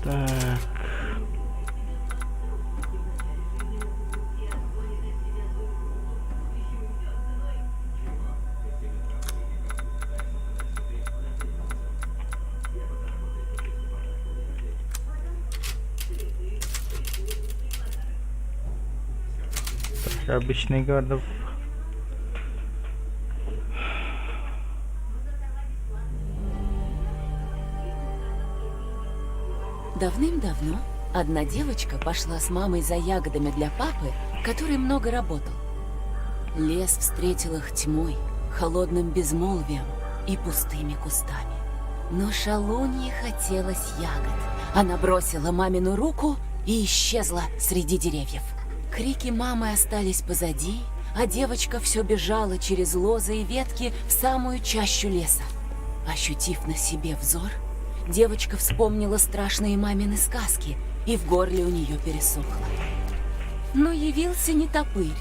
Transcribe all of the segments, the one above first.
Так. Так, обычный городов. Давным-давно одна девочка пошла с мамой за ягодами для папы, который много работал. Лес встретил их тьмой, холодным безмолвием и пустыми кустами. Но шалунье хотелось ягод. Она бросила мамину руку и исчезла среди деревьев. Крики мамы остались позади, а девочка все бежала через лозы и ветки в самую чащу леса. Ощутив на себе взор, девочка вспомнила страшные мамины сказки, и в горле у нее пересохло. Но явился не топырь.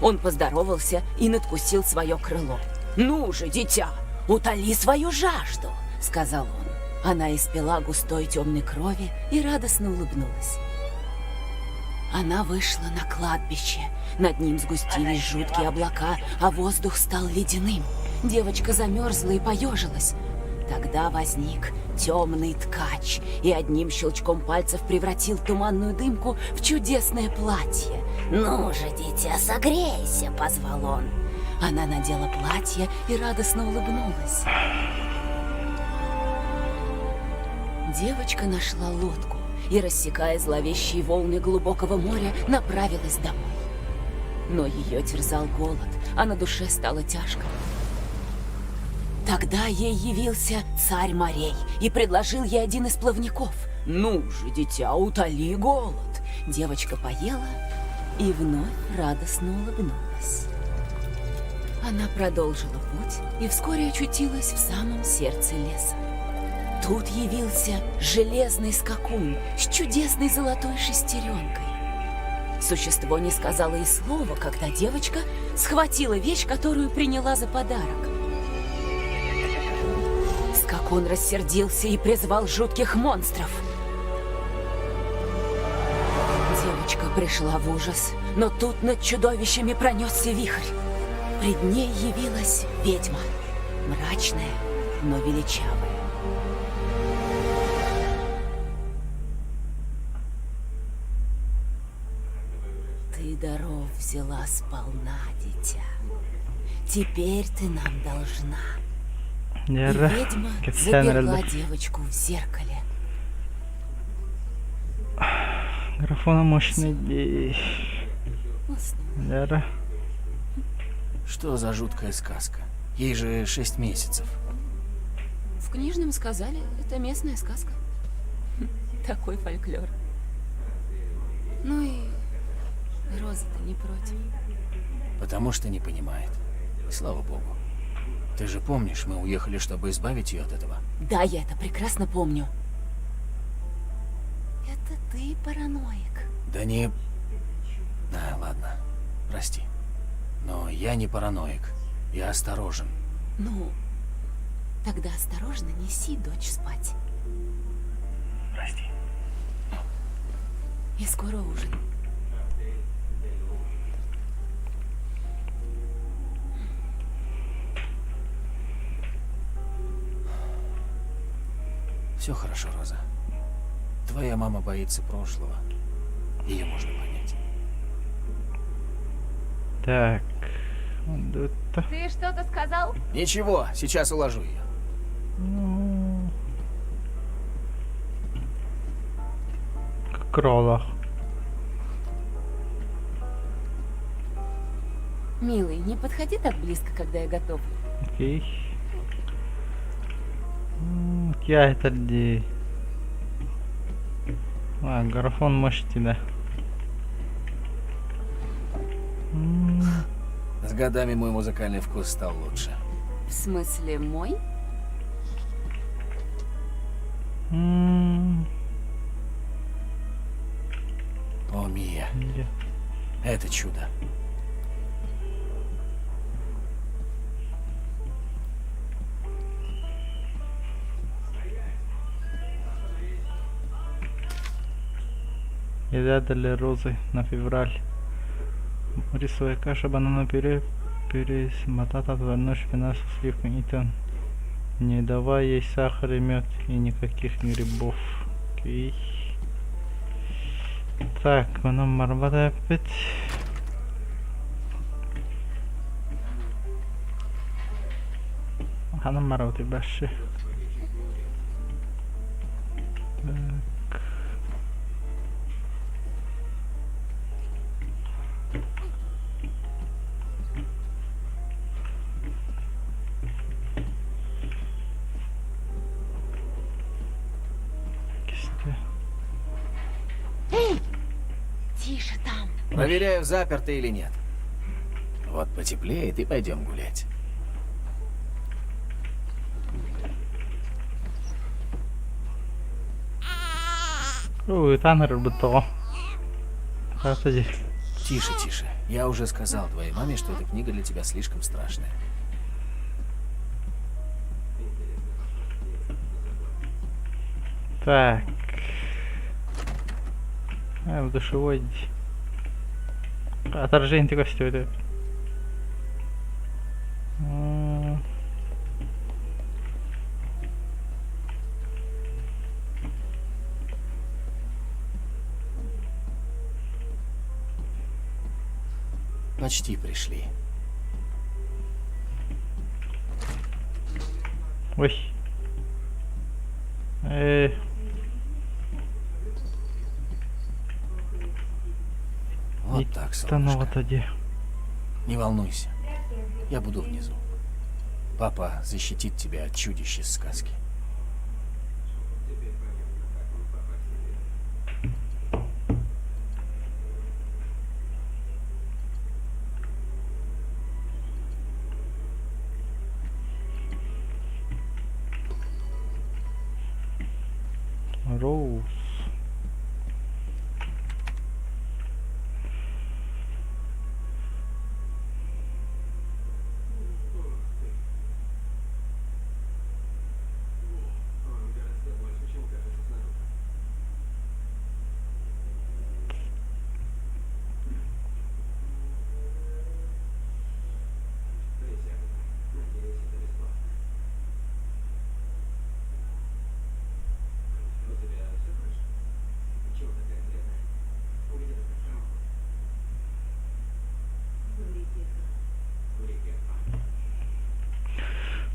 Он поздоровался и надкусил свое крыло. «Ну же, дитя, утоли свою жажду!» — сказал он. Она испила густой темной крови и радостно улыбнулась. Она вышла на кладбище. Над ним сгустились жуткие облака, а воздух стал ледяным. Девочка замерзла и поежилась. Тогда возник темный ткач и одним щелчком пальцев превратил туманную дымку в чудесное платье. «Ну же, дитя, согрейся!» – позвал он. Она надела платье и радостно улыбнулась. Девочка нашла лодку и, рассекая зловещие волны глубокого моря, направилась домой. Но ее терзал голод, а на душе стало тяжко. Тогда ей явился царь морей и предложил ей один из плавников. «Ну же, дитя, утоли голод!» Девочка поела и вновь радостно улыбнулась. Она продолжила путь и вскоре очутилась в самом сердце леса. Тут явился железный скакун с чудесной золотой шестеренкой. Существо не сказало и слова, когда девочка схватила вещь, которую приняла за подарок. Скакун рассердился и призвал жутких монстров. Девочка пришла в ужас, но тут над чудовищами пронесся вихрь. Пред ней явилась ведьма, мрачная, но величавая. Ты даров взяла сполна, дитя. Теперь ты нам должна. И Дьэ, ведьма кэпсээн заперла эрэллэр. девочку в зеркале. Графона мощный дии. Уснула. Дьэ. Что за жуткая сказка? Ей же 6 месяцев. В книжном сказали, это местная сказка. Такой фольклор. Ну и Роза-то не против. Потому что не понимает. Слава богу. Ты же помнишь, мы уехали, чтобы избавить ее от этого? Да, я это прекрасно помню. Это ты параноик. Да не... А, ладно. Прости. Но я не параноик. Я осторожен. Ну, тогда осторожно неси дочь спать. Прости. И скоро ужин. Все хорошо, Роза. Твоя мама боится прошлого. Ее можно понять. Так. Онно. Ты что-то сказал? Ничего, сейчас уложу ее. Ну. Кролах. Милый, не подходи так близко, когда я готовлю. Окей. Киэһэ дии. А, графон мощный, да. М, С годами мой музыкальный вкус стал лучше. В смысле, мой? м, О, Мия, Дьэ. это чудо. Еда для Розы на февраль. Рисовая каша, банановое пюре, пюре из батата, отварной шпинат со сливками. Итан. Не давай ей сахар и мед и никаких грибов. Окей. Так, онон барбат эппит. Ханан барабытый башшы. Так. Кисте. Эй! Тише там. Проверяю, заперто или нет. Вот потеплеет и пойдем гулять. Ытаан эрэрбит тоҕо? Хаата дии. Тише, тише. Я уже сказал твоей маме, что эта книга для тебя слишком страшная. Так. А, в душевой дии. Отражение көстүбүт Почти пришли. Ой. Э. Вот так, Иттэн солнышко. оҕото дии. Не волнуйся. Я буду внизу. Папа защитит тебя от чудищ из сказки. Роуз.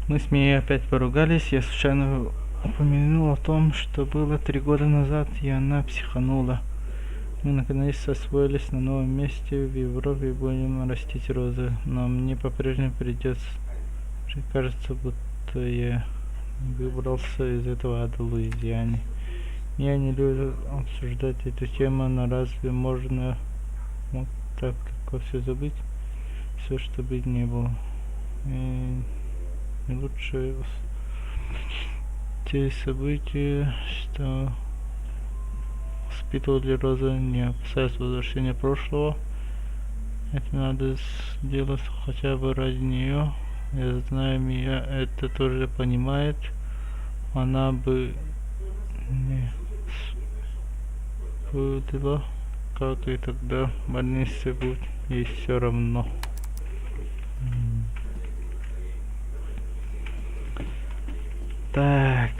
Мы с Мией опять поругались. Я случайно упомянул о том, что было 3 года назад, и она психанула. Мы наконец освоились на новом месте в Европе и будем растить розы, но мне по-прежнему придется кажется, будто я выбрался из этого ада Луизиане. Я не люблю обсуждать эту тему, но разве можно вот так легко все забыть? Все, что быть не было. И не лучше те события, что воспитывали Роза, не опасаясь возвращения прошлого. Это надо сделать хотя бы ради нее. Я знаю, Мия это тоже понимает. Она бы не спутала, как и тогда в больнице будет ей все равно. Так,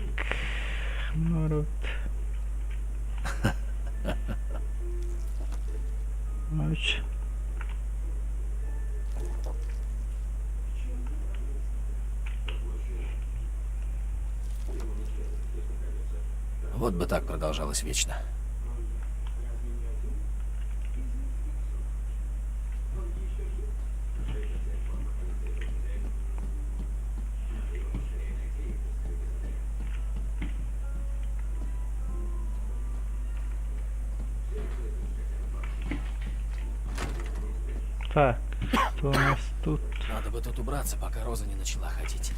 народ. Ауч. Вот бы так продолжалось вечно. Так, что у нас тут? Надо бы тут убраться, пока Роза не начала ходить.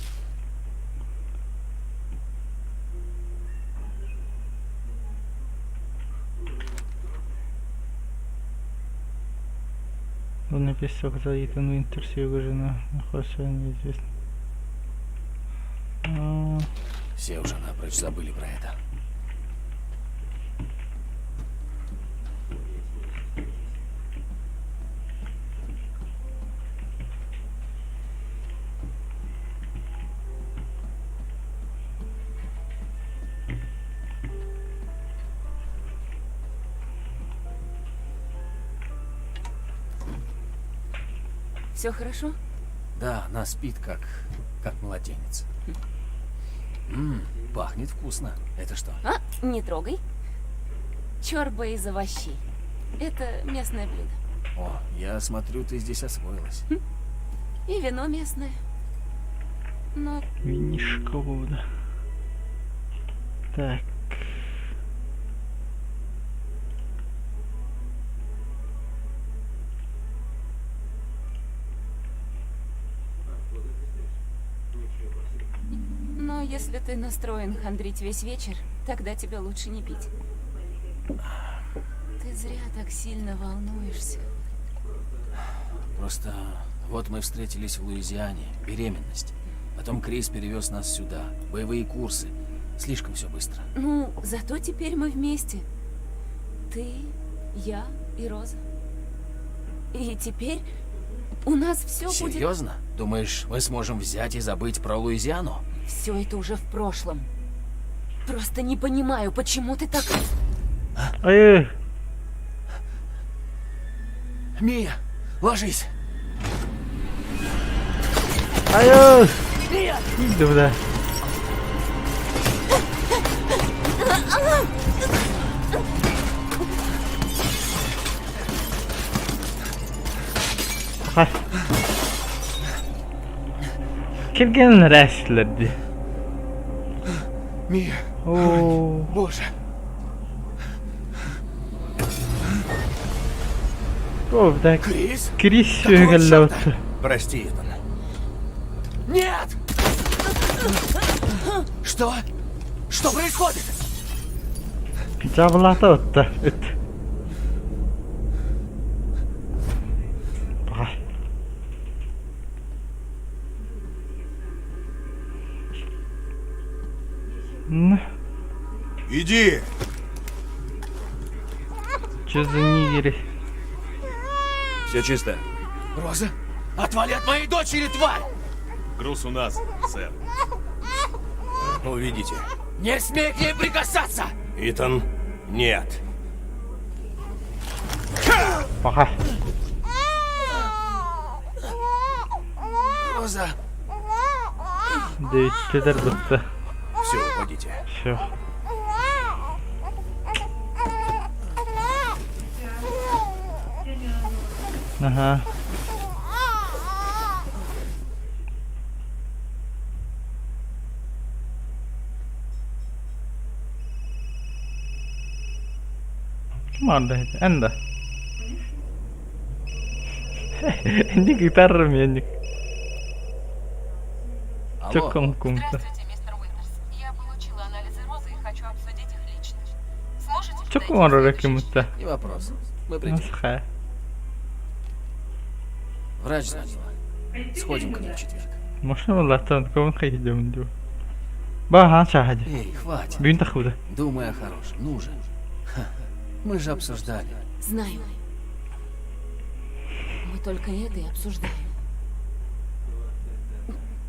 Лунный песок за Итан Винтерс и его жена находится неизвестно. А, Все уже напрочь забыли про это. Все хорошо? Да, она спит как... как младенец. Ммм, пахнет вкусно. Это что? А, не трогай. Чорба из овощей. Это местное блюдо. О, я смотрю, ты здесь освоилась. И вино местное. Но Винишко буолла. Так. Но если ты настроен хандрить весь вечер, тогда тебе лучше не пить. Ты зря так сильно волнуешься. Просто вот мы встретились в Луизиане, беременность. Потом Крис перевез нас сюда, боевые курсы. Слишком все быстро. Ну, зато теперь мы вместе. Ты, я и Роза. И теперь у нас все будет... Серьезно? Думаешь, мы сможем взять и забыть про Луизиану? Все это уже в прошлом. Просто не понимаю, почему ты так... Ай! Мия, ложись! Айы! Мия! Да. Хай. Кэргэн рәслер дии. Мия, Оо. боже! О, так. Крис? Крис Какого кэллэ чёрта? Прости, Итан. Нет! Что? Что происходит? Дьаабылаата оттон ыт. Баҕар. Ну, Иди! что за нигеры? Все чисто. Роза, отвали от моей дочери, тварь! Груз у нас, сэр. Увидите. Не смей к ней прикасаться! Итан, нет. Баҕар. Роза! Дэвиттилэр бытта. Все, уходите. Все. Ага. Ким оҥордо Эн да? Инник гитара инник. Алло, Чокком кумта. Здравствуйте, мистер Уинтерс. Я получила анализы Розы и хочу обсудить их лично. Сможете Чокком подойти в оҥорор следующий кимутта. не вопрос. Мы придем. Насха. Врач звонила. Сходим к ней в четверг. Можно буллааттан ком хайдем дуу. Баха чахади. Эй, хватит. Бүгүн тахуда. Думай о хорошем. Ну же. Ха, Мы же обсуждали. Знаю. Мы только это и обсуждаем.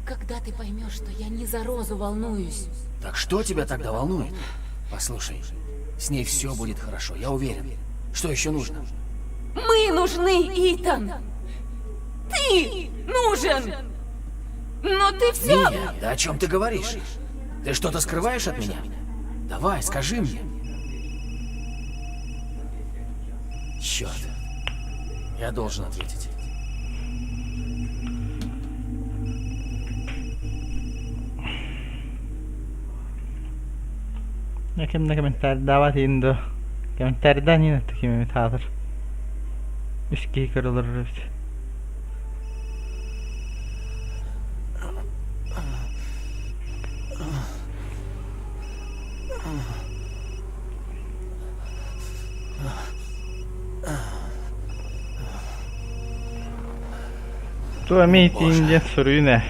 Когда ты поймешь, что я не за Розу волнуюсь? Так что тебя тогда волнует? Послушай, с ней все будет хорошо, я уверен. Что еще нужно? Мы нужны, Итан! Ты нужен! Но ты все... Мия, да о чем ты говоришь? Ты что-то скрываешь от меня? Давай, скажи мне. Черт. Я должен ответить. Ким да комментарийдаабат доо. Комментарийдаан иин ким эмит хаалар. Үс киһи көрө олорор эбит. Туох эмиэ итиин диэн суруйун ээ.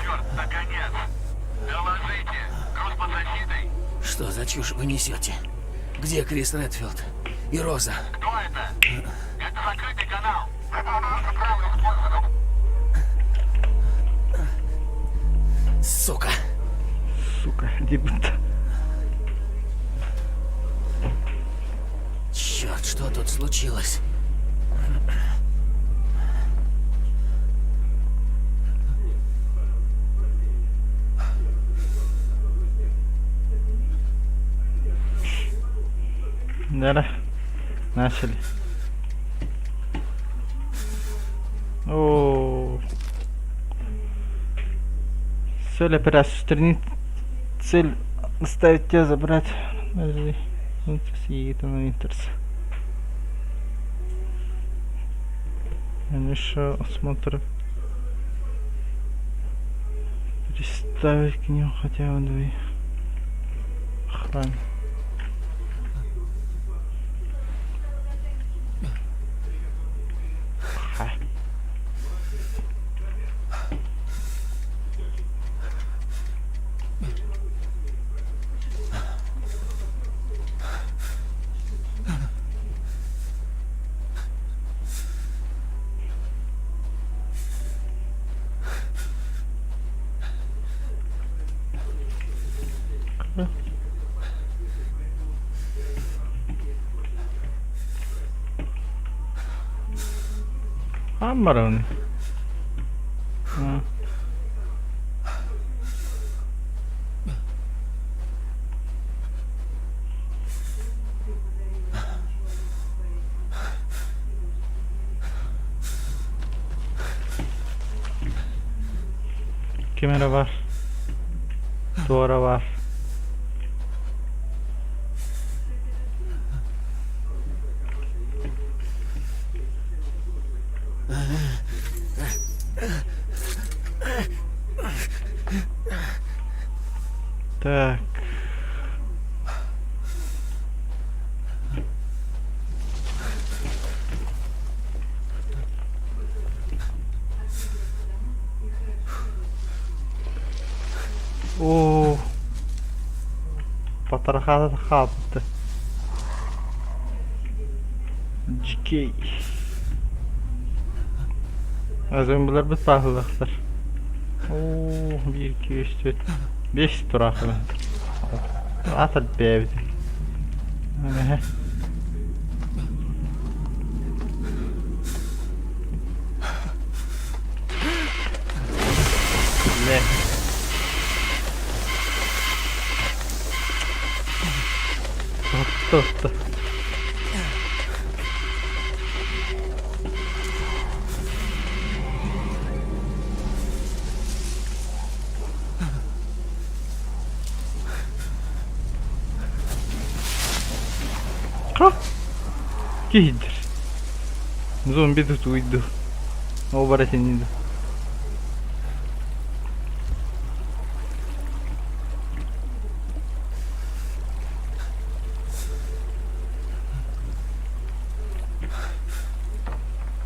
Черт, наконец! Доложите! Груз под защитой? Что за чушь вы несете? Где Крис Редфилд? И Роза? Кто это? Это закрытый канал. Право использовать. Сука! диэбит. Черт, что тут случилось? Да, начали. О, Цель операции устранить цель заставить тебя забрать. Подожди. Винтерс и Итана Винтерса. Еще осмотр. Приставить к нему хотя бы две охраны. Хаан барабыный? Ким эрэ баар, туора баар. Так. Оо, Батархаата хаалбыта. Дьикэй. Зомбиларбыт баһыллахтар. Оо, биир, икки, үс, түөрт, биэс тураахтар. Аат бэйэбит. Эһэ. Лэ. Отто, отто. Ха! Киһидир. Зомби тутуйду. Ол бара синниду.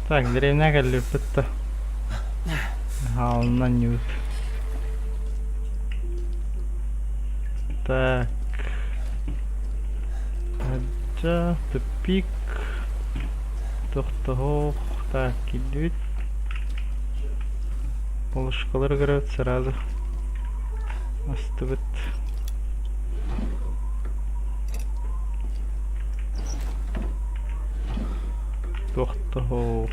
Так, дэриэбинэ кэллибиппит да. Хаалынан ньуут. Так. Таһырдьа тупик. Тохтоһуох. Так, киирдибит. Полушкалары көрөбүт сразу. Астыбыт. Тохтоһуох.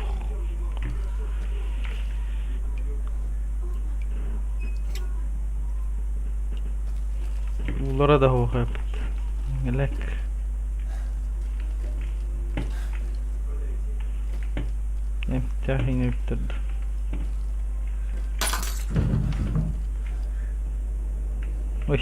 Уулара да суох эбит. Элэк. Эмтээх иҥэ бүтэрдэ. Ой.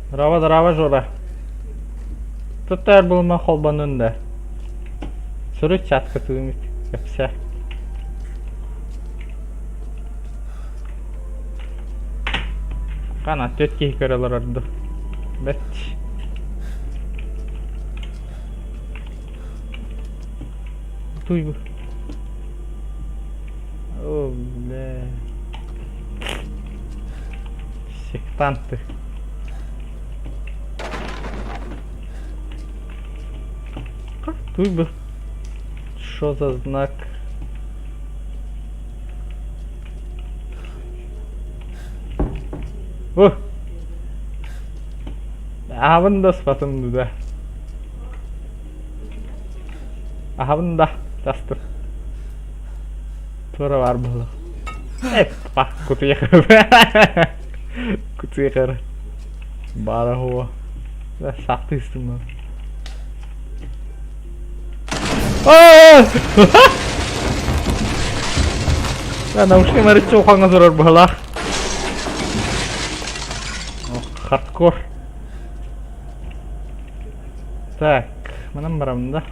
Здорово, здорово, Жора. Тут булма холбонун да. Суруй чатка тыымыт. Кэпсэ. Хана түөрт киһи көрө олорорду. Бэрт. Туй бу. О, бля. Сектанты. Туй бу? Что за знак? О! Аһабын да ыспатым да. Аһабын да тастым. Туора баар буолуох. Эппа, кутуйах. Кутуйах Баара хуо. Сахты истим. Наушник марыччы ухаҥҥа турар быһалаах. Хардкор. Так, манан барамын да.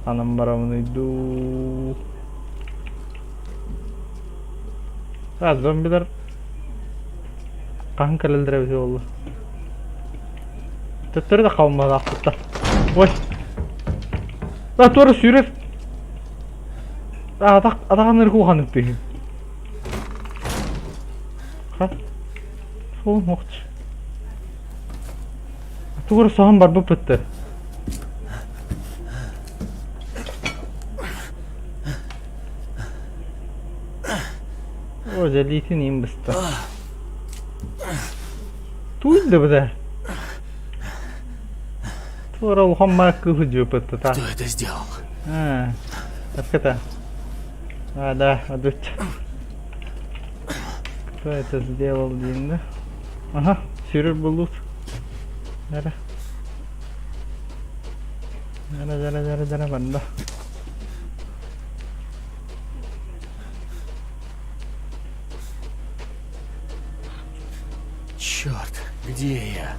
Анан барамын иду. А, зомбилар хаһан кэлэллэрэ эбитэ буолла. Төттөрү да хаалмалаахпыттар. Ой. Да туора сүүрэр. Атах атаҕын ыргухан ыттыһын. Ха. Суолум охч. Туора соһон барбыппыттар. О, дьэлиитин иин быста. Туй да быда. Туора улахан маак кыыһы дьүөпөттө та. Кто это сделал? А, это? А, да, адут. Кто это сделал, диэн да? Ага, сүүрэр булут. Дара. Дара, дара, дара, дара, барда. Черт, где я?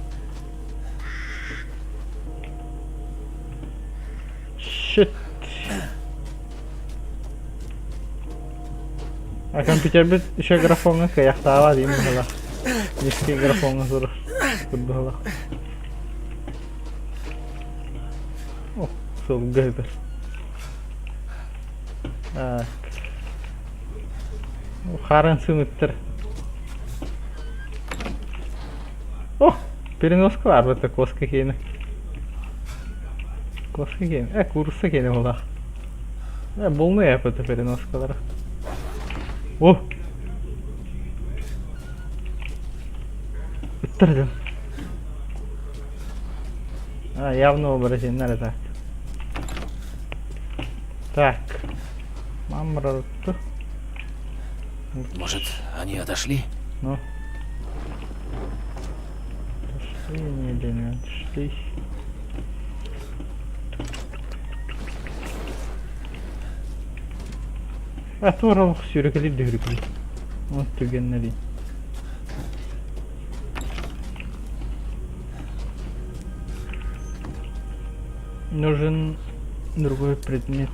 Shit. А компьютербит еще графоҥҥа кыайахтаабат диэн быһыылаах. Низкий графоҥҥа турар быһыылаах. О, сылгы ыытар. Так. Хаарыан сымыттар. О, переноска баар бата куоска киэнэ. Куоска киэнэ. Э, куурусса киэнэ буолаах. Э, булнуй это переноскалара. О! Ыттар дьон. А, явно оборотеннар это. Так. Мамроту. Может, они отошли? Ну. Отошли или не отошли? А туоралах сүүрэкэлиир да үрүкүлүй. Вот түгэннэрий. Нужен другой предмет.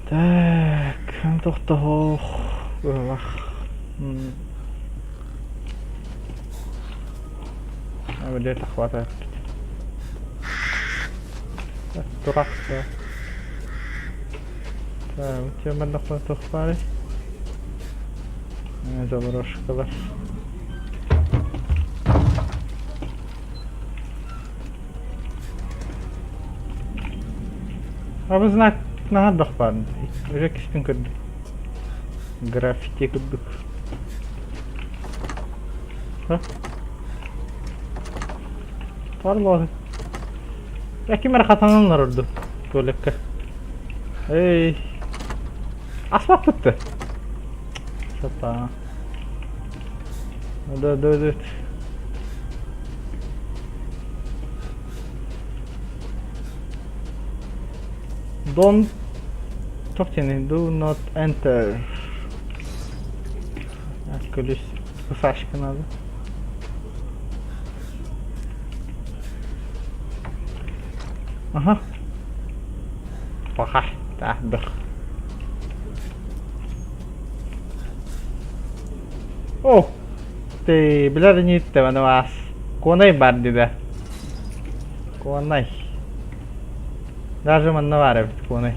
Так, тохтоһоох быһалах. Где-то хватает. Дурак да. Так, у тебя манна тухпары. Заброшкалар. Абы знак наһаа баар Уже кистин көрдүм. Граффити курдук. Парло. Я ким эрэ хатанан олорорду туалекка. Эй. Аспаппыт да. Сата. Да, да, да. Don't talk to me. Do not enter. Ключ Сашка надо. Аха. Паха. Тахдах. О! Ты билэр ниттэ вас. Куонай бар диде. Куонай. Даже манна баар эбит куонай.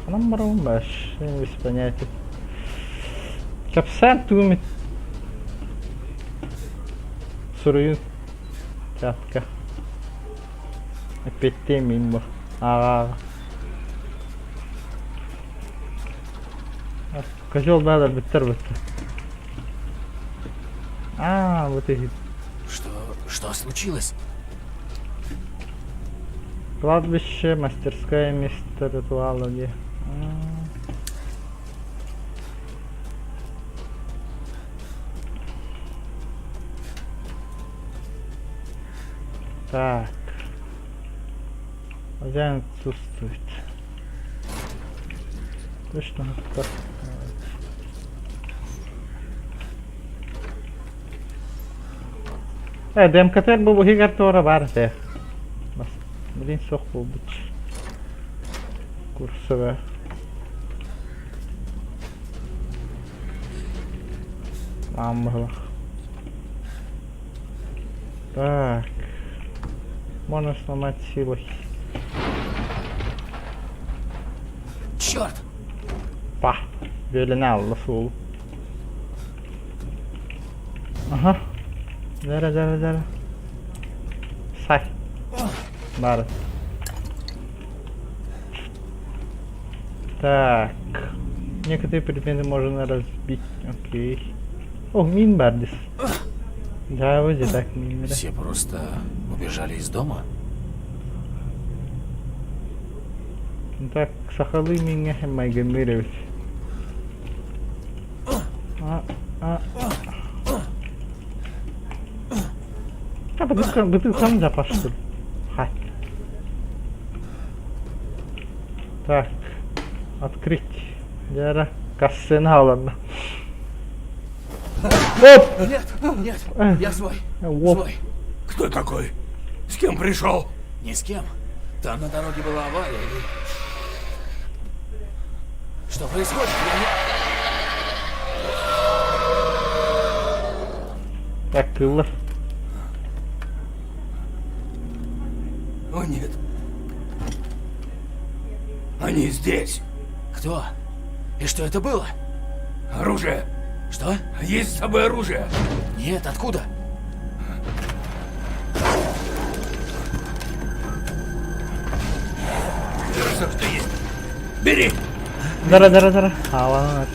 Ханан барабын баш, без понятия. Кэпсээн тугум суруйун чатка. Эппиэттиэм мин бу. Ааҕа-ааҕа. Козел баалар бүттэр бүттэ. А, вот и Что, что случилось? Кладбище, мастерская, место ритуала где. Так. Хозяин отсутствует. Точно так. Э, ДМКТ бу быһыгар туора баар этэ. Блин, суох буолбут. Курсовая. Аан быһылах. Так. Можно сломать силой. Черт! Па. Бүөлэнэ алла суол. Аха. Дара, дара, дара. Сай. Бары. Так. Некоторые предметы можно разбить. Окей. О, мин бар здесь. Да, вот так мин. Все просто убежали из дома? Так, сахалыы миҥҥэ майгынныыр эбит. А, а. А, бытыылкам, бытыылкам запастым. Хай. Так, открыть. Дьэ, кассыны хааланна. Оп! Нет, нет, я свой. Оп. Свой. Кто такой? С кем пришел? Ни с кем. Там на дороге была авария и... Что происходит? Я не... Так, кыллар. О, нет. Они здесь. Кто? И что это было? Оружие. Что? Есть с собой оружие? Нет, откуда? Все, что есть. Бери! Дара, дара, дара. Хааланар.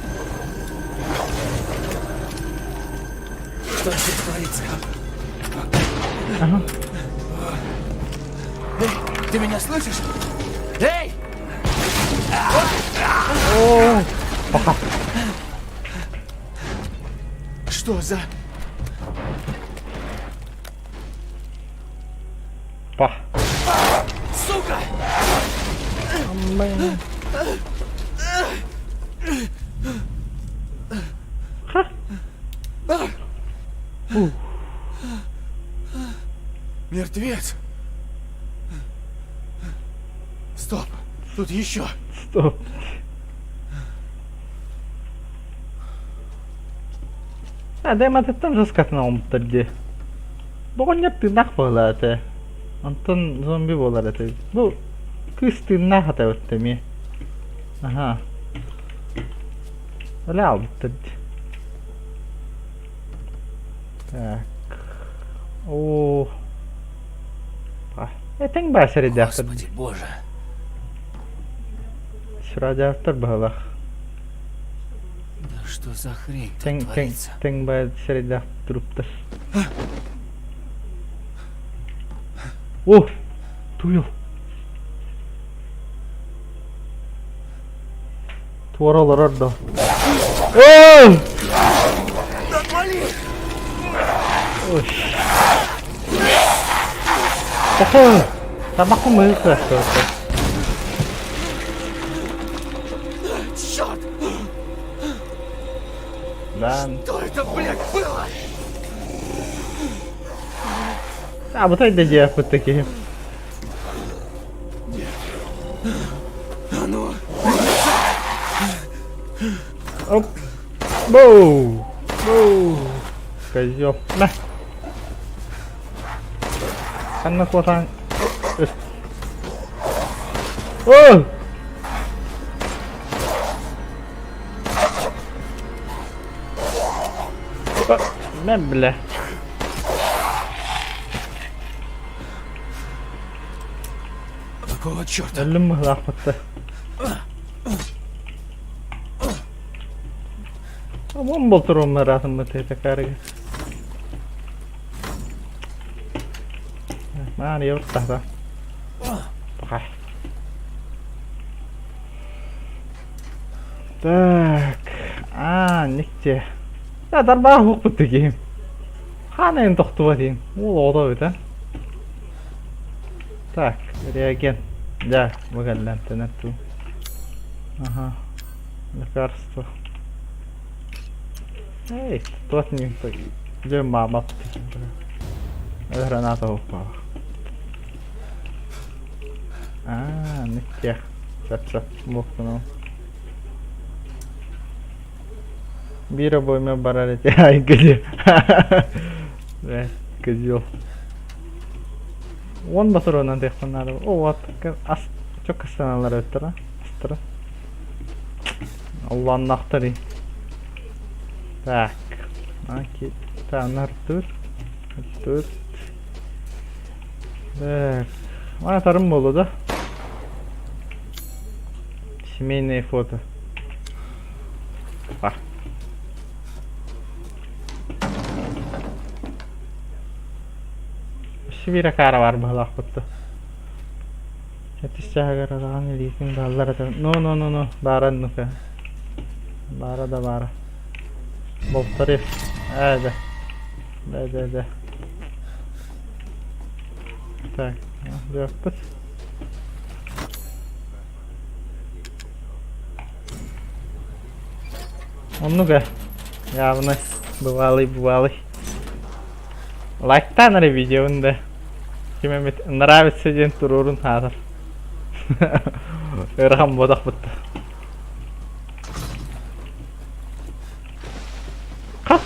Что здесь творится? Эй, ты меня слышишь? Эй! О, пока. Что за... Па. Сука! Ха. Мертвец! Стоп! Тут еще! Стоп. А, Дайматыттан жескатын оҥмуттар дии. Оҕонньор тыыннаах буолла этэ. Онтон зомби буолар этэ. Бу кыыс тыыннаах этэ эбит эмиэ. Аһаа. Өлө хаалбыттар дии. Так. Оо. Этиҥ баа сэрэйдээхтэр. Господи боже! Сүрээдээхтэр быһыылаах. Да что за хрень тут Тэҥ тэҥ творится? тэҥ баа сэрэйдээх труптар. О! Туйул. Туора олорор да. Оо! Ой. Похуй! Табаку мыһык Черт! Да. Что это, блядь, было? А, вот это диэхпит такие. А ну! Оп. Боу! Боу! Козел. На! Ханна куотаан. О! Мен бля. Какого черта? Өллүм быһылаахпытта. Амон болтуруом ыраатыммыт этэ Маарыйа ортата. Пока. Так. Аа, никте. Я дарбаа хуукпут киһим. Хаана тохтуба диин. Уол оҕото эбит, а? Так, реагент. Да, бу кэллэн тэнэр туу. Ага. Лекарство. Эй, туох не Дьэ маама Граната упала. Аа, никкиэх. Сөп-сөп, буохтунум. Биир обойма барар эти ай где. Э, козел. Уон батаронан диэхпин наада. О, вот, ас, чок астаналар эбиттэр, астара. Алланнахтар Так. Окей. Так, Артур. Артур. Так. Мана тарым болду да. Семейное фото. Па. Сибиир акаара бар быһалаахпытты. Этис чааһыгар араҕан илиитин бааллар этэ. Ну, ну, ну, ну, баара ну-ка. Баара да баара. Болторев. Ээ, да. Да, да, да. Так, дьиэппит. Оннук ээ. Явно бывалый бывалый. Лайктаан эрэ видеобун да. Ким эмит нравится диэн туруорун хаатар. Ыарахан буотахпытта. Хас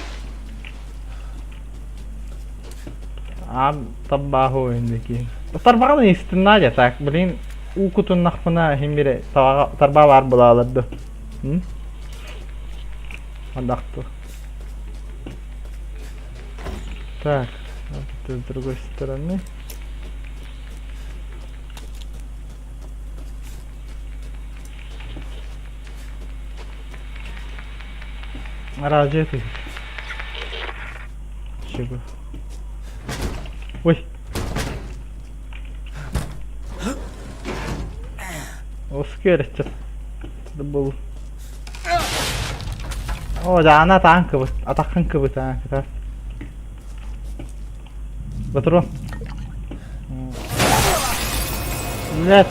Аам таббааһу инники. Тарбаҕын истин Надя так, блин, уу кутуннахпына иһин бире тарбаа баар булаалар М? Андахту. Так, вот с другой стороны. Араадьыйа түһүк. Чего? Ой. Оскер был. О, да, она танковый. Атаканковый танк, да. Патрон. Нет.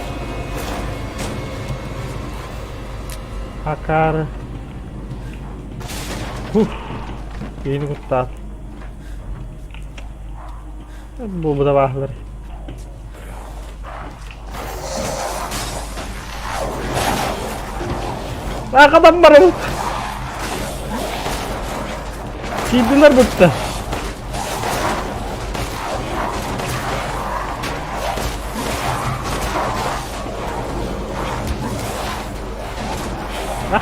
Акары. Ух. Киһини куттаат. Буолбута баахылар. Аркадан барабыт. Киирдилэр бутта.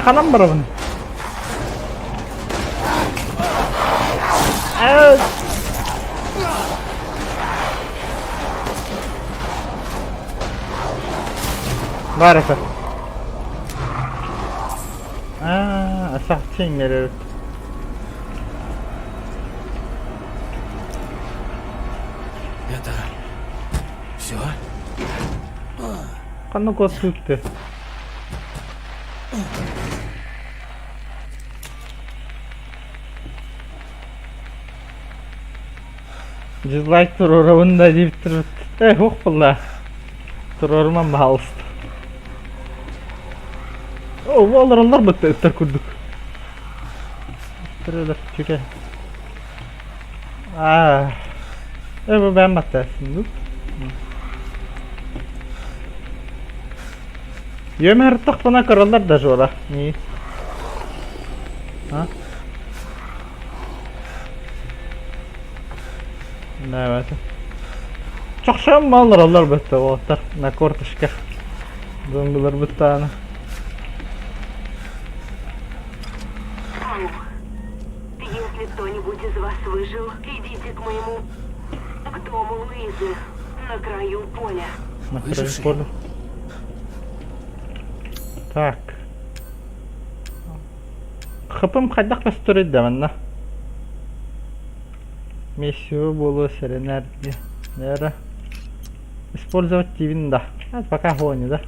Ханан барабын. Баар этэ. Аа, сахчын эрэбит. Это все? Ханна куоттуутты. Дизлайк туруорабын да диэбит турбут. Э, уох буолла. Туруоруман баһаалыста. О, олороллор бытта ыттар курдук. Ыттар өлөр түгэ. Аа. Э, бу бэйэм баттасын дуу. Үөмэ ырыттахпына көрөллөр да Жора. Не? А? Давайте. Чохшон маллар бытта уолаттар на корточках. Зомбилар быттааны. Если кто-нибудь из Груз выжил, идите к моему... к дому Луизы, на краю поля. На краю Выживший? поля. Так. ХПм хайдах көстөрүй да манна? Миссию буолуо сэрэнэр диye. Наверное, использовать тивин да. А, пока хони да.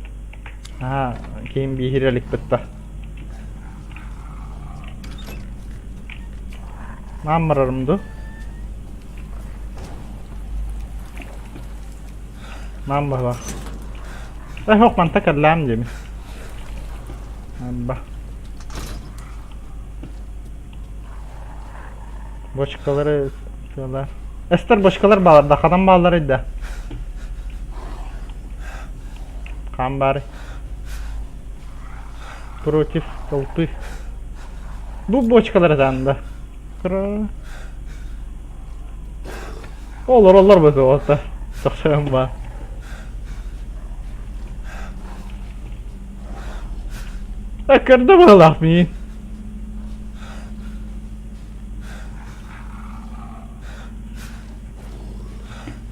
Ага, ким биһире иликпит да. Наам барарым ду. Наам баһылаах. Э, ох, манта кэллэм диэми. Ба. Бочкалары тыалар. Эстер бочкалар баалар да, ханан баалларый да? Хаан баарый? Против толпы. Бу бочкалар да. Кыра. Олор олор бу Тохсойон баар. Көрдө быһылаах миин.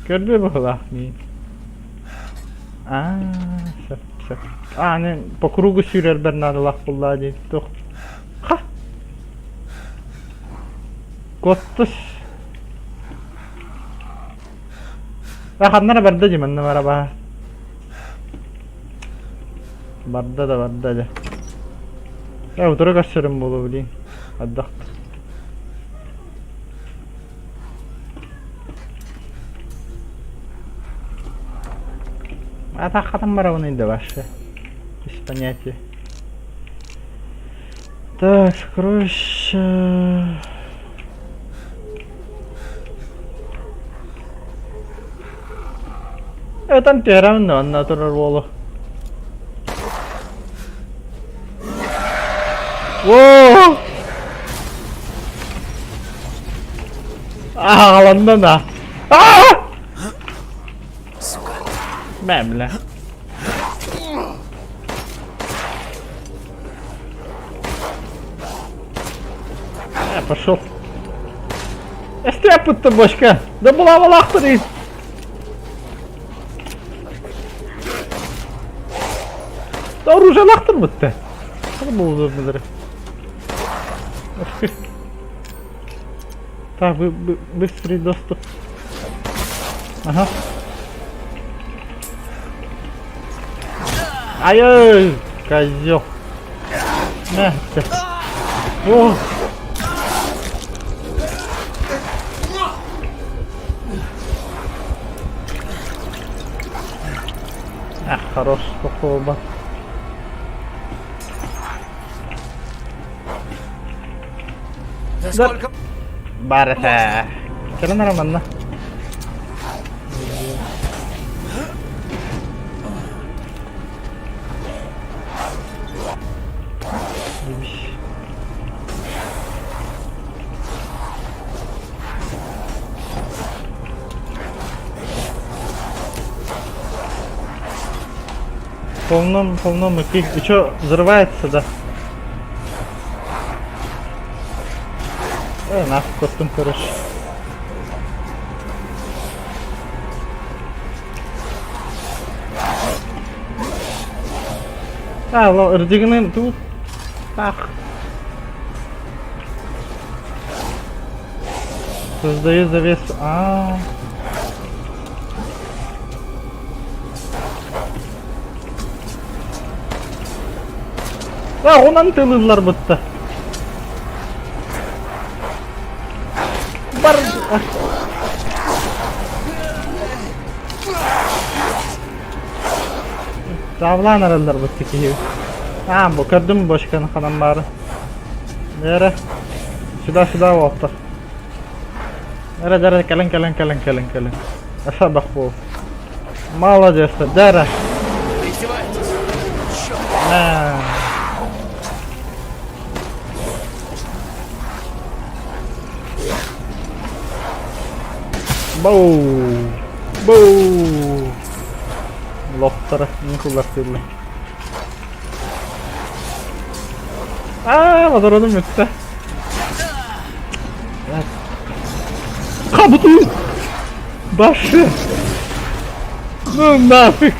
Көрдө быһылаах миин. Аа, сөп, сөп. Ааны по кругу сүүрэрбэр наадалаах буоллаа дии. Туох. Ха! Куоттус. Ханнара барда дии манна бара баа. Барда да барда дьэ. Э, утары көрсөрүм буолуо блин. Ардах. Атаххатан барабын да вообще. Без понятия. Так, сокровища. Этан түһэрэбин да онно турар уолу. Оо! Аҕаланна да. Сука. Мэ, бля. Я пошел. Эстеппыттым бочка. Да булавалахтыр Да оружие лахтыр бытты. Бу Так, быстрый доступ. Ага. Ай-ай, козел. На, О! Ах, хорош, тохтолбат. Да сколько... Баар этэ. Кэлэн эрэ манна. Полно, полно муки. И что, взрывается, да? Э, нахуй костюм, короче. А, ырдигинен тут. Ах. Создаю завесу. А. А, онан тылылар бытта. Бар. Тавлаан араллар бытта киһи. А, бу көрдүм бочканы ханан баары. Эрэ. Сюда, сюда уолтар. Эрэ, дэрэ, кэлин, кэлин, кэлин, кэлин, кэлин. Аса бу. Молодец, дэрэ. Вы издеваетесь? Черт! На. Боу! Боу! Лохтара не кулактылы. Аа, водородум бүттэ. Хабытыы! Башы! Ну нафиг!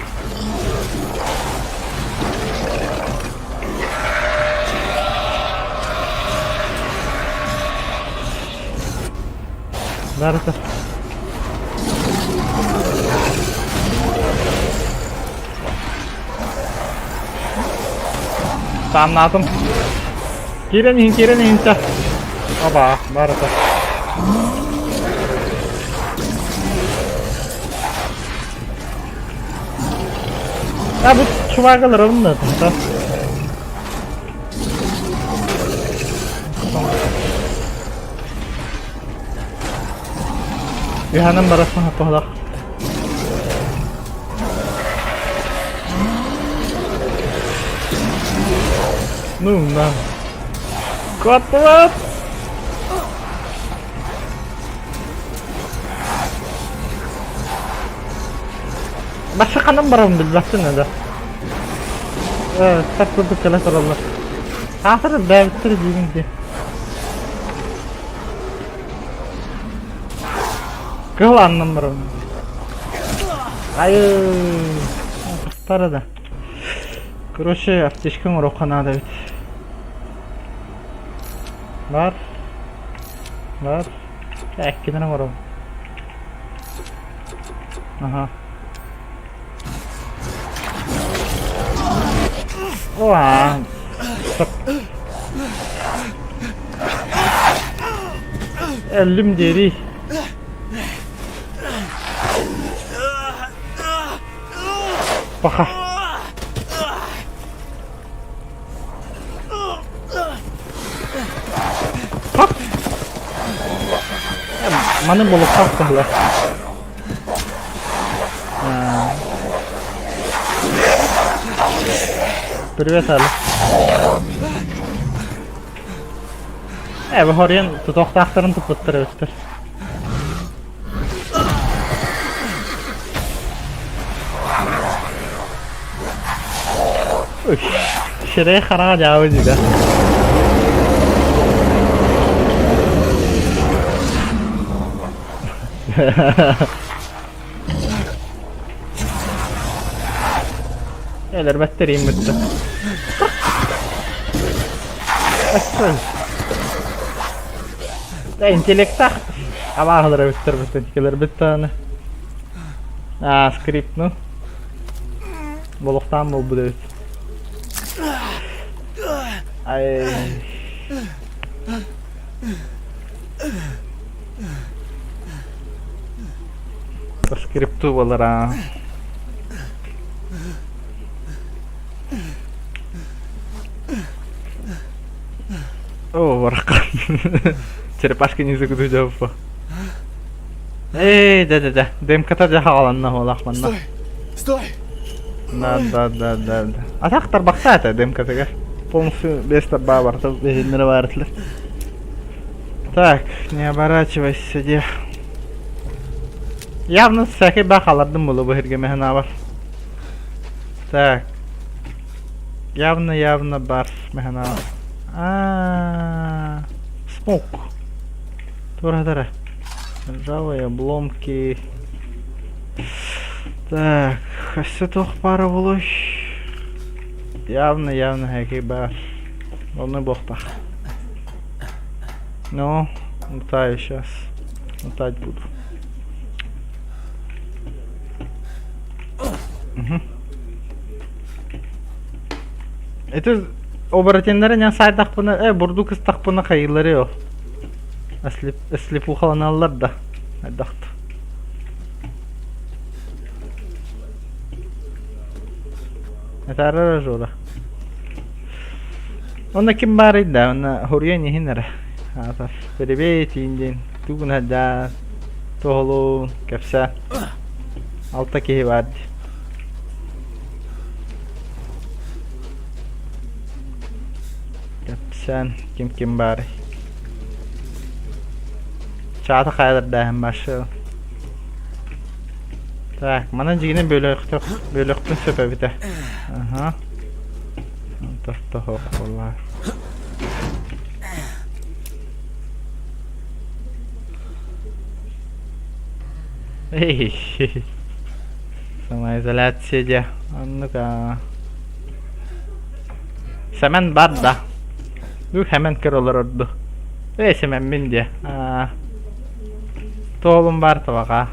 Барыта. Тааннаатым. Киирэн иһин, киирэн иһин чэ. Оба, барыта. А бу чувагалар онно да. Үһанан барасың туһалах. Ну на. Котлет! Башы ханан барабын билбэппин да. Э, так курдук кэлэ тураллар. Аатыр бэйэбиттэр диигин дии. Кыһыл аннан барабын. Айы, тахтара да. Короче, аптечка оҥоруохха наада эбит. Бар. Бар. Эккинэн оҥоробун. Аха. Оа. Өллүм диэри. Паха. Хап. Маны булуктаах быһылар. Привет, Али. Э, бу хоруйан тутуохтаахтарын туппуттар эбиттэр. Сирэй хараҕа дьаабы дьида. Өлөрбөттөр ииммиттэр. Да интеллектах абааһылар эбиттэр бүтүн кэлэрбит даҕаны. Аа, скрипт, ну. Болохтаан буолбут эбит. Ай. По скрипту буолар О, барахан. Черепашка не загрузил. Эй, да-да-да. ДМК-та дьэ хааланна буолах манна. Стой! Стой! Да, да, да, да, да. А так тарбахта это ДМК-тыгар. Полностью без тарба барта бэһиннэрэ баарытлар. Так, не оборачивайся, де. Явно всякий бахалардым булу бу хирге механа Так. Явно, явно бар механа. А, смок. Тура тара. Ржавые обломки. Так, өссө туох баара буолуой? Явно, явно хэкэй баар. Онно буохтаах. Ну, лутаю сейчас. Лутать буду. Угу. Это оборотеннары не сайдахпына, э, бурдук ыстахпына хайылары ол. Слепухаланаллар да. Айдахт. Этаарара Жора. Онно ким баарый да, онно хоруйан иһин эрэ. Аатар. Перебей тиин диэн. Тугун сылдьаа, туоһулуун, кэпсээ. Алта киһи баар дии. Кэпсээн ким-ким баарый? Чаата хайалардааһын башы. Так, манан дьигинэ бөлөхтөх бөлөхпүн сөп эбитэ. Аха. Тохтоһуох буоллаа. Эй, самоизоляция дьэ, оннук аа. Сэмэн бар да. Бу Сэмэн көр олорорду. Эй, Сэмэммин диэ. Аа. Туолум бар табаҕа.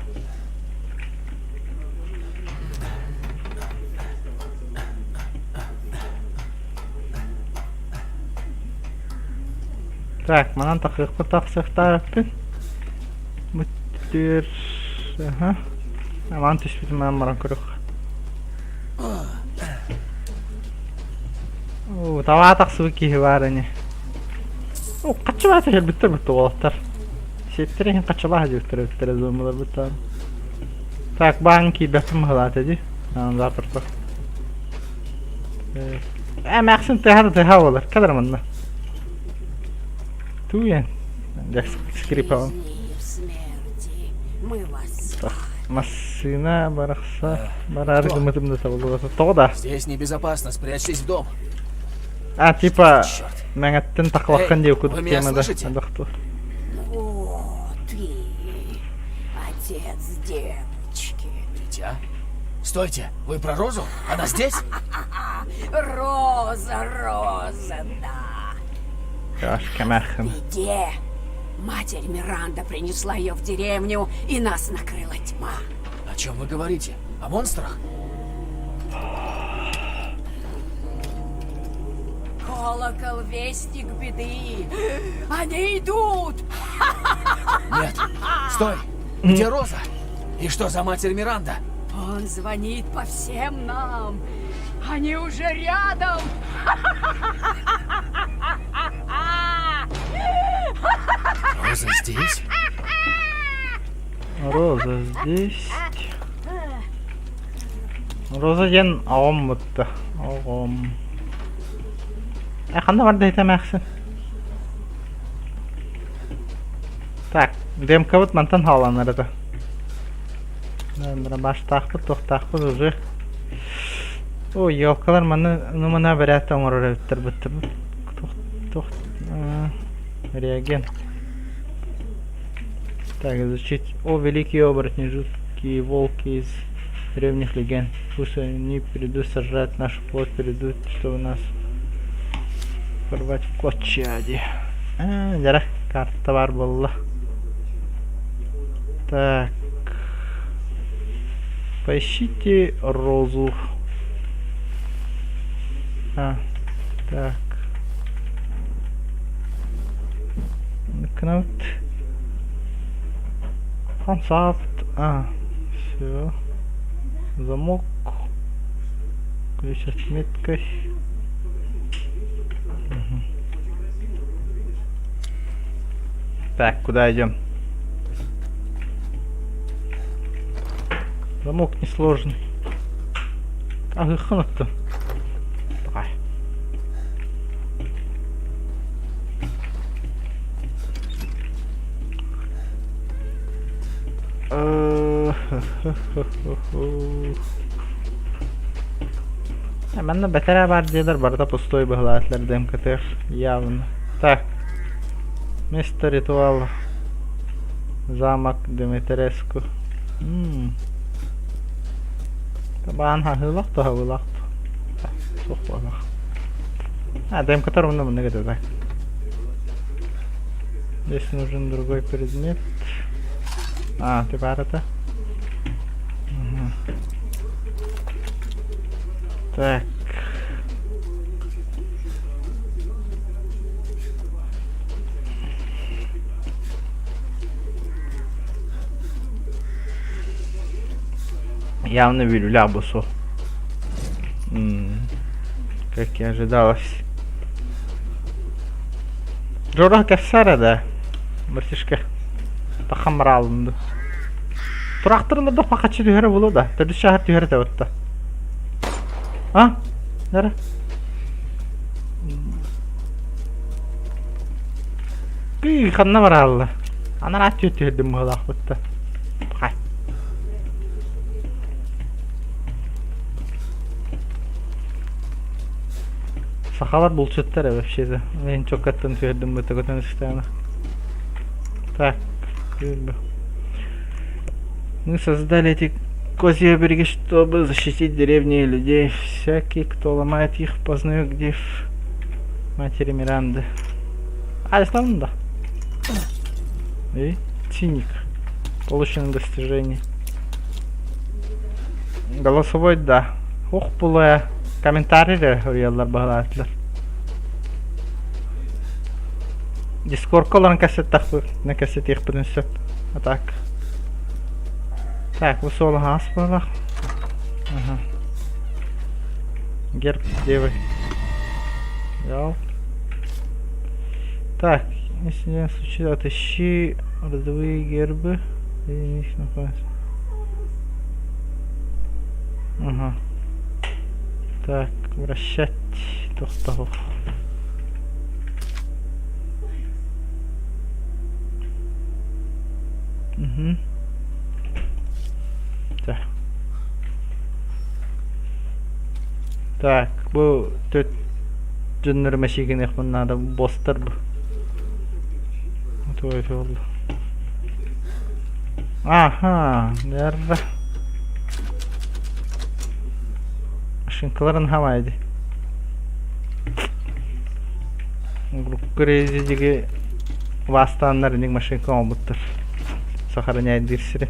Так, манан тахыахпыт тахсыахтаахпын. Бу түөр... Аха. Аман түспүтүм аан баран көрүөх. Оо, табаа тахсыбыт киһи баар ини. Оо, хаччылаа түһэрбиттэр бутта уолаттар. Сиэттэр иһин хаччылаа дьиэттэр эбиттэр зоммалар буттаан. Так, баан киирбэппин быһалаата дии. Аан заперто. Э, эмээхсин тыаһа да тыаһа буолар. Кэлэр манна. Тууйан. Скрипалым. Мы вас Массыына барахса бараары гыммытым да табыллыбата. Тоҕо да? Здесь небезопасно, спрячьтесь в дом. А, типа, мэҥэттэн тахлаххын диye Вы курдук меня тема да. слышите? Адахту. О, ты, отец девочки. Дитя? Стойте, вы про Розу? Она здесь? Роза, Роза, да. Каш кэмээхин. Беде. Матерь Миранда принесла ее в деревню, и нас накрыла тьма. О чем вы говорите? О монстрах? Колокол вестник беды. Они идут! Нет. Стой! Где Роза? И что за матерь Миранда? Он звонит по всем нам. Они уже рядом. Роза здесь? Роза здесь. Роза диэн оҕом бутта. Оҕом. Э, ханна барда ити эмээхсин? Так, демкабыт мантан хааланар этэ. Баштаахпыт, туохтаахпыт уже. Ой, елкалар маны ну мана бэрээт оҥорор эбиттэр бытта. Туох туох реагент. Так, изучить. О, великие оборотни, жуткие волки из древних легенд. Пусть они придут сожрать нашу плоть, придут, чтобы нас порвать в клочья. А, дьэ, карта бар буолла. Так. Поищите розу. А, так. Кнут. Фансафт. А, все. Замок. Ключ с меткой. Угу. Так, куда идем? Замок несложный. Аҕыххын Давай. Манна бэтэрээ баар дьиэлэр барыта пустой быһылаатылар ДМКТ явно. Так, место ритуала. Замок Дмитреску. М. Табаан хаһыылах туһабылах суох буолах. А, ДМКТ ровно маннык этэ так. Здесь нужен другой предмет. А, ты бар это? Угу. Так. Явно Вилюля бусу. Как и ожидалось. Жора кэпсээр да, братишка. Тахамраалынды. Тураахтарылар да пахаччы түһэрэ буолуо да, төрдүс чааһар түһэр этэ батта. А? Нара? Кый ханна бараалла? Анараа түһ түһэрдим быһыылаахпытта. Хай. Сахалар булчуттар вообще-то. Мен чоккаттан түһэрдим бытта көтөн истэҕинэ. Так, Мы создали эти козьи обереги, чтобы защитить деревни и людей. Всякий, кто ломает их, познает где матери Миранды. А, да. И циник. Получено достижение. Голосовой да. Ух булая. Комментарий эрэ баһылаатылар. Дискордка олорон кэпсэттэхпинэ кэпсэтиэхпитин сөп. А так. Так, бу суол аһаҕас буоллах. Аха. Герб девы. Взял. Так, если не случится, отыщи родовые гербы. И них находятся. Ага. Так, вращать тохтоох. Угу. Так. Так, бу төт дьоннор мэсиигиниэхпин наада бостар бу. Той буолла. Аха, нервэ. Машинкаларын хамайды. Группа вастааннар иник машинка оҥорбуттар. Сохраняйдыыр сири.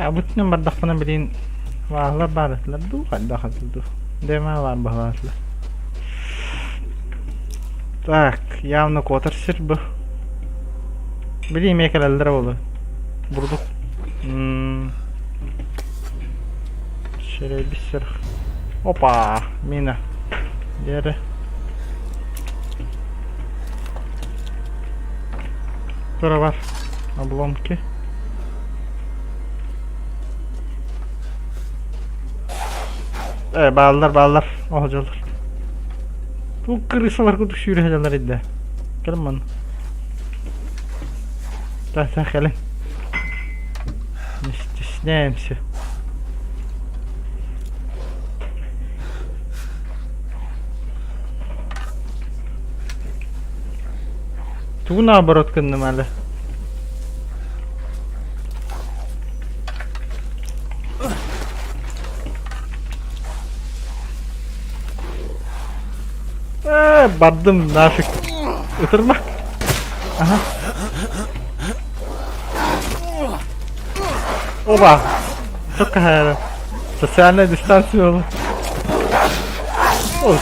Бутунан бардахпына билин ваалар баар этилэр дуу, хайдах этилэр дуу. Дема баар баһылаатылар. Так, явно куотар сир бу. Били эмиэ кэлэллэрэ буолуо. Бурдук. Шеребис сир. Опа, мина. Дери. Тура бар. Обломки. Э, бааллар, бааллар. Оһдьоллор. Бу крысалар курдук сүүрэ сылдьаллар идэ. Кэлин манна. Так, так, кэлин. Не стесняемся. Тугу наоборот гынным әлі? Э, бардым нафиг. Ытырма. Ага. Оба. Только социальная дистанция. Ой.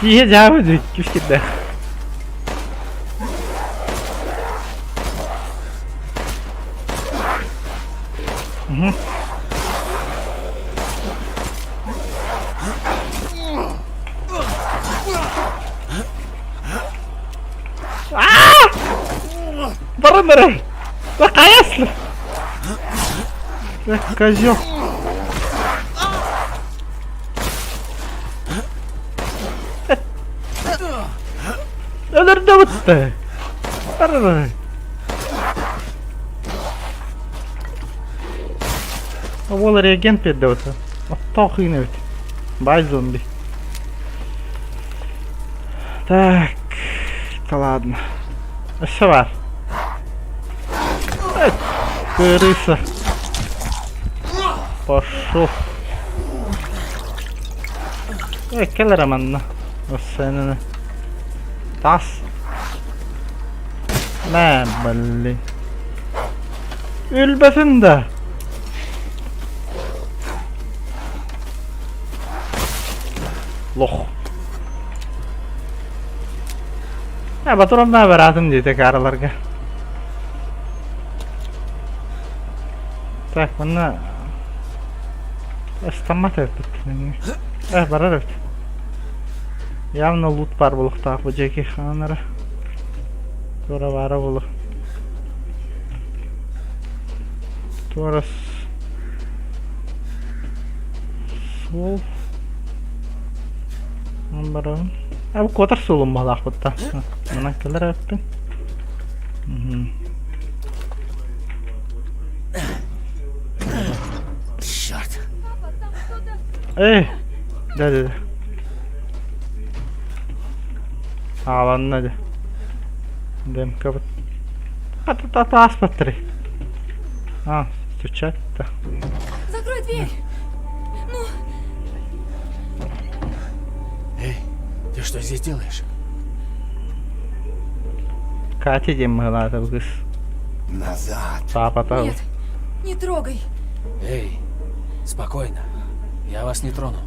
Тиhe дьаабы күс кирдэ. Угу. Баран эрэр! Хайаслы! Козел! Өлөрдө бутта! Баран Уол реагент биэрдэ бутта. Оттоох ыын эбит. Бай зомби. Так, да ладно. Өссө баар. Крыса. Пошел. Э, кэл эрэ манна. Өссө Тас. Мэ, блин. Өлбөтүн да. Лох. Э, батурамна баратым диэтэ каараларга. Так, манна ыстаммат эбиппит. Э, барар эбит. Явно лут баар буолуохтаах бу дьиэки хаанара. Туора баара буолуо. Туора суол барабын. А бу куотар суолум баһылаахпыт да. Манан кэлэр эбиппин. Эй! Да, да, да. Ааланна дьэ. ДМК-быт. Хата ааспаттарый. А, стучать-то. Закрой дверь! Ну! Эй, ты что здесь делаешь? Катя диэн быһалаата бу кыыс. Назад. Папата. Нет, не трогай. Эй, спокойно. Я вас не трону.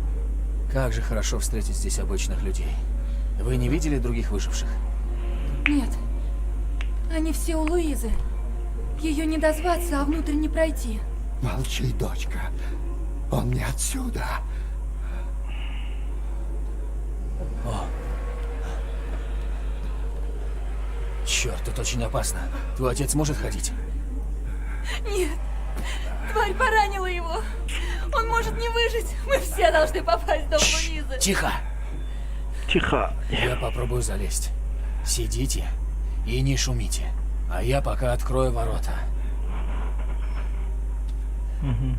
Как же хорошо встретить здесь обычных людей. Вы не видели других выживших? Нет. Они все у Луизы. Ее не дозваться, а внутрь не пройти. Молчи, дочка. Он не отсюда. О. Черт, тут очень опасно. Твой отец может ходить? Нет. Тварь поранила его. Он может не выжить. Мы все должны попасть в дом Луизы. Тихо! Тихо. Я попробую залезть. Сидите и не шумите. А я пока открою ворота. Угу.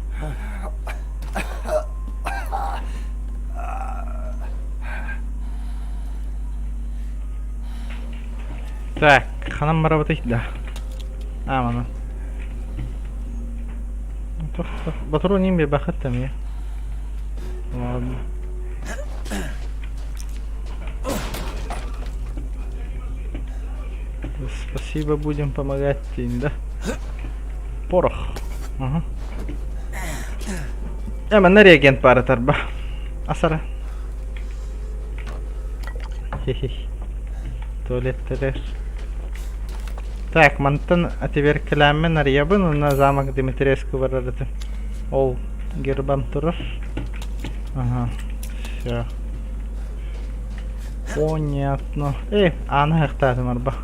Так, ханан барабытый да. А, мана. Батру ним бахат там я. Ладно. Спасибо, будем помогать им, да? Порох. Ага. Э, манна реагент пара тарба. Асара. Хе-хе. Туалеттэрэр. Так, мантан теперь кэлээммин арыйабын уонна замок Дмитриевского барар этим. Ол гербам турар. Ага, все. Понятно. Эй, ааны ыһыктаатым арба.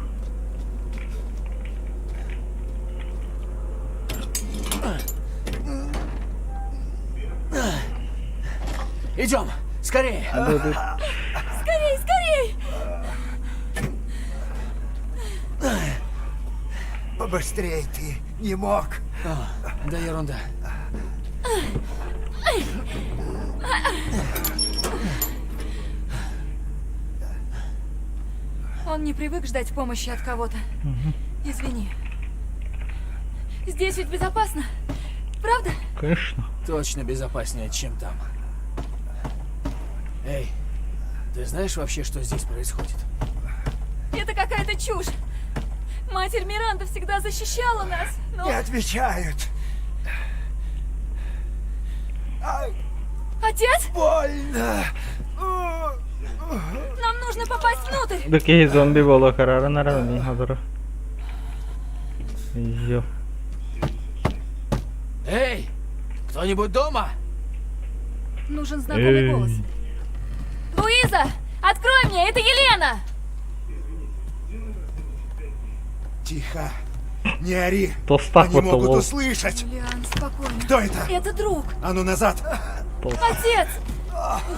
Идем, скорее! Скорей, скорей! Побыстрей ты не мог. О, да ерунда. Он не привык ждать помощи от кого-то. Извини. Здесь ведь безопасно. Правда? Конечно. Точно безопаснее, чем там. Эй, ты знаешь вообще, что здесь происходит? Это какая-то чушь. Матерь Миранда всегда защищала нас, но... Не отвечают. Ай, Отец, больно. нам нужно попасть внутрь. Дыки зомби буолуо карарын аран хазара. Йо. Эй, кто-нибудь дома? Нужен знакомый Эй. голос. Луиза, открой мне, это Елена! Тихо. Не ори. Толстак Они вот могут ол. услышать. Юлиан, спокойно. Кто это? Это друг. А ну назад. Отец!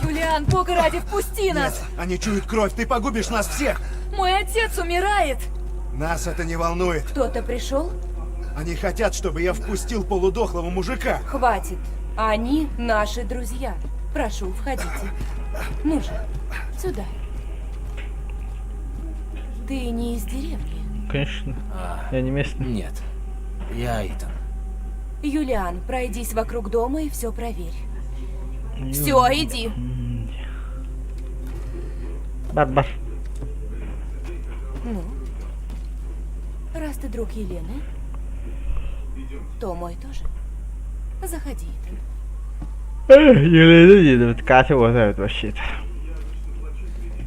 Юлиан, бога ради, впусти нас! Нет, они чуют кровь. Ты погубишь нас всех. Мой отец умирает! Нас это не волнует. Кто-то пришел? Они хотят, чтобы я впустил полудохлого мужика. Хватит. Они наши друзья. Прошу, входите. Ну же, сюда. Ты не из деревни. Конечно. А, Я не местный. нет. Я Итан. Юлиан, пройдись вокруг дома и все проверь. Все, иди. Бар бар. Ну, раз ты друг Елены, то мой тоже. Заходи, Итан. Елена диэбит Катя вот эбит вообще-то.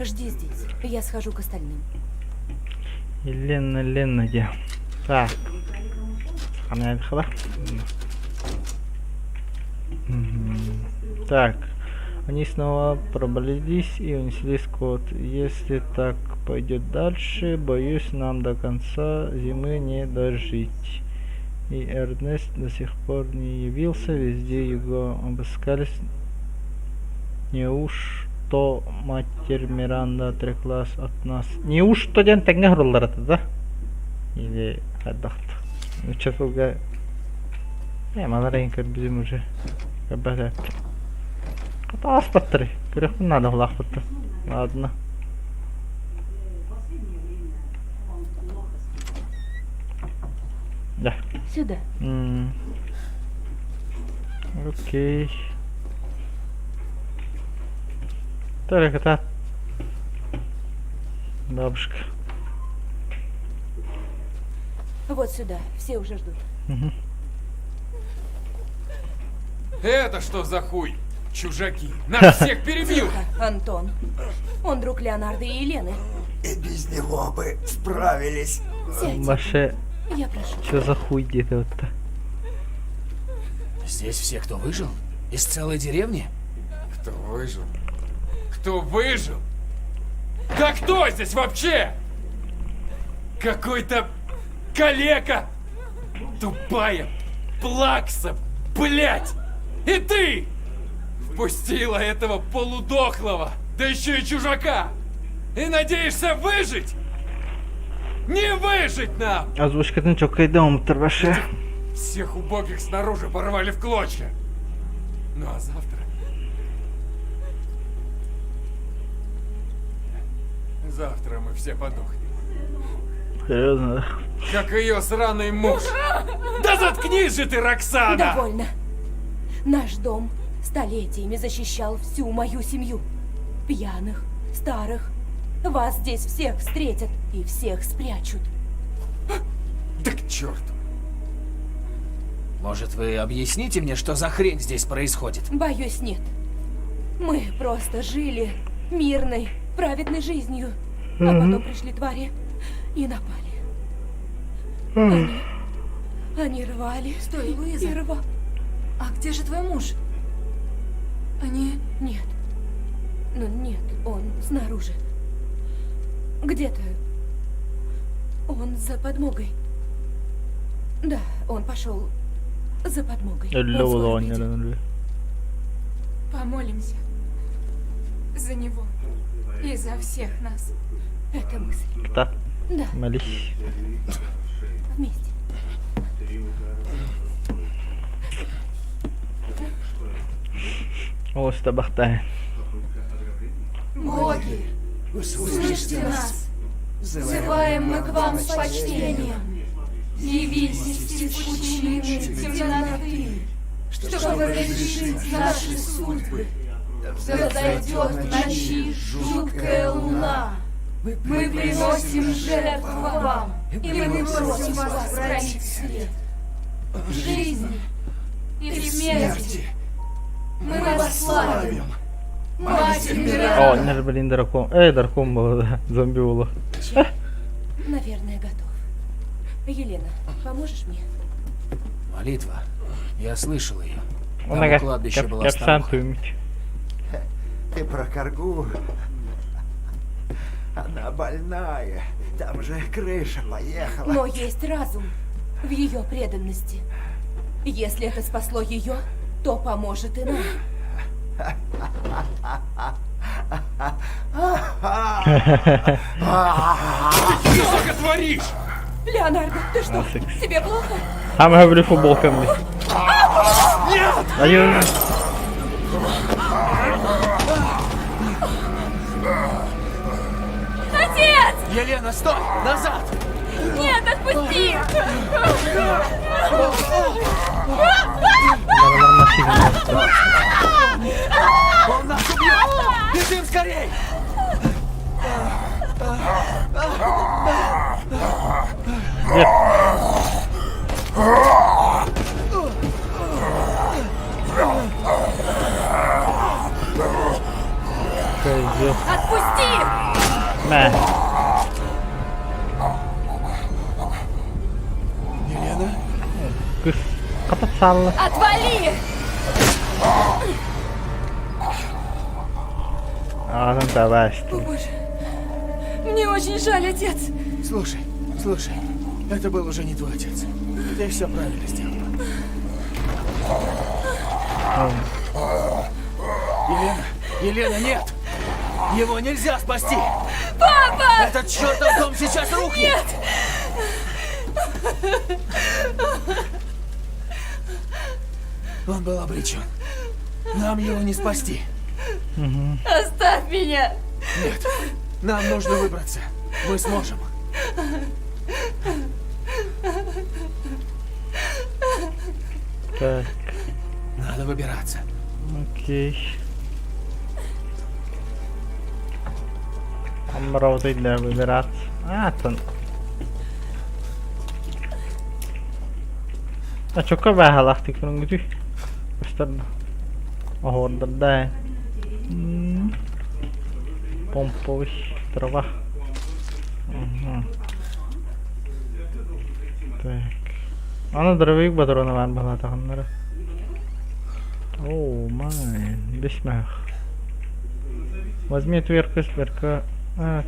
Жди здесь. Я схожу к остальным. Елена Лена диэ. Так. Хамнайдыхала. Так. Они снова пробрались и унесли скот. Если так пойдет дальше, боюсь, нам до конца зимы не дожить. И Эрнест до сих пор не явился, везде его обыскались. Неужто матерь Миранда отреклась от нас? Неужто диэн тэҥҥэ оһороллор этэ да? Или хайдах Нучча тылга э маларайын көрбүтүм уже көрбөт эбиппин. Ааспаттарый? Көрүөхпүн наада улаахпыттар. Ладно. Да. Сюда. М. Окей. Так, это бабушка. Вот сюда. Все уже ждут. Мгм. Это что за хуй? Чужаки! Нас всех перебьют! Тихо, Антон. Он друг Леонардо и Елены. И без него бы справились. Сядь. Ваше, Я прошу. что за хуй где-то вот Здесь все, кто выжил? Из целой деревни? Кто выжил? Кто выжил? Да кто здесь вообще? Какой-то калека! Тупая плакса, блять! И ты! Впустила этого полудохлого, да еще и чужака! И надеешься выжить? Не выжить нам! Озвучкатын чоккайда ваше. Всех убогих снаружи порвали в клочья. Ну а завтра... Завтра мы все подохнем. Серьезно, да? Как ее сраный муж. Да заткнись же ты, Роксана! Довольно. Наш дом столетиями защищал всю мою семью. Пьяных, старых. Вас здесь всех встретят и всех спрячут. Да к черту! Может, вы объясните мне, что за хрень здесь происходит? Боюсь, нет. Мы просто жили мирной, праведной жизнью. А потом пришли твари и напали. Они, они рвали. Стой, Луиза. И рва... А где же твой муж? Они... Нет. Ну нет, он снаружи. Где-то. Он за подмогой. Да, он пошел за подмогой. Он Өллө скоро буолуон придет. ньөрөн Помолимся. За него. И за всех нас. Это мысль. Да. Да, Молись. вместе. О, табахтай. Боги, слышите нас! Взываем мы к вам с почтением. Явитесь из пучины темноты, чтобы разрешить наши судьбы. Да зайдет в ночи жуткая луна. Мы приносим жертву вам, и мы просим вас пролить свет. В жизни и в смерти мы вас славим. Мать О, Императора. нэр блин дракон. Эй, дракон был, да. Зомби было. Чай, наверное, готов. Елена, поможешь мне? Молитва. Я слышал ее. Там Онага у кладбища была капсан старуха. туймит. Ты про коргу. Она больная. Там же крыша поехала. Но есть разум в ее преданности. Если это спасло ее, то поможет и нам. Ты что, сука, творишь? Леонардо, ты что? Секс. Тебе плохо? А мы говорю футболками. Нет! Аю. Отец! Елена, стой! Назад! Нет, отпусти! Он нас убьет! Бежим скорей! Нет. Козёл. Отпусти! Мә. Елена? Кыз. Катат салла. Отвали! Ағын давай. О, боже. Мне очень жаль, отец. Слушай, слушай, это был уже не твой отец. Ты все правильно сделала. Елена, Елена, нет! Его нельзя спасти! Папа! Этот чертов дом сейчас рухнет! Он был обречен. Нам его не спасти. Угу. Оставь меня! Нет, нам нужно выбраться. Мы сможем. Так. Надо выбираться. Окей. Амброзы для выбираться. А, тон. А чокка бааһалаахтык көрүҥҥүтүй? Көстөр оһуордарда Помповый трава. Угу. Так. Аны дробовик патрона баар баһылаатахыннара. О, май, бесмэх. Возьми отвертку сверка. А,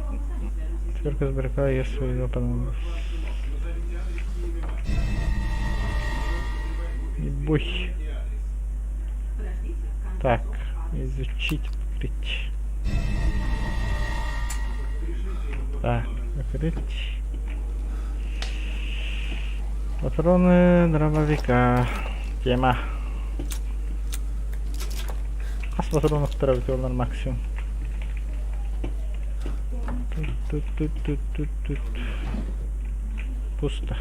отвертку сверка, если ее понадобится. Ебусь. Так, изучить, открыть. Так, открыть. Патроны дробовика. Тема. Хас патронов травитолар максимум. Тут, тут, тут, тут, тут. Пусто.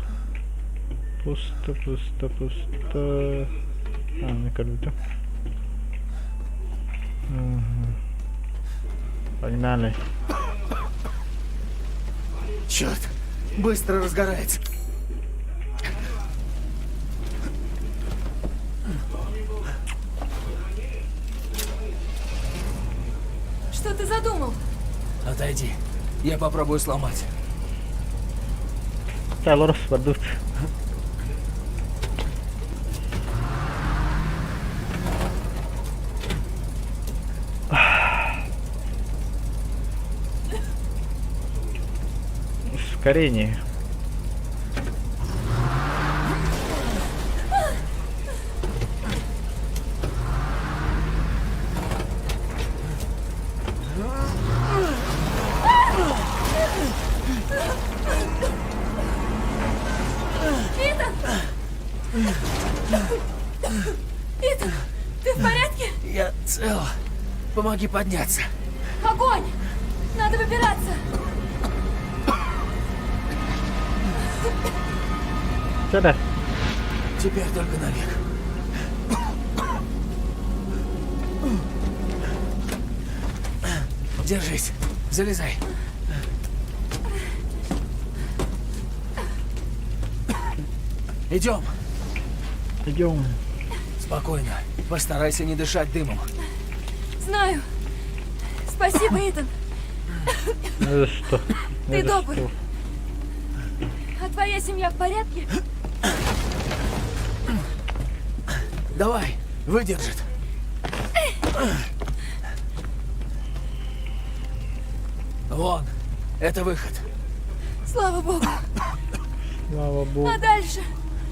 Пусто, пусто, пусто. А, не круто. Угу. Погнали. Черт, быстро разгорается. Что ты задумал? Отойди. Я попробую сломать. Чалорос бардут. Ускорение. Итан! Итан, ты в порядке? Я цел. Помоги подняться. Огонь! Надо выбираться! Сюда. Теперь только наверх. Держись. Залезай. Идем. Идем. Спокойно. Постарайся не дышать дымом. Знаю. Спасибо, Итан. Ну что? Ты Это добр. что? А твоя семья в порядке? Давай, выдержит. Вон, это выход. Слава богу. Слава богу. А дальше?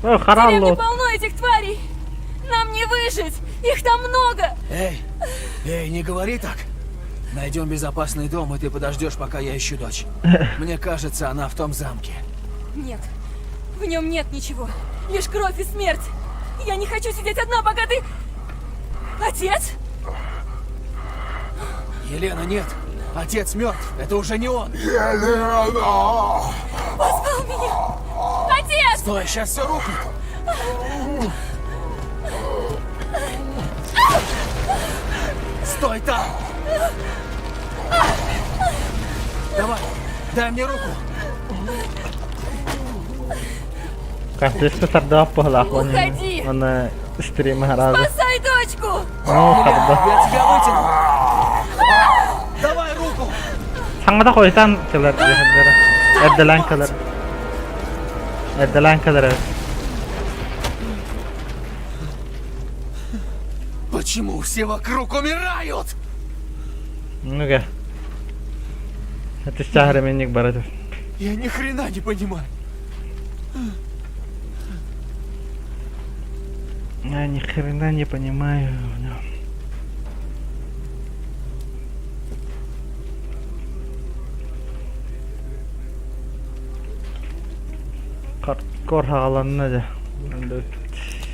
Ой, В деревне Харалло. полно этих тварей. Нам не выжить. Их там много. Эй, эй, не говори так. Найдем безопасный дом, и ты подождешь, пока я ищу дочь. Мне кажется, она в том замке. Нет, в нем нет ничего. Лишь кровь и смерть. Я не хочу сидеть одна, пока ты... Отец? Елена, нет. Отец мертв. Это уже не он. Елена! Позвал меня. Отец! Стой, сейчас все рухнет. Стой там! Давай, дай мне руку. Контесты тогда Уходи. Он стрим раза. Спасай дочку! Ну, харда. Я тебя вытяну. Давай руку. Саҥата хойутаан кэлэр дьахтара. Эрдэлээн кэлэр. Эрдэлээн кэлэр. Почему все вокруг умирают? Ну-ка. Это сахарменник баратов. Я ни хрена не понимаю. Я ни хрена не понимаю. Хардкор хааланна дьэ.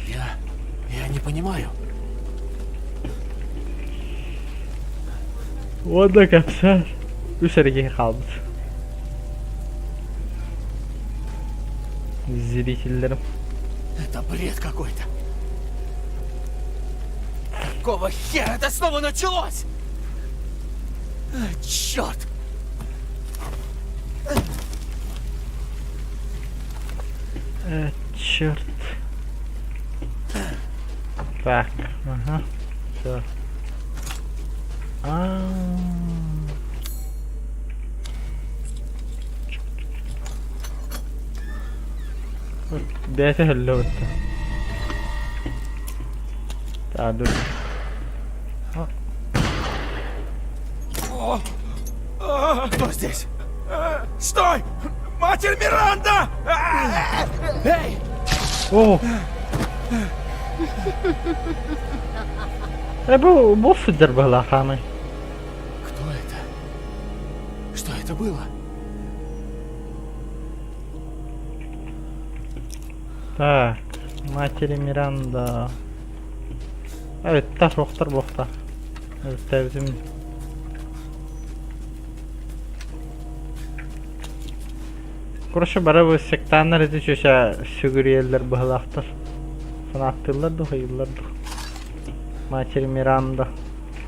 Я... я не понимаю. Уонна кэпсээн үс эрэ киһи хаалбыт. Зрителлэрим. Это бред какой-то. Какого хера это снова началось? А, черт! Э, черт. Так, ага, все. А. Бэйэтэ һөллө Dur. Кто здесь? Стой! Матерь Миранда! Эй! О! Э, бу, бу сылдьар быһалаахаамай. Кто это? Что это было? Так, матери Миранда. Эбиттэр, суохтар буохтар. Эбиттээбитим. Короче, бары бу сектаннар ити чүчэ сүгүрүйэллэр быһалаахтар. Санааттыыллар да, хайыыллар да. Матери Миранда.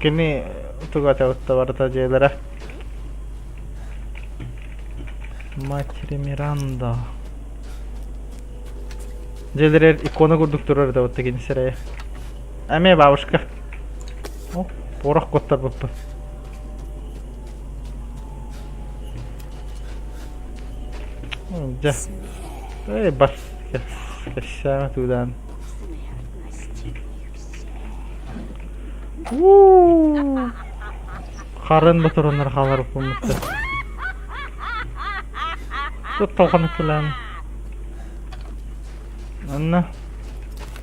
Кини туга этэ барыта дьиэлэрэ. Матери Миранда. Дьиэлэрэр икона курдук турар да вот кини сирэйэ. Эмиэ бабушка. О, порох куттарбыппын. Дьэ. Эй, бас. Кэссээмэ туудаан. Уу. Харын ботуроннар хаалар уппуммуттар. Тут толханы күлэн. Анна.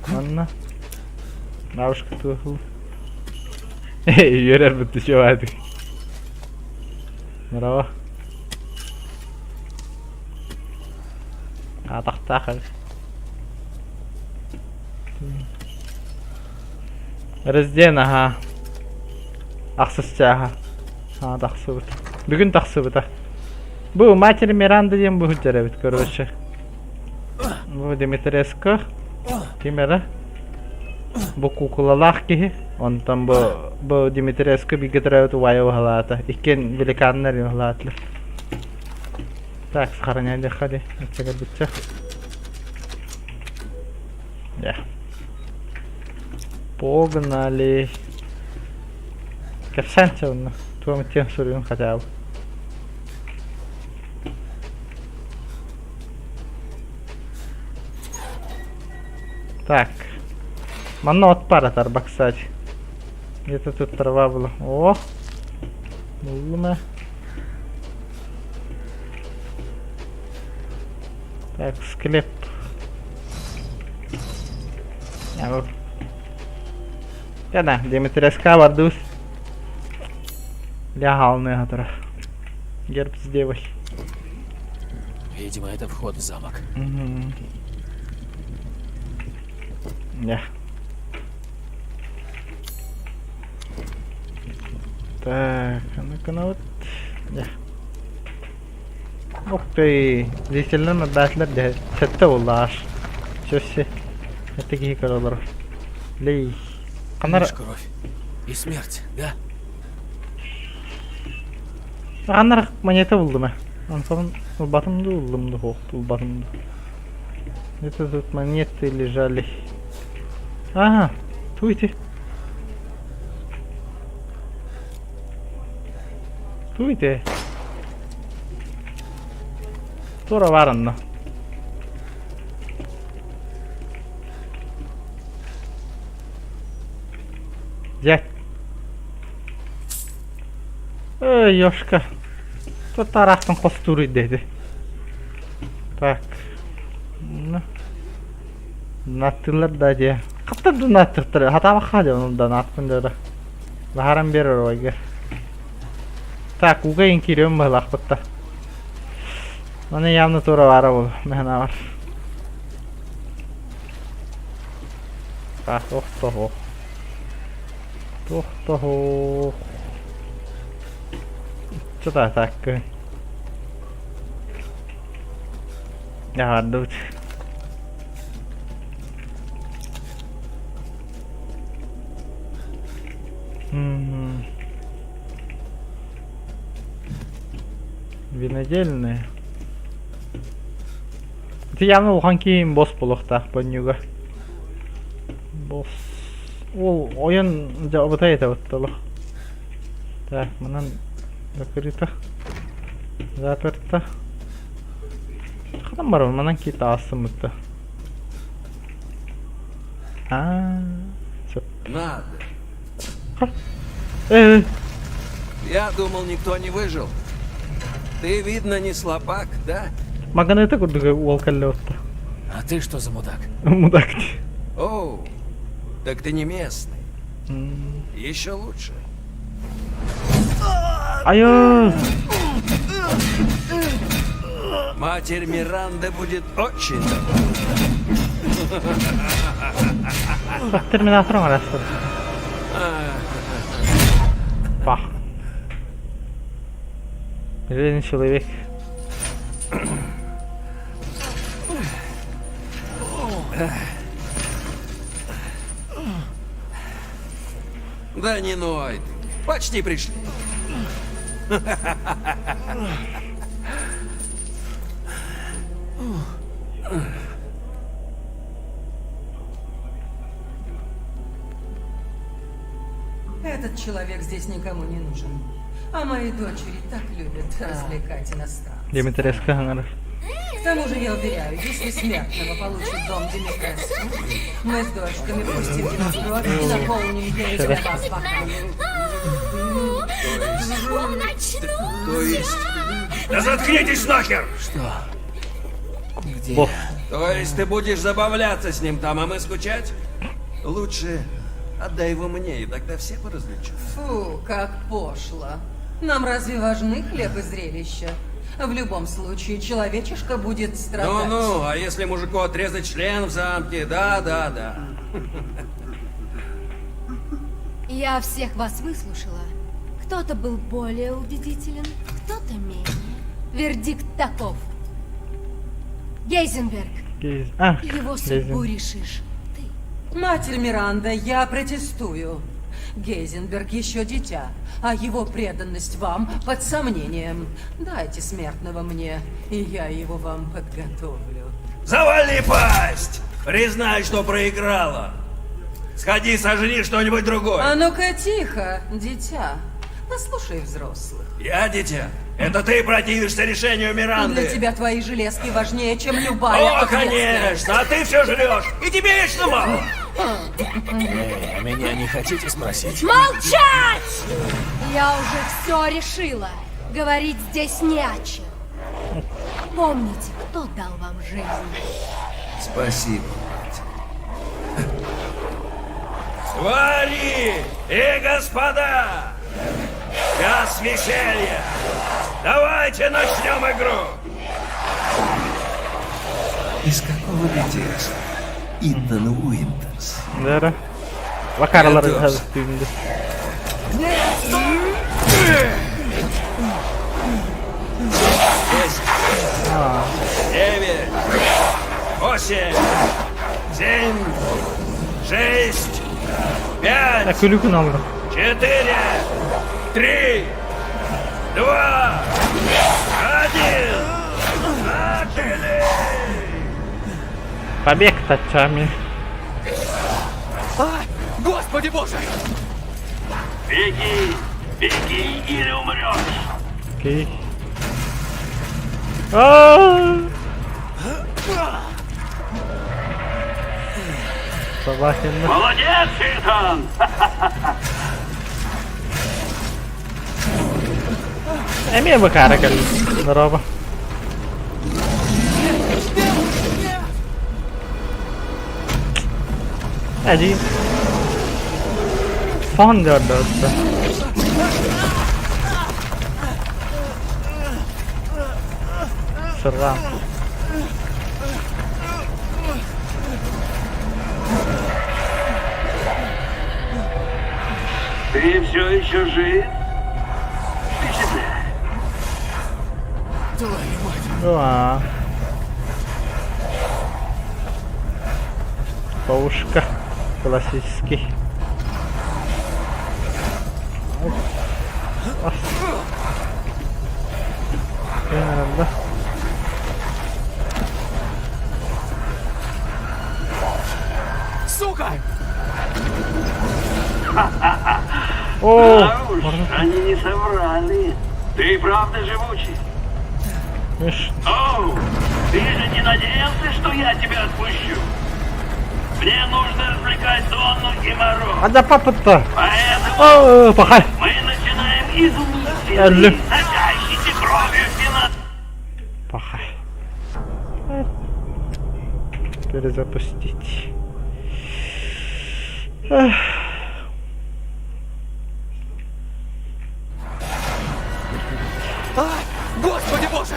Анна. Бабушка туохул. Үөрэр бутты чугаадык. Браво. Атахтаах эбит. Разден, аха. Ахсыс чааһа. Аа, тахсыбыт. Бүгүн тахсыбыта. Бу Матери Миранда диэн бу сылдьар эбит, короче. Бу Дмитреско. Ким эрэ? Бу куукулалаах киһи. Онтон бу, бу Дмитреско бииргэ төрөөбүт убайа уһалаата. Иккиэн великаннар уһалаатылар. Так, сохраняй диэххэ дии. Ычча Да. Погнали. Кэпсээн онно. Туом тем суруйун хотя бы. Так. Манна от пара тарба, кстати. Где-то тут трава была. О! Буллум Так, склеп. Кэнэ, Дмитриевская бардыбыт. Ля хаалыныаха турар. Герб с девой. Видимо, это вход в замок. Угу. Да. Так, а ну-ка ну вот. Да. Ух ты, зрителлэр мөрбээтилэр дьэ сэттэ буолла аш. Сөссе. Это киһи көрө олорор. Лей. Ханар Лишь кровь и смерть, да? Ханар монета булдум э. Онтон ылбатым дуу, ыллым дуу, суох ылбатым дуу. Где-то тут монеты лежали. Ага, туйте. Туйте. Тура баар онно. Дьэ. Эй, Ёшка. Тут тараахтан хостуур диэти. Так. Донаттыыллар да дьэ. Хаттан донаттыахтара. Хатаабахха дьэ ону донаттын да. Баһаран биэрэр ойгер. Так, ууга иин киириэм быһылаахпытта. Маны явно туора баара буолуо, мэһэнээҕэр. Так, туох да суох. Туох да суох. Что-то атака. Яһардыбыт. Винодельная. Ити явно улахан киин босс буолуохтаах бонньуга. Босс. Ол ойон дьэ обутай этэ оттолох. Так, манан закрыто. Заперто. Ханан барабын, манан киит таҕыстыммытта. А, сөп. Надо. Э, Я думал, никто не выжил. Ты, видно, не слабак, да? Маганыта курдук уол кэллэ отто. А ты что за мудак? Мудак. Оу, так ты не местный. Еще лучше. Айо! Матерь Миранда будет очень довольна. Терминатор оҥорор. Пах. Железный человек. Да не ной ты. Почти пришли. Этот человек здесь никому не нужен. А мои дочери так любят развлекать иностранцев. Димитреска хаҥарар. К тому же я уверяю, если смертного получит дом Димитреску, мы с дочками пустим ему в кровь и наполним ею для вас бокалы. Он очнулся! То есть... Да заткнитесь нахер! Что? Где? Босс. То есть ты будешь забавляться с ним там, а мы скучать? Лучше отдай его мне, и тогда все поразвлечутся. Фу, как пошло. Нам разве важны хлеб и зрелища? В любом случае, человечишка будет страдать. Ну-ну, а если мужику отрезать член в замке? Да, да, да. Я всех вас выслушала. Кто-то был более убедителен, кто-то менее. Вердикт таков. Гейзенберг, А, его судьбу Гейзен. решишь ты. Матерь Миранда, я протестую. Гейзенберг еще дитя, а его преданность вам под сомнением. Дайте смертного мне, и я его вам подготовлю. Завали пасть! Признай, что проиграла. Сходи, сожри что-нибудь другое. А ну-ка тихо, дитя. Послушай взрослых. Я дитя. Это ты противишься решению Миранды. Для тебя твои железки важнее, чем любая О, ответственность. конечно! А ты все жрешь, и тебе вечно мало! Эй, а меня не хотите спросить? Молчать! Я уже все решила. Говорить здесь не о чем. Помните, кто дал вам жизнь. Спасибо, мать. Твари и господа! Час веселья! Давайте начнем игру! Из какого теста? Итан Уинтерс. Дара. Бакаралар Готов. түүндө. 10, 9, 8, 7, 6, 5, Күлүкүн алдым. 4, 3, 2, 1. Начали! Побег тачами. А, господи боже! Беги! Беги или умрешь! Окей. А! Собакин. Молодец, Итан! Эмиэ бакара кэллим. Здорово. Эдий. Фон дьордоотто. Сырҕаан. Ты все еще жив? Впечатляет. А. Паушка классический. Да. Сука! О, Да уж, они не соврали. Ты правда живучий? Оу, ты же не надеялся, что я тебя отпущу? Мне нужно развлекать Донну и Моро. А да папа-то. Поэтому О, пахай. мы начинаем изумительный, сочащийся кровью финал. Пахай. Перезапустить. Эх. А, господи боже!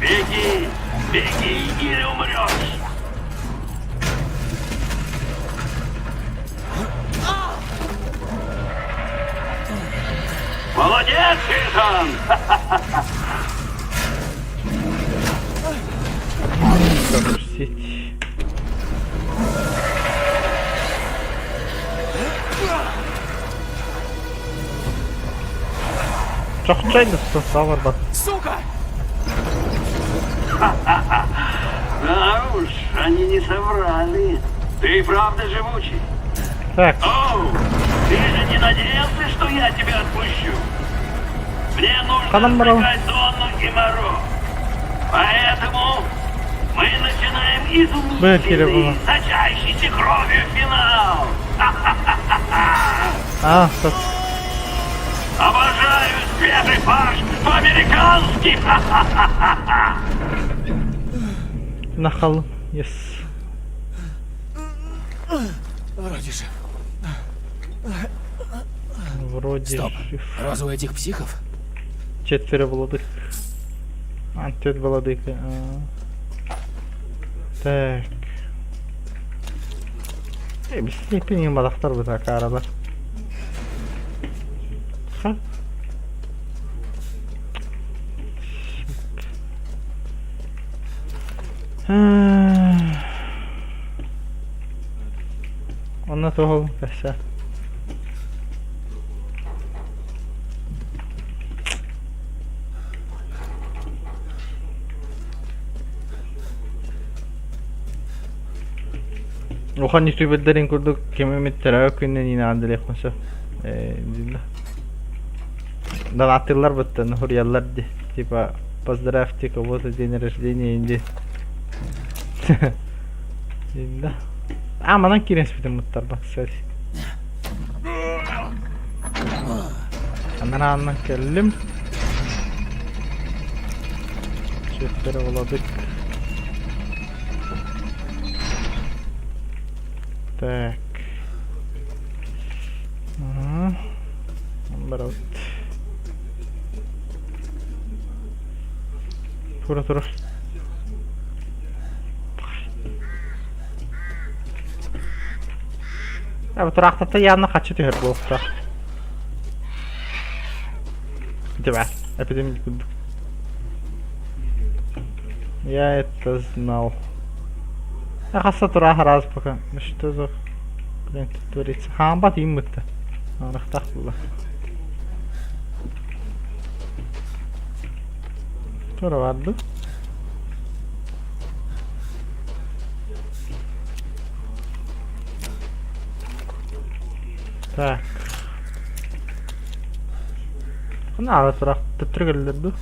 Беги, беги или умрешь. Молодец, Итан! Запустить. Чохчайны саварбат. Сука! Да уж, они не соврали. Ты правда живучий? Так. Оу, ты же не надеялся, что я тебя отпущу? Мне нужно развлекать Донну и Моро. Поэтому мы начинаем изумительный, сочащийся кровью финал. А, стоп. Обожаю свежий фарш по-американски. Нахал. Yes. Вроде жив. Вроде Стоп. жив. Роза у этих психов? Четверо владык. А, түөрт владыка. А. Так. Э, бисни балахтар бу такаралар. Ха. Онно туһул кэсэ. Улахан ютубердэрин курдук ким эмит төрөөбүт күнүнэн иинэҕэрдэлиэхпин сөп дииллэр. Донаттыыллар быттан суруйаллар дии типа поздравьте кого-то день рождения инди дииллэр. А манан киирэн испитим муттарба кстати. Анарааннан кэллим. Четверо владык. Так. Ага. Барабыт. Тура тура. А тураахтата явно хачы түһэр буолуохтаах. Дьэ эпидемия курдук. Я это знал. Хасса тураах араас пока. Ну что за блин тут творится? Хаамбат ииммытта. Арахтаах буолла. Тура барды. Так. Хана тураах төттөрү кэллэр дуу?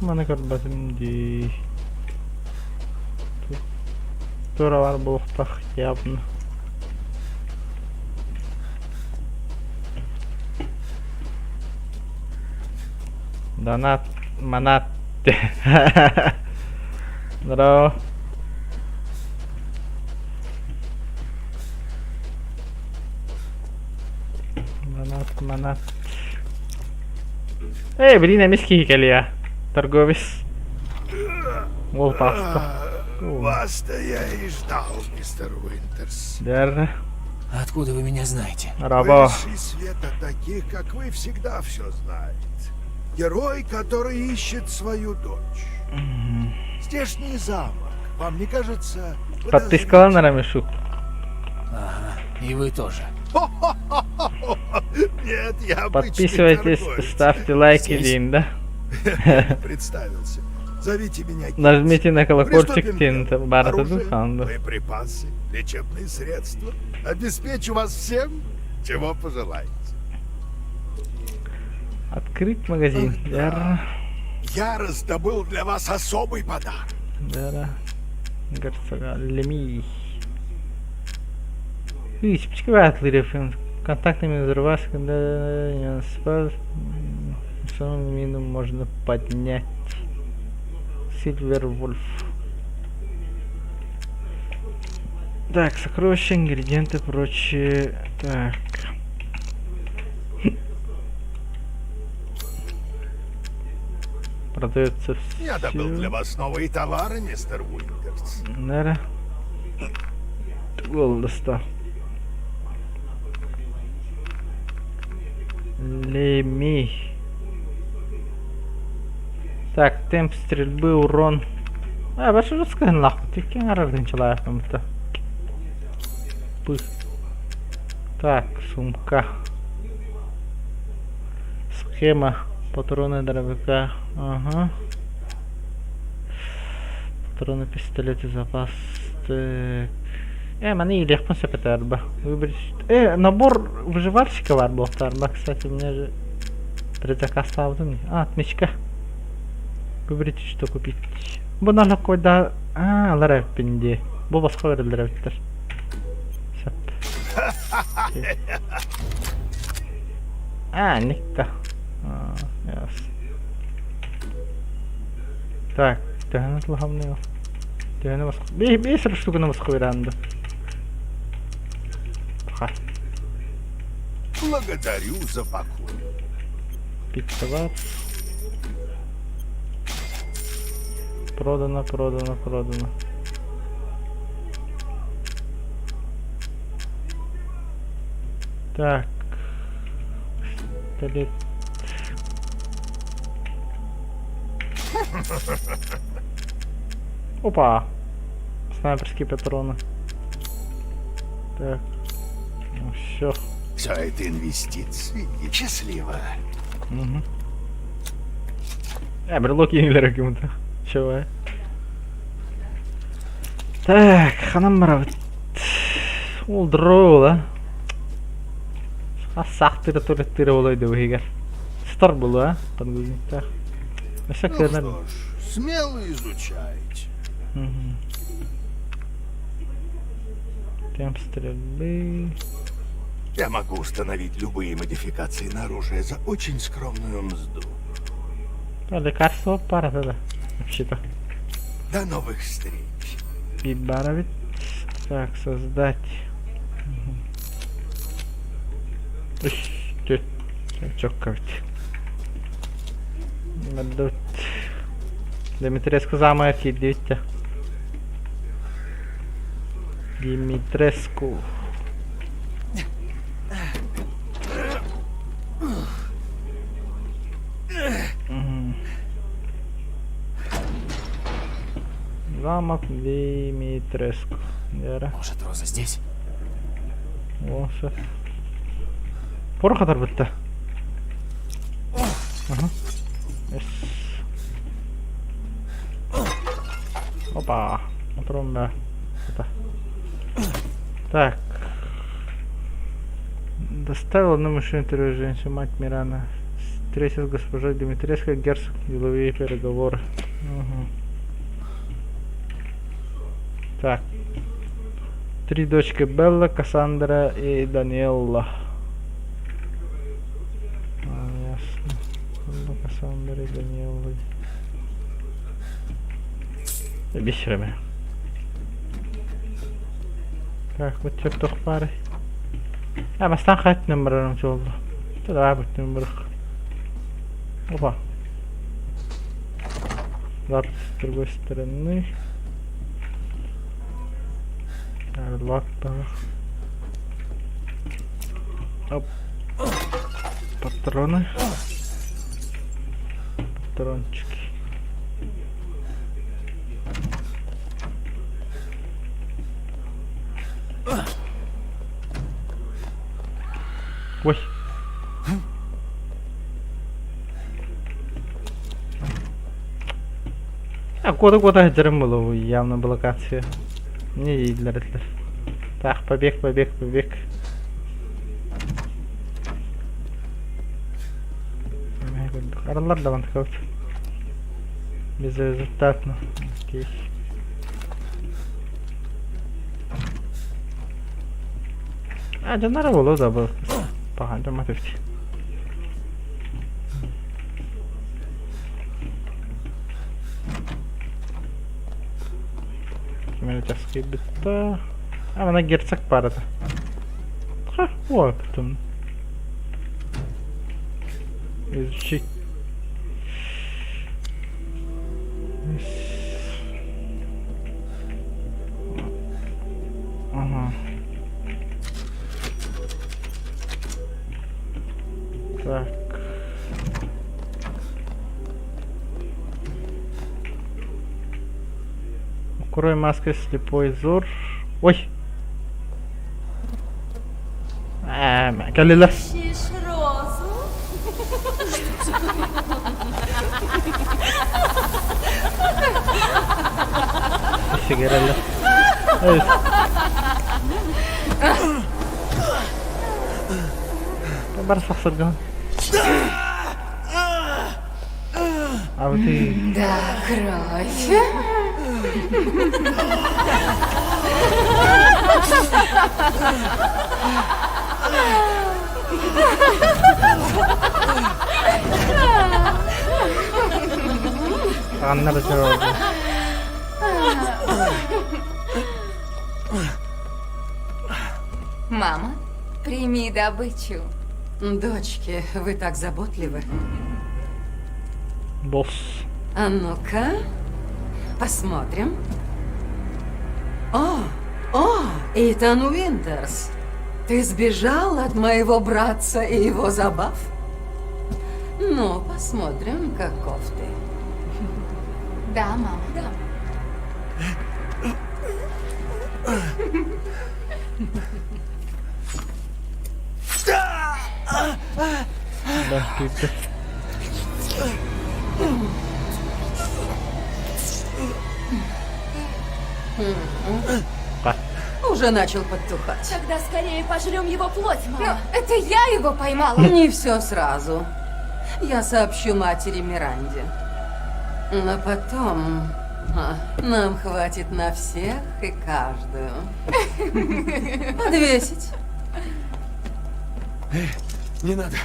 Маны көрбөтүм дии. Тура бар буолуохтаах явно. Донат, манат. Здорово. Манат, манат. Эй, блин, эмис киһи кэлиэ. Торговец. Уол таҕыста. Вас-то я и ждал, мистер Уинтерс. Дэр. Откуда вы меня знаете? Раба. Высший свет о таких, как вы, всегда все знает. Герой, который ищет свою дочь. Здешний замок, вам не кажется Подпискаланар эмэ сук. Ага, и вы тоже. Нет, я обычный Подписывайтесь, торговец. ставьте лайки, Здесь? Линда. Представился. Зовите меня Гитс. Нажмите на колокольчик Приступим к тинта делу. барата Оружие, духанду. боеприпасы, лечебные средства. Обеспечу вас всем, чего пожелаете. Открыть магазин. Дэр. Я раздобыл для вас особый подарок. Дэр. Герцога Леми. Видите, контактными взрываться, когда не спал, самую мину можно поднять. Сильвер Вольф. Так, сокровища, ингредиенты, прочее. Так. Продается все. Я добыл для вас новые товары, мистер Уинтерс. Наверное. Гол достал. Леми. Так, темп стрельбы, урон. А, башы русская нахуй. Ты кем человеком-то? Пых. Так, сумка. Схема. Патроны дробовика. Ага. Патроны, пистолеты, запас. Так. Э, маны илиэхпин сөп этэ арба. Выбрать... Э, набор выживальщика баар буолуохтаах Кстати, у меня же предзаказ ставлен. А, отмечка. Выберите, что купить. Бу налегкой да... А, алар эппин дии. Бу босхо бэриллэр эбиттэр. Сөп. А, никто. А, ясно. Так, төһөнү тулахамный Төһөнү босхо... Биир штуканы босхо биэрэн да. Ха. Благодарю за покупку. Пиктовар. Продано, продано, продано. Так. Пистолет. Опа! Снайперские патроны. Так. Ну все. Все это инвестиции. Счастливо. Угу. Э, брелок кинилэр ким-то. Чего? Так, ханан барабыт. Ол дрола. Сахтыра туалеттыра болой да иһигэр. Сытар буолуо, подгузниктаах. Өссө Ну кыанар. что ж, смело изучайте. Мгм. Темп стрельбы. Я могу установить любые модификации на оружие за очень скромную мзду. А, лекарство пара тогда. Вообще-то. До новых встреч. Бит Так, создать. Чокковать. Димитреску замок киирдибит Димитреску. Замок Димитреску. Дьэ Может, Роза здесь? О, все. Порох хатарбыта. Ага. Эс. Опа. Патрон, да. Это. Так. Доставил одну машину трёх женщин, мать Мирана. Встретил с госпожой Димитреско, герцог, деловые переговоры. Угу. Так. Три дочки Белла, Кассандра и Даниэлла. А, ясно. Белла, Кассандра и Даниэлла. Бисерами. Так, вот туох баарый. А, бастаан хайатынан барарым буолла. Давай бүтүн барах. Опа. Запись с другой стороны. Латтах. Оп. Патроны. Патрончики. Ой. А куда-куда сылдьарым буолуо явно блокация. Не дииллэр этилэр. Так, побег, побег, побег. Араллар да мантыкабыт. Безрезультатно. Окей. А, дьонноро буолуо да бу. Пахан дьоммот эбит. Кимэрэ киирбиттэ. А, мана герцог баар этэ. Ха, уопутум. Изучить. Ага. Так. Укрой маской слепой зор. Ой! Кэллилэр. Ищешь розу? Сигареллер. Бар сахсырган. А вот и... Да, кровь. Анна разорвала. Мама, прими добычу. Дочки, вы так заботливы. Босс. А ну-ка, посмотрим. О, о, Итан Уинтерс. Ты сбежал от моего братца и его забав? Ну, посмотрим, каков ты. Да, мама, да. Да, күүтэ. Уже начал подтухать. Тогда скорее пожрем его плоть, мама. Но это я его поймала. Не все сразу. Я сообщу матери Миранде. Но потом а, нам хватит на всех и каждую. Подвесить. Не надо.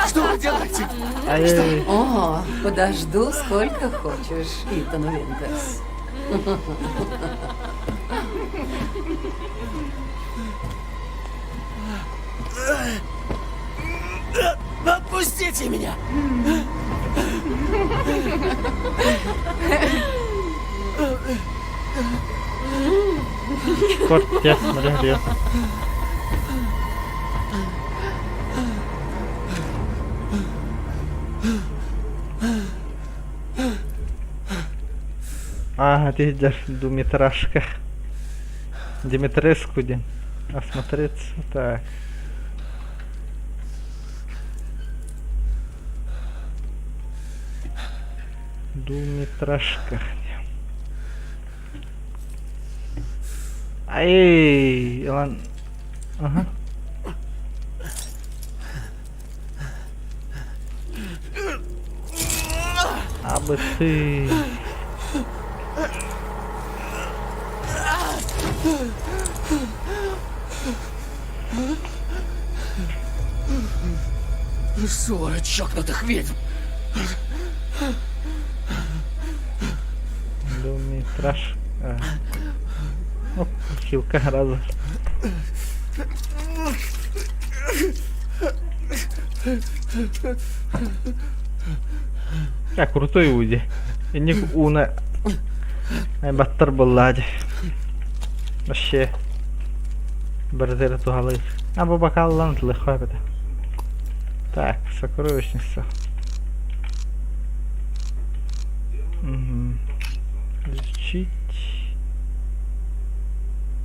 Что, вы делаете? Ай-яй-яй. О, подожду сколько хочешь, Итан Уинтерс. Отпустите меня! Кортес, смотри, А, ты идешь Думитрашка. Димитреску день. Осмотреться. Так. Думитрашка. Ай, ылан. Ага. Абы ты. Свора чокнутых ведьм! Думитраш. А. Оп, хилка раза. Я крутой Уди. Инник ууна баттар буоллаа дии. Вообще барыта туһалыыр. А бу бакаллан легко эбэтэ. Так, сокровищница. Угу. Изучить.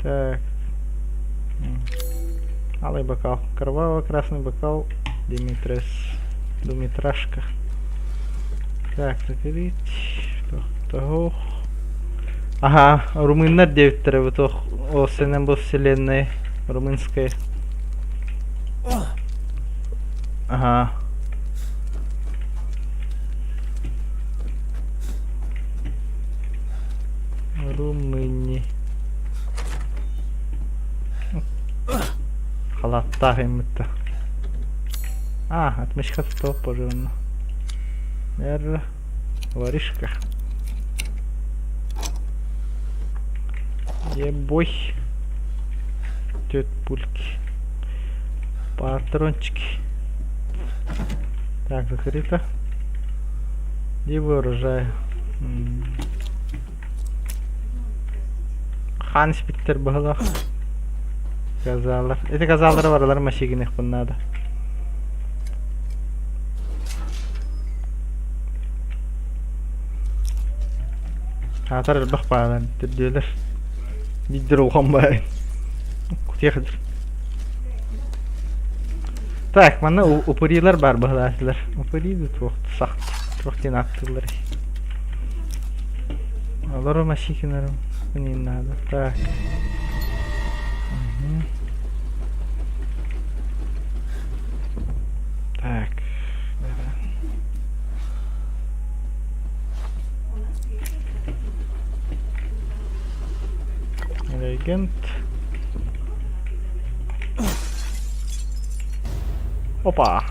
Так. Алый бокал. Кроваво-красный бокал Димитрес. Думитрашка. Так, закрыть. Того. Ага, румыннар диэбиттэрэ бу туох ол сэнэн бу вселенная румынская. Ага. Румыни. Халаттаах иммитта. А, отмычка туох поживно. Эр воришка. Ебой. Тет пульки. Патрончики. Так, закрыто. Диво урожай. Хаан испиттэр быһылах. Казалар. Эти казалары баралар машигинехпин надо. Аатар элбэх баалар түрдүөлэр. Биирдэр улахан баай. Кутуйах Так, манна упырилар баар быһалаатылар. Упыри да туох сах туох диэн ааттыыллар. Олору машикинарым не надо. Так. Угу. Так. Реагент. Опа!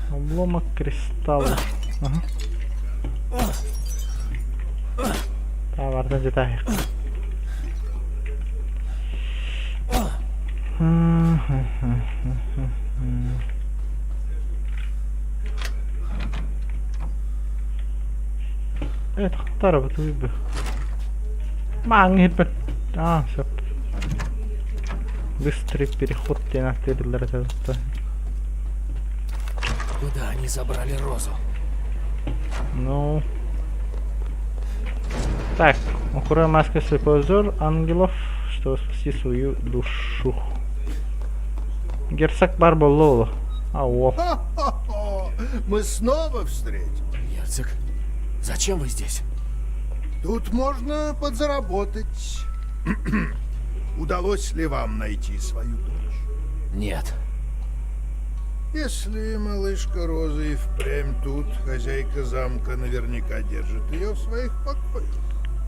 Обломок кристалла. Ага. Товардан жетайық. Э, тахтар бу. Маҥ иһиппэт. Аа, сөп. Быстрый переход диэн ааттыыллар этэ. Куда они забрали Розу? Ну. Так, укрой маской слепой взор ангелов, чтобы спасти свою душу. Герцог Барбололо. Ау. Мы снова встретились. Герцог, зачем вы здесь? Тут можно подзаработать. Удалось ли вам найти свою дочь? Нет. Если малышка Роза и впрямь тут, хозяйка замка наверняка держит ее в своих покоях.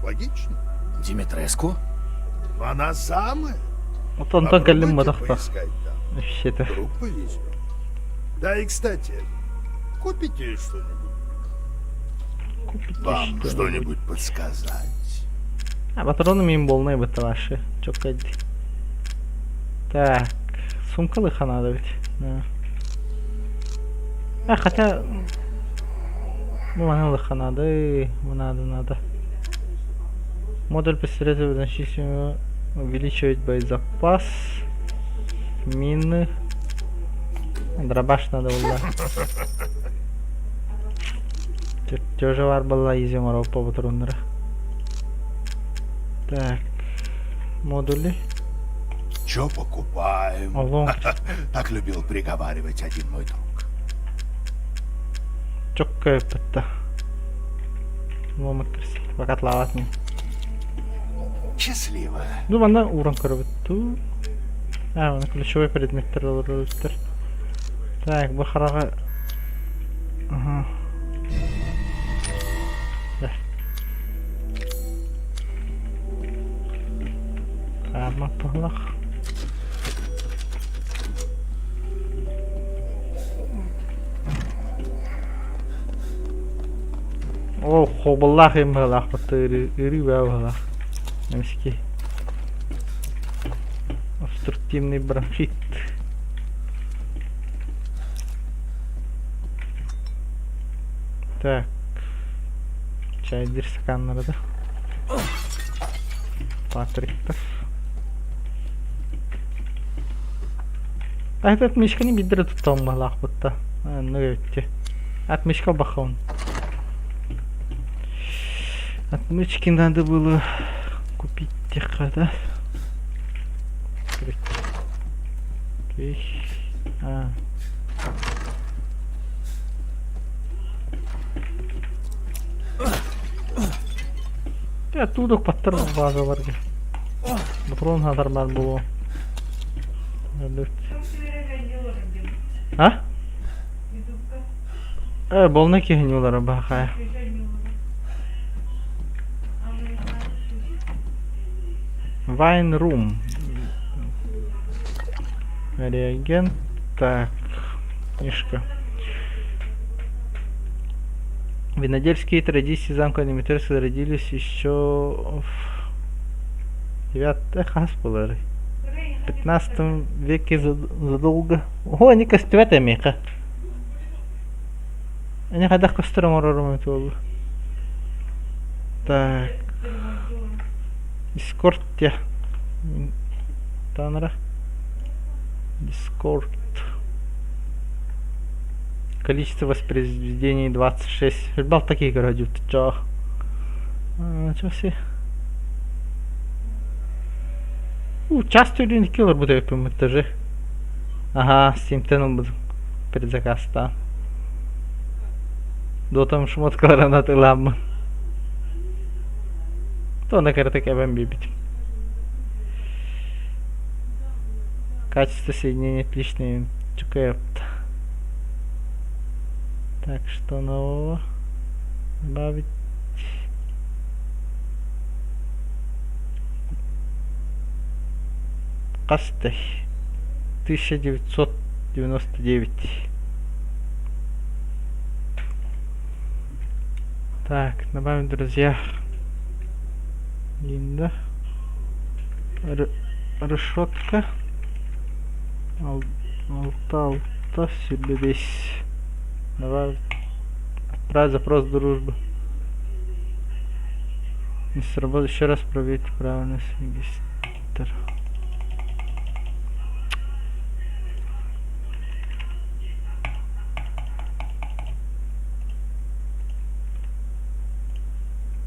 Логично? Димитреску? Она самая. Вот он только Попробуйте поискать там. Вообще-то. Вдруг повезет. Да и, кстати, купите что-нибудь. Купите Вам что-нибудь подсказать. А патроны мин болнай быталашы. Чокка Так, сумка лыха надо ведь. Да. А, хотя... Ну, она лыха надо, и надо, надо. Модуль пистолета значительно увеличивать боезапас. Мины. Дробаш надо было. Чертежи бар была изюм по патроннара. Так. Модули. Чё покупаем? Алло. Так любил приговаривать один мой друг. Чокка эппетта. Ломак Пока не. Счастливо. Ну, манна ууран көрөбүт дуу. А, оны ключевой предметтер олорор Так, бу хараҕа... Ага. Да. Хаама туһалах. О, хобуллаах им быһалаах баттыыры ырыы баа быһалаах. Эмиски. Обструктивный бронхит. Так. Чайдыыр стаканнара да. Патриктар. А этот мишканы биирдэрэ туттаҕым баһылаахпыт да. Оннук эбит Отмычка бахон. Отмычки надо было купить тихо, да? Окей. А. Я тудок паттар базаларга. Патрон хатармар булуо. А? Э, болна киһини улара бахая. Wine Room. Реагент. Так, книжка. Винодельские традиции замка Дмитровска зародились еще в 9 хас буолар. 15 веке задолго. О, они көстүбэт эмиэхэ. Они хайдах көстөр оҥорорум эбит буолла. Так. Дискорд те. Танара. Дискорд. Количество воспроизведений 26. Бал такие короче, чё? Чё все? Часто үлүн икки олорбут эбиппин этаже. Аһаа, Steamтэн ылбытым предзаказтаан. Дотам шмоткаларын атыылааммын. Туона кыратык эбэн биэрбитим. Качество соединения отличное. Чукайапта. Так, что нового? Добавить. Хас 1999. Так, добавим друзья. Линда. Решетка. Алта, алта, себе весь. Давай. Отправь запрос дружбы. Не сработал. Еще раз проверьте правильность регистр.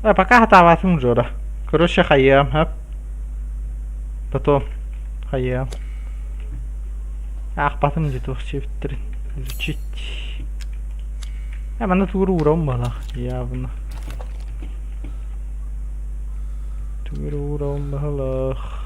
А пока хатаабатым Жора. Короче, хайыам, хөп. Потом хайыам. Аахпатым дии туох сиэбиттэрин изучить. Э, манна тугу уурабын баҕалаах явно. Тугу уурабын баҕалаах.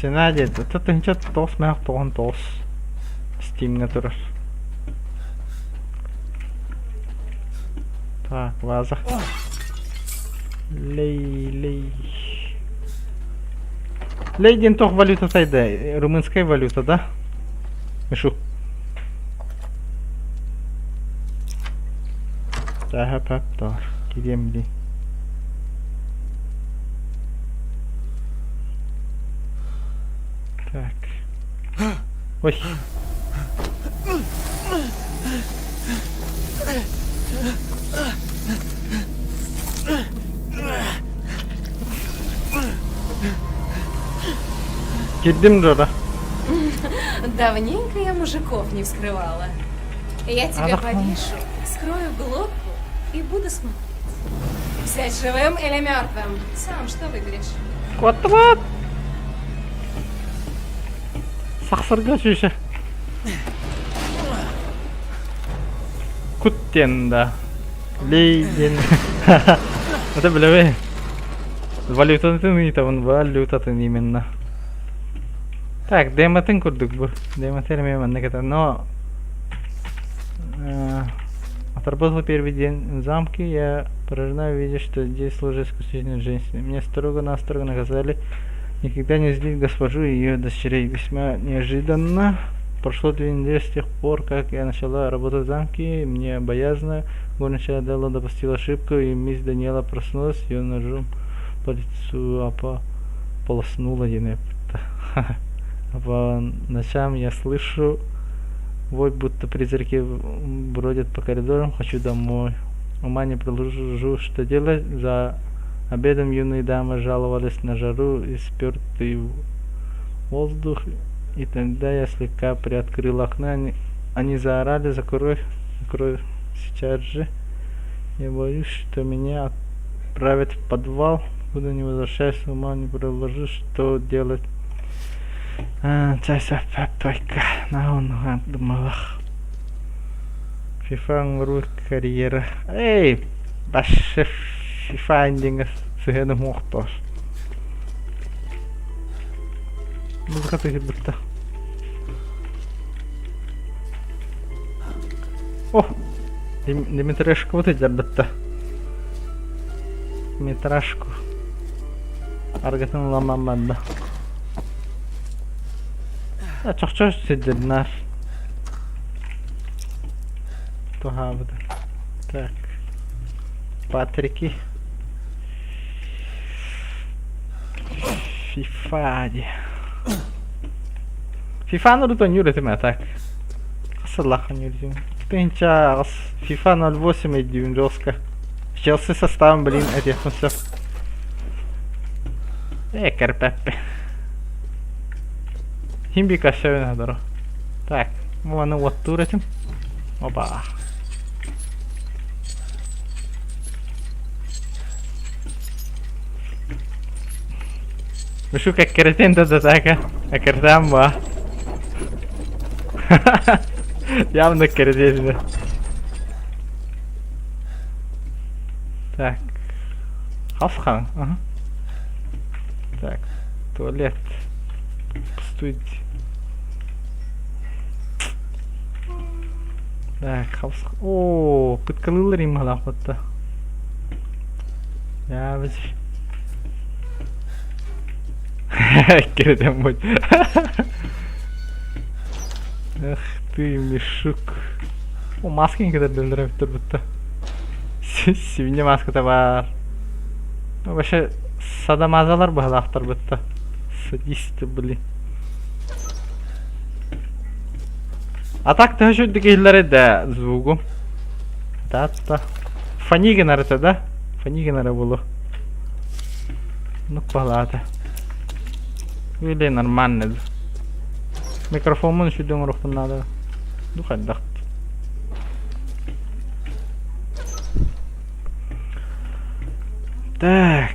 Цена диэт, тыһыынча тоҕус мөһөх тоҕон тоҕус Стимҥэ турар. Так, ваза. Лей, лей. Лей диэн туох валютатай да? Румынская валюта, да? Мишу. Таһа Кириэм дии. Так. Ой. Кирдим Жора. Давненько я мужиков не вскрывала. Я тебя повешу, вскрою глотку и буду смотреть. Взять живым или мертвым? Сам что выберешь? Куоттубут! Сахсырга сүүсэ. Кут диэн да. Лей диэн. Это билэбин. Валютатын ыйытабын, валютатын именно. Так, дематын курдук бу. Дематы эмиэ маннык этэ. Но отработал первый день в замке, я поражена, видя, что здесь служат исключительно женщины. Меня строго-настрого наказали никогда не злить госпожу и ее дочерей. Весьма неожиданно. Прошло 2 недели с тех пор, как я начала работать в замке, мне боязно. Горничная Дела допустила ошибку, и мисс Даниэла проснулась, ее ножом по лицу апа полоснула Енепта. А по ночам я слышу вой, будто призраки бродят по коридорам, хочу домой. Ума не приложу, что делать. За обедом юные дамы жаловались на жару и спертый воздух. И тогда я слегка приоткрыл окно, они заорали, закрой, закрой сейчас же. Я боюсь, что меня отправят в подвал, куда не возвращаюсь, ума не приложу, что делать. FIFA оҥоруу карьера. Эй, башше FIFA диэҥҥэ сыһыаным суохтоор. Музыка тыһырбытта. О, Дмитрешку вот дьарбытта. Дмитрашку. Аргытын ыламан барда. Чохчо сиддиннар. Туһаабыта. Так. Патрики. FIFA дии. FIFA-ны урут оонньуур этим а так. Хас сыллаах оонньуур этим. 1008 FIFA 08 өйдүүбүн жестко. Челси составын блин этиэхпин сөп. Э, кэрпэппи. Химби кассабын хадара. Так, маны уоттуур этим. Опа. Мышук эккирэтин да затака. Эккиртään ба. Явно эккирэтиэтинэ. Так. Хасхан. Ага. Так. Туалет. Пустует. Так, хас. Оо, пыткалыылар иммалаахпатта. Я Эккирэтэн Эх ты, мешок. О, маскин кэтэрдэллэр эбиттэр бутта. Сибинньэ маската баар. Вообще садамазалар быһалаахтар бутта. Садисты, блин. А так төһө сүрдүк иһиллэрий да звугу. Да-да. Фони гынар этэ да? Фони гынара буолуо. Ну, палата. Или нормально да. Микрофоммун үчүгэй оҥоруохпун наада. Ду хайдах. Так.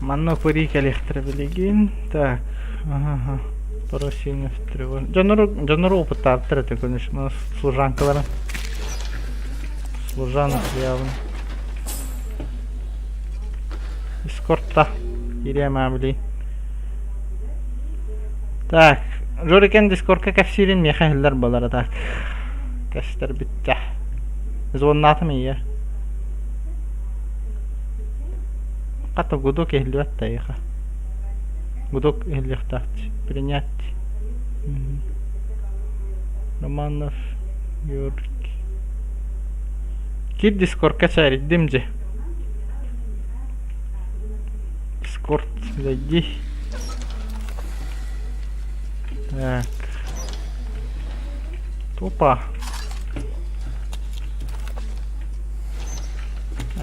Манна упыри кэлиэхтэрэ билигин. Так. Ага. Поросинов тревожно. Дьоннору дьоннору опыттаабыттар этэ конечно служанкалара. Служанок явно. Эскортта. Кириэм аабылый. Так, Жорикен Дискордка кэпсиирин миэхэ иһиллэр буолара так. Кэстэр бүттэ. Звоннаатым ийэ. Хата гудок иһиллибэт да эйиэхэ. Гудок иһиллиэхтээх Принять. Романов Георгий. Кир Дискордка чээрийдим дьэ. Дискорд зайди. Так. Опа.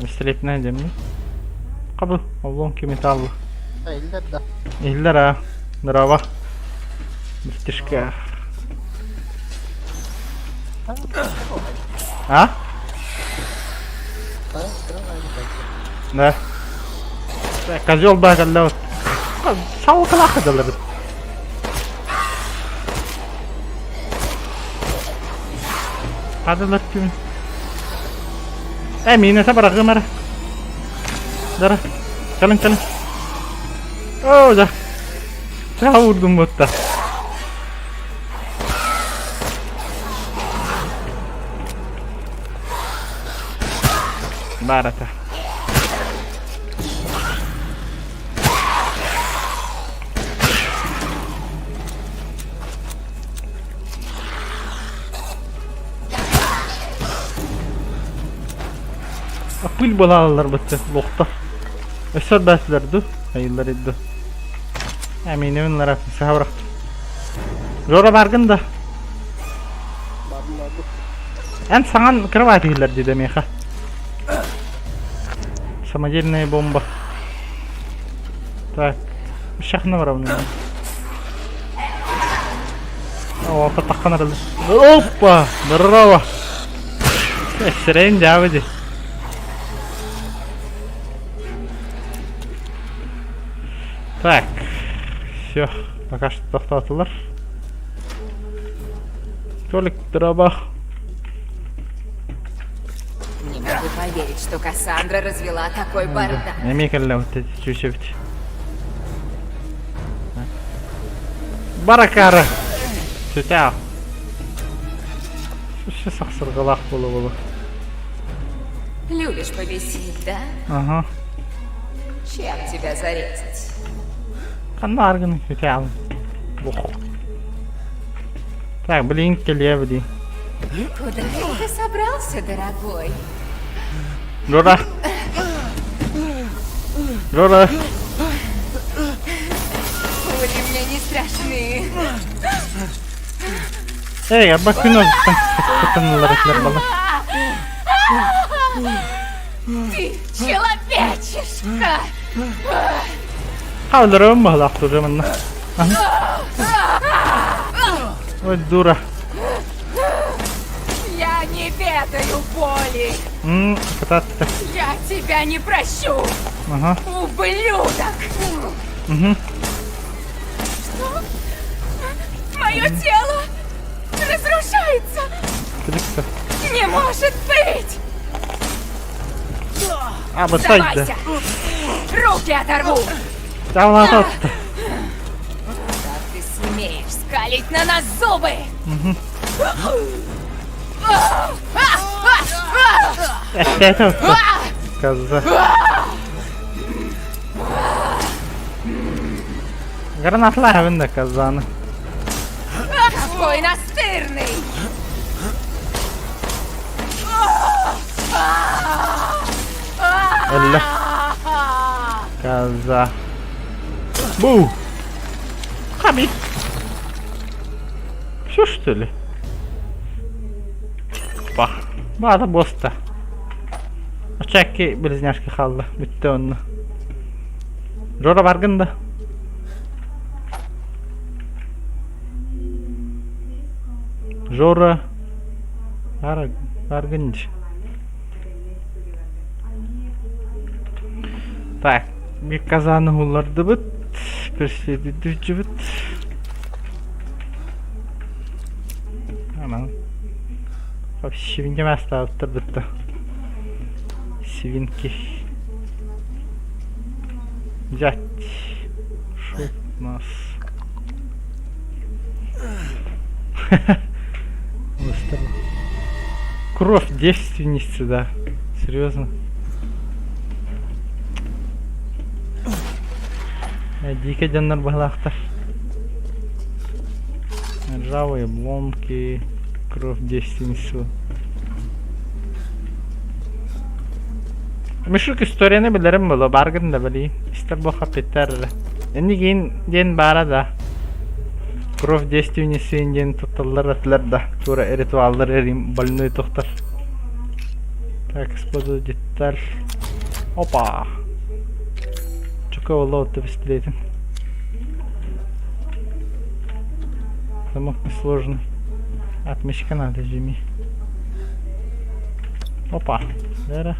Пистолетинэн дьэмни. Хабыл, обломки металла. Иһиллэр да. Иһиллэр аа. Здорово. Братишка. А? Да. Козел баа кэллэ Салкалаах дылыбыт. Хадылар күн. Э, миинэтэ быраҕыам эрэ. Дара. Кэлин, кэлин. Оо, да. Чаа уурдум бутта. Баар этэ. Пыль буолаллар бытты, лохтор. Өссө бәсилер ду, айыллар идду. Эмине лара саха бырахтым. Жора баргын да. Эн саҥан кровать иһиллэр дии миэхэ. Самодельная бомба. Так, шахна барабын. О, таххан арылы. Опа! Здорово! Сирейин дьаабы дии. Так, все, пока что тохтоотулар. Толик, дроба. Не могу поверить, что Кассандра развела такой бардак. Эмиэ кэллэ вот эти чүчэбит. Баракара! Сүтээ. Сүшшэ сахсыргалаах буолу-буолу. Любишь побесить, да? Ага. Чем тебя зарезать? Ханна аргын сүтээ. Бух. Так, блин, кэлиэ блин. Куда ты собрался, дорогой? Жора. Жора. Пули мне не страшны. Эй, арба күн ортан бала. Ты человечишка! Хаалларым баһылаах турар манна. Ой, дура. Я не ведаю боли. М, кататься. Я тебя не прощу. Ага. Ублюдок! Угу. Что? Мое тело разрушается! Кыдыкта. Не может быть! А, вот да. Сдавайся! Руки оторву! Там Как ты смеешь скалить на нас зубы? Это Коза. Гранатла да казаны. Какой настырный! Эллэ. Коза. Бу! Хаби! Все что ли? Па. Бада боста. Очаки близняшки хаалла. Бүттэ онно. Жора баргын да. Жора бар баргын дии. Так, bir казаны уллардыбыт, преследуйдүбүт. Аман. Вообще астаабыттар бытта. Свинки. Взять. Шо у нас? Выставил. Кровь девственницы, да. Серьезно. Дико дьоннор баһылаахтар. Ржавые обломки, кровь девственницы. Мишук историяны билэрим буолуо, бааргын да билии. Истэр буолха питтэр эрэ. Иннигин диэн баара да. Кровь девственницы диэн тутталлар этилэр да. Тура ритуаллар эрим больной тохтор. Так, использую деталь. Опа! Чөкө буолла отто пистолетин. Замок несложный. Отмычка надо, жми. Опа! Лера.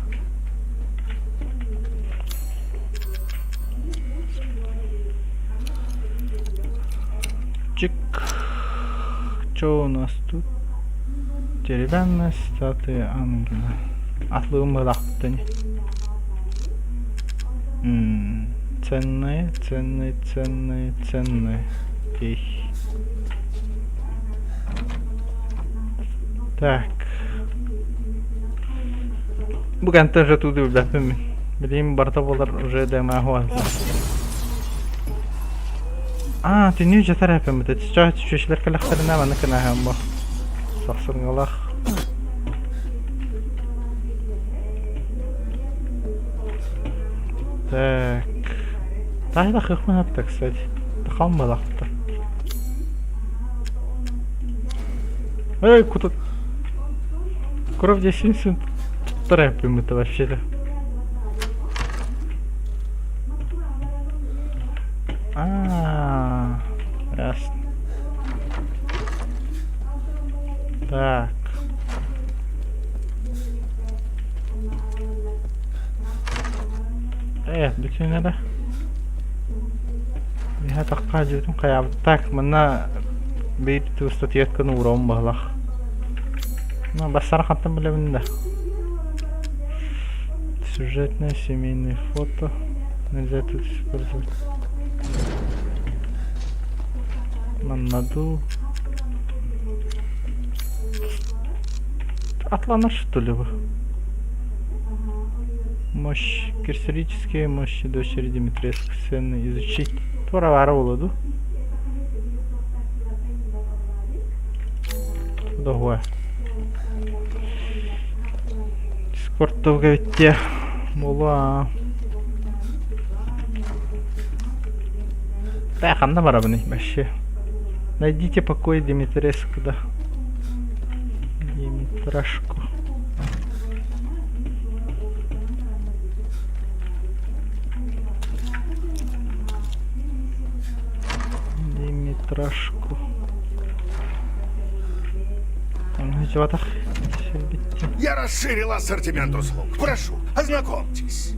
Чик. Что у нас тут? Деревянная статуя ангела. Атлыым ылахтын. Ценные, ценные, ценные, ценные. Окей. Так. Бу кантан же туду билбэппин мин. Билигин барыта буолар уже дэмэ Аа, түнүү жатар эппин бит. Чүчүлэр кэлэхтэринэ маннык гынаһыам бу. Сахсырҥалаах. Так. Таһы да хыхмын апта, кстати. Тахалмалахта. Эй, куда? Кровь здесь трэпим это вообще-то. А, ясно. Так. Э, бүтүн эрэ. Миһэ тахха дьүтүн хайаабыт. Так, манна биир статуэтканы уурабын баһылах. Ну, бассара хантан билэбин да. Сюжетное семейное фото. Нельзя тут использовать. Манна дуу. Атланар что ли вы? Мощь. Кристаллические мощи дочери Димитреску цены изучить. Тура буолуо Дохуа. Дискордтовга биттиэ буолуо Да, ханна барабыный вообще? Найдите покой Димитреску, да. Димитрашку. Димитрашку. Я расширил ассортимент услуг. Прошу, ознакомьтесь.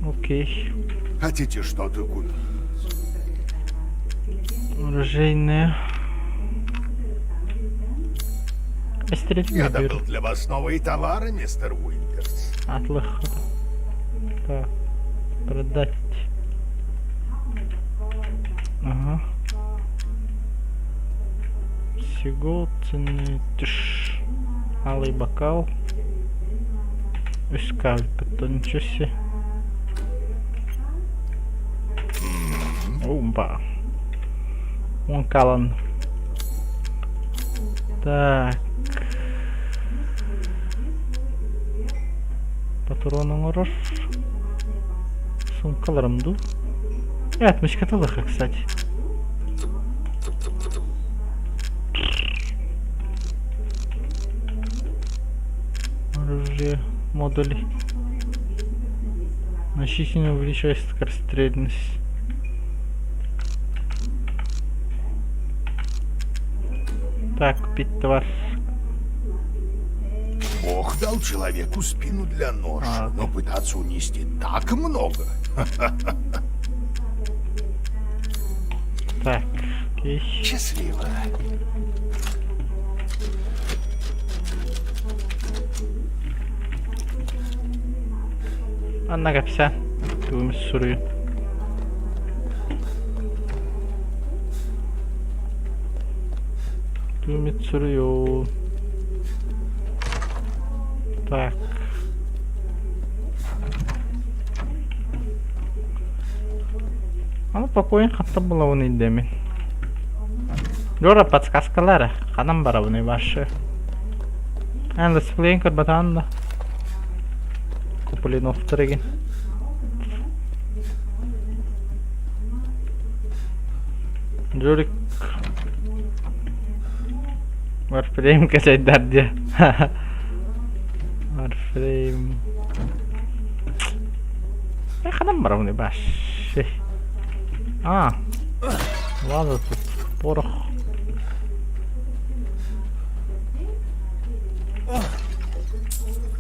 Окей. Хотите что-то купить? Оружейная. Я добыл для вас новые товары, мистер Уинтерс. Атлых. Так. Продать. Ага. Всего цены тш. Алый бокал. Үс ничего себе. Умба. Он калан. Так. Патрон оҥорор. Сумкаларым дуу. Э, отмычкаталыха, кстати. Оружие, модули. Значительно увеличивает скорострельность. Так, купить товар. Бог дал человеку спину для нож, а. но пытаться унести так много. Так, окей. Счастливо. Анна кэпсээн. Тугум суруйун. Тугум суруйун. Так. Аны покойын хатта булабын индемин. Жора подсказкалары. Ханан барабыный башы. Эн летсплейин көрбөтөөн да. Куплиновтар игин. Жорик Warframe кэсэйдэр диэ. Warframe. Э, ханан барабыный башы. А. Ладно тут порох.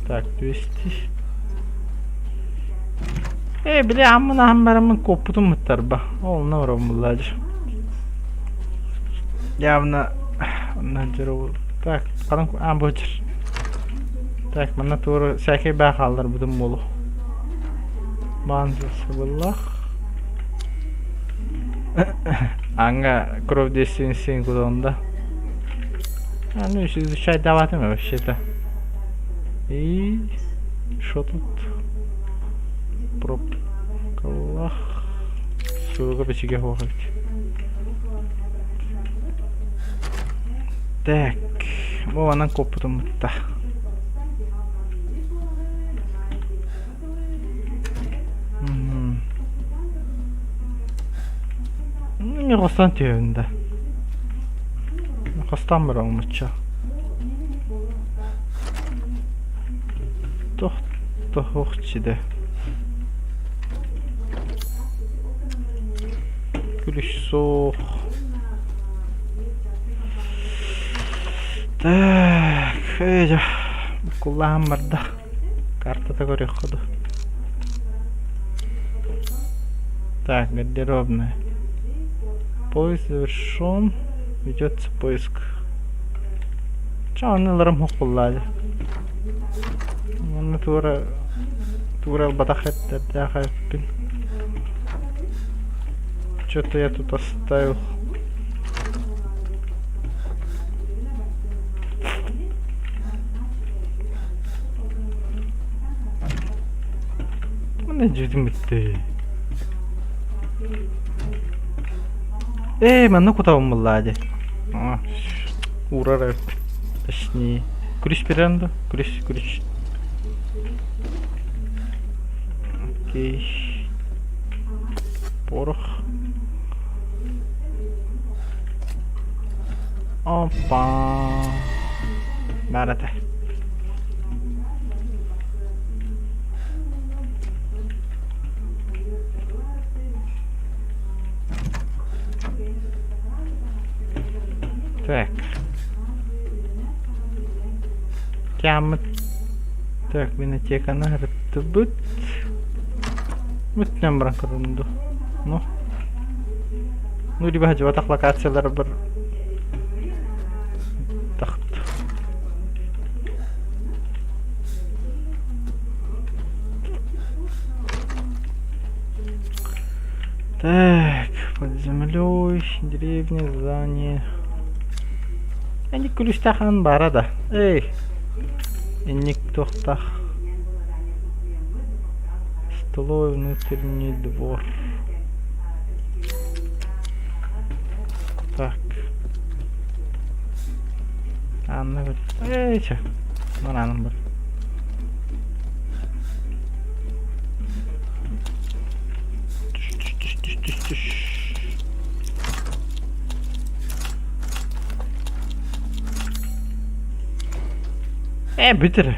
Так, 200. Э, били аммын аһан бараммын куоппутум ыттарба. Ол онно булладыр. Явно онно дьоро Так, ханан аан бу Так, манна туору сээкэй баа хаалларбытым буолуо. Баан сыбыллах. Anga кровь девственницы кудонда. А, ну еще изучать даватыма вообще-то. И что тут? Пробкалах. Суруга бичигэ суох эбит. Так, бу анан куоппутум бутта. Мен хостон түһэбин да. Хостон бараммычча. Тох тохохчида. Күлүш суох. Так, ээ, куллаһан барда. Картата көрүөххэ дуу. Так, гардеробная. Поиск завершен. Ведется поиск. Чэ, онно ыларым суох буоллаа дии. Уонна туора туора ылбатах этэрдээх эбиппин. Что-то я тут оставил. Манна дьиэтим бүттэ. Ээ, манна кутабын буллаа дии. Уурар эбит. Точнее. Күрүс берем да? Күрүс, күрүс. Окей. Порох. Опа. Баар этэ. Так. Кяммыт. Так, винотеканы ырыттыбыт. Бүтүнэн баран көрүндү. Ну. Ну, либо хадьыбатах локациялар бар. Тахт. Так, под землей, деревня, здание. Инник күлүстээх баара да. Эй, инник туохтаах. Столовый внутренний двор. Так. Анна Эй, чэ. Мараным бар. Түш, түш, түш, түш, түш. Ээ, бүтэр.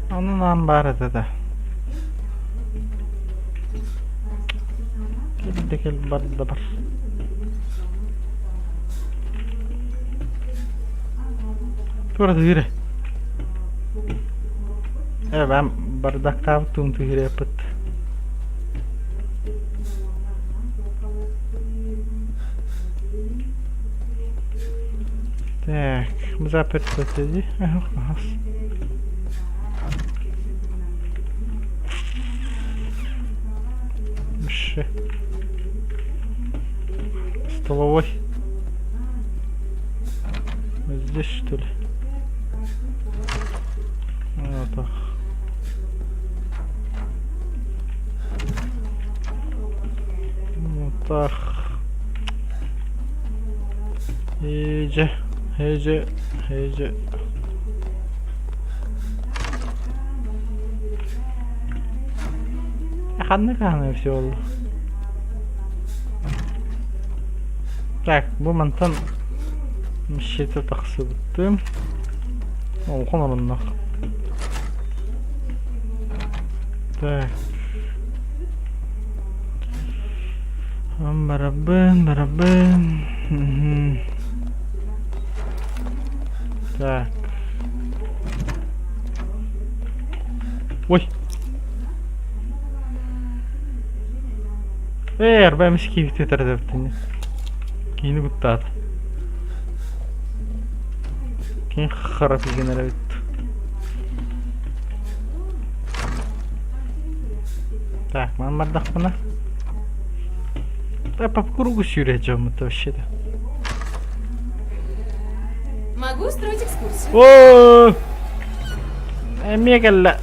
Онон аан баар этэ да. Кэлдэ кэл барда бар. Туора тыыра. Э, бам бардактаабыт туун тыырыаппыт. Так, заперто дии. Ах, Мыши. Столовой. Вот здесь что ли? Вот так. Вот так. Ээдьэ, ээдьэ, ээдьэ. Ханна хаһан все ол. Так, бу мантан мещете тахсыбыттым. Олхон оруннах. Так. Барабын, барабын. Так. Ой. Ээ, арба эмис киибитэ тардаптыны. Киини куттаат. Кини хара кигэн эрэбит. Так, ман бардахпына. Да по кругу сүүрэ дьоммут вообще-то. Могу устроить экскурсию. О! Эмиэ кэллэ.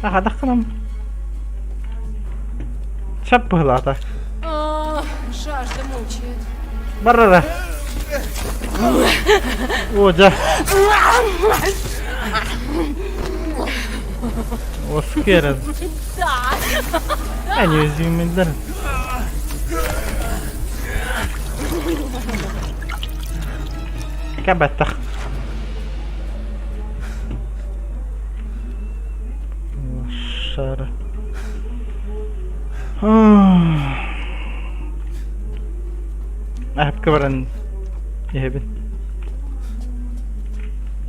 Ахадахханам. Чап быһылаата. О, жажда мучает. Барара. О, дьэ. Оскерен. Они үзүмүллэр. Кэбэтэх. Лошара. Аһапка баран иһэбин.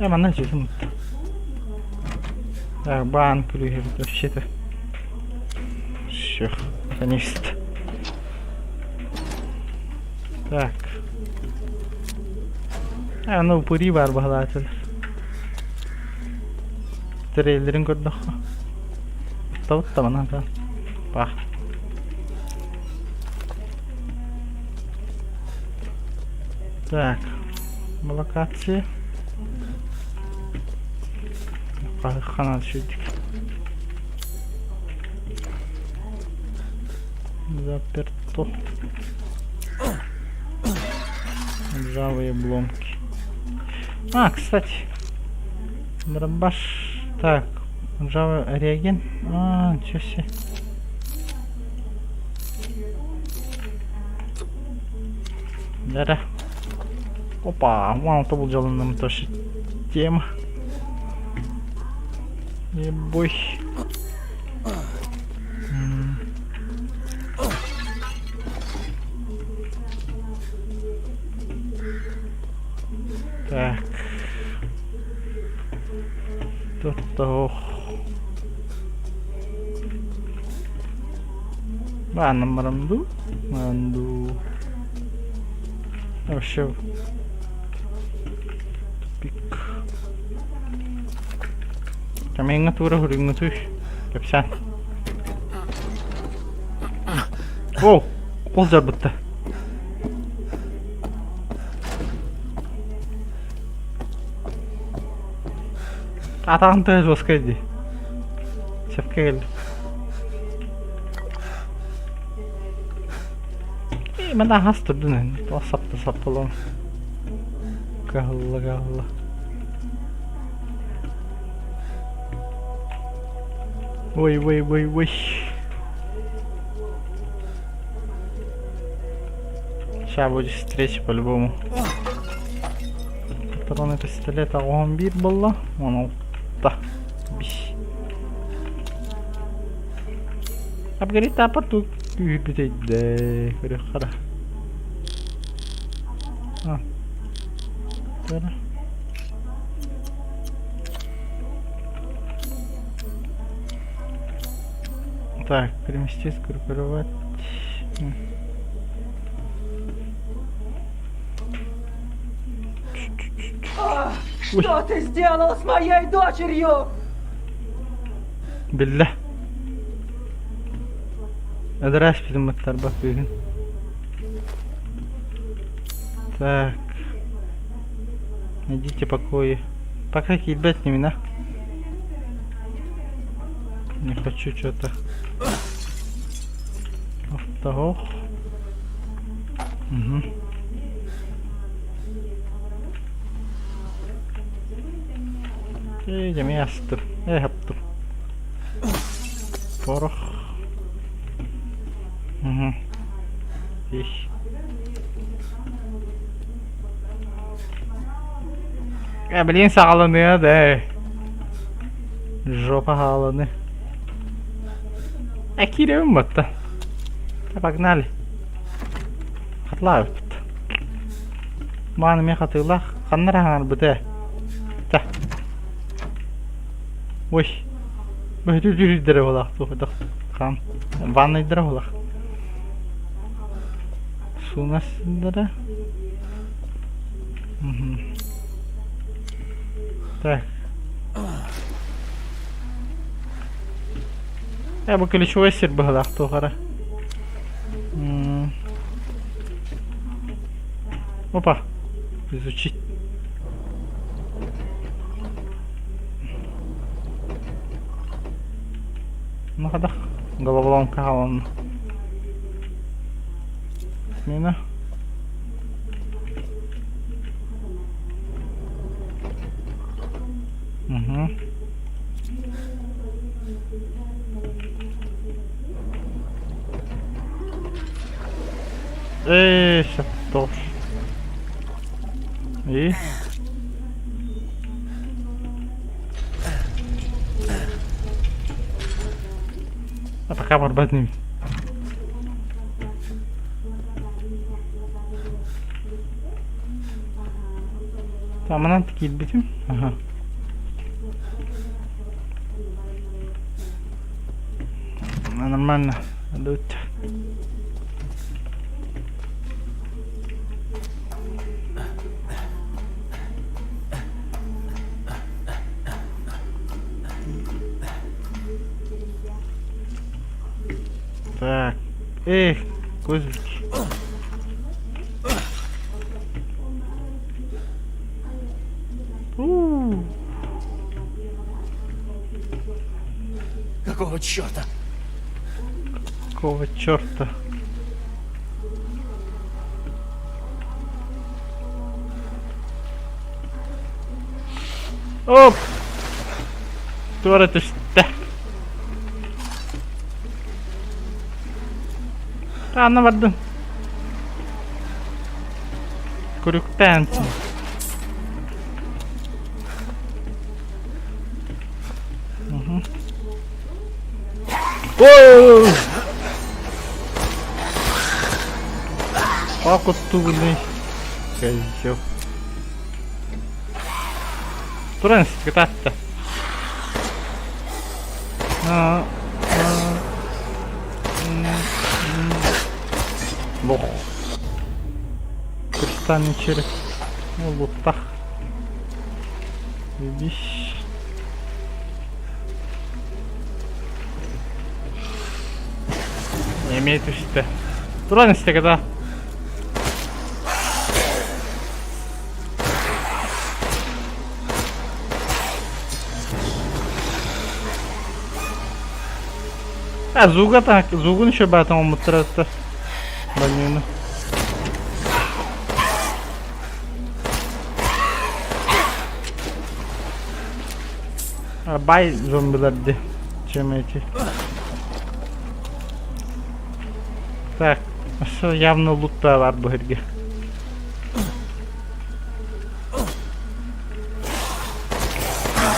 Э, манна дьүһүн Баан күлүүһэбит вообще-то. Все, наконец-то. Так. А, ну упыри бар баһылаатылар. Трейлерин көрдөххө. Оттабыт манан Пах. Так, локация. Ханан сүрдүк. Заперто. Ржавые обломки. А, кстати. Дробаш. Так, ржавый реагент. А, ничего себе. Да-да. Опа, вон то был нам тоже тема. Ебой. Так. Тут ох. Ладно, маранду. Маранду. Вообще. Тупик. Камеҥҥа туура хуруҥҥутуй кэпсээн. О, ол дьарбытта. Атаҕын тыа жесткай дии. Сөпкө кэллим. Ээ, мин аһас турдун туох сапта саппалаан. Кыһалла кыһалла. Ой, ой, ой, ой. Сейчас будет встреча по-любому. Патроны пистолета 11 буолла. 16. Биш. Апгрейд аппарту күүһүрбүтэйдэ. Көрүөххэ А. Тара. Так, переместить, сгруппировать. Что ты сделал с моей дочерью? Биллэ. Ыдыраспытым ыттарбат бүгүн. Так. Найдите покои. Пока киирбэт именно. Не хочу что-то. Автоох. Угу. Ээ, дьэ астым. Ээ, хаптым. Порох. Угу. Ih. Э, блин, саҕаланыа да. Жопа хааланы. Э, киирэбин батта. Погнали. Хатлаабыт. Мааны эмиэ хатыылаах. Ханна эрэ хаҥарбыт ээ. Та. Ой. Бөһүтү дүрүйдэрэ буолаах туох хаан. Ваннайдара буолаах. Сууна сылдара. Так. Э, бу ключевой сир быһылаах туох эрэ. Опа. Изучить. Ну хадах. Головоломка хааланна. Смена. Угу. Эй, шаттов. И? А пока барбатным. Манан киирбитим. Аха. Нормально. Идут. Так. Эх, козлики. Какого черта? Какого черта? Оп! Туора түстэ. Ханна бардын? Күрүктээн. Ой! Пакуттубунуй. Козел. Туран кытаатта. Лох. Кристальный череп. Ну, луттах. Видишь? Эмиэ түстэ. Туран истэ ката. А, зуга так, зугун еще баатан омуттаратта. Банюну. Бай зомбилар ди. Чем эти? Так, все явно лут бар бу herге.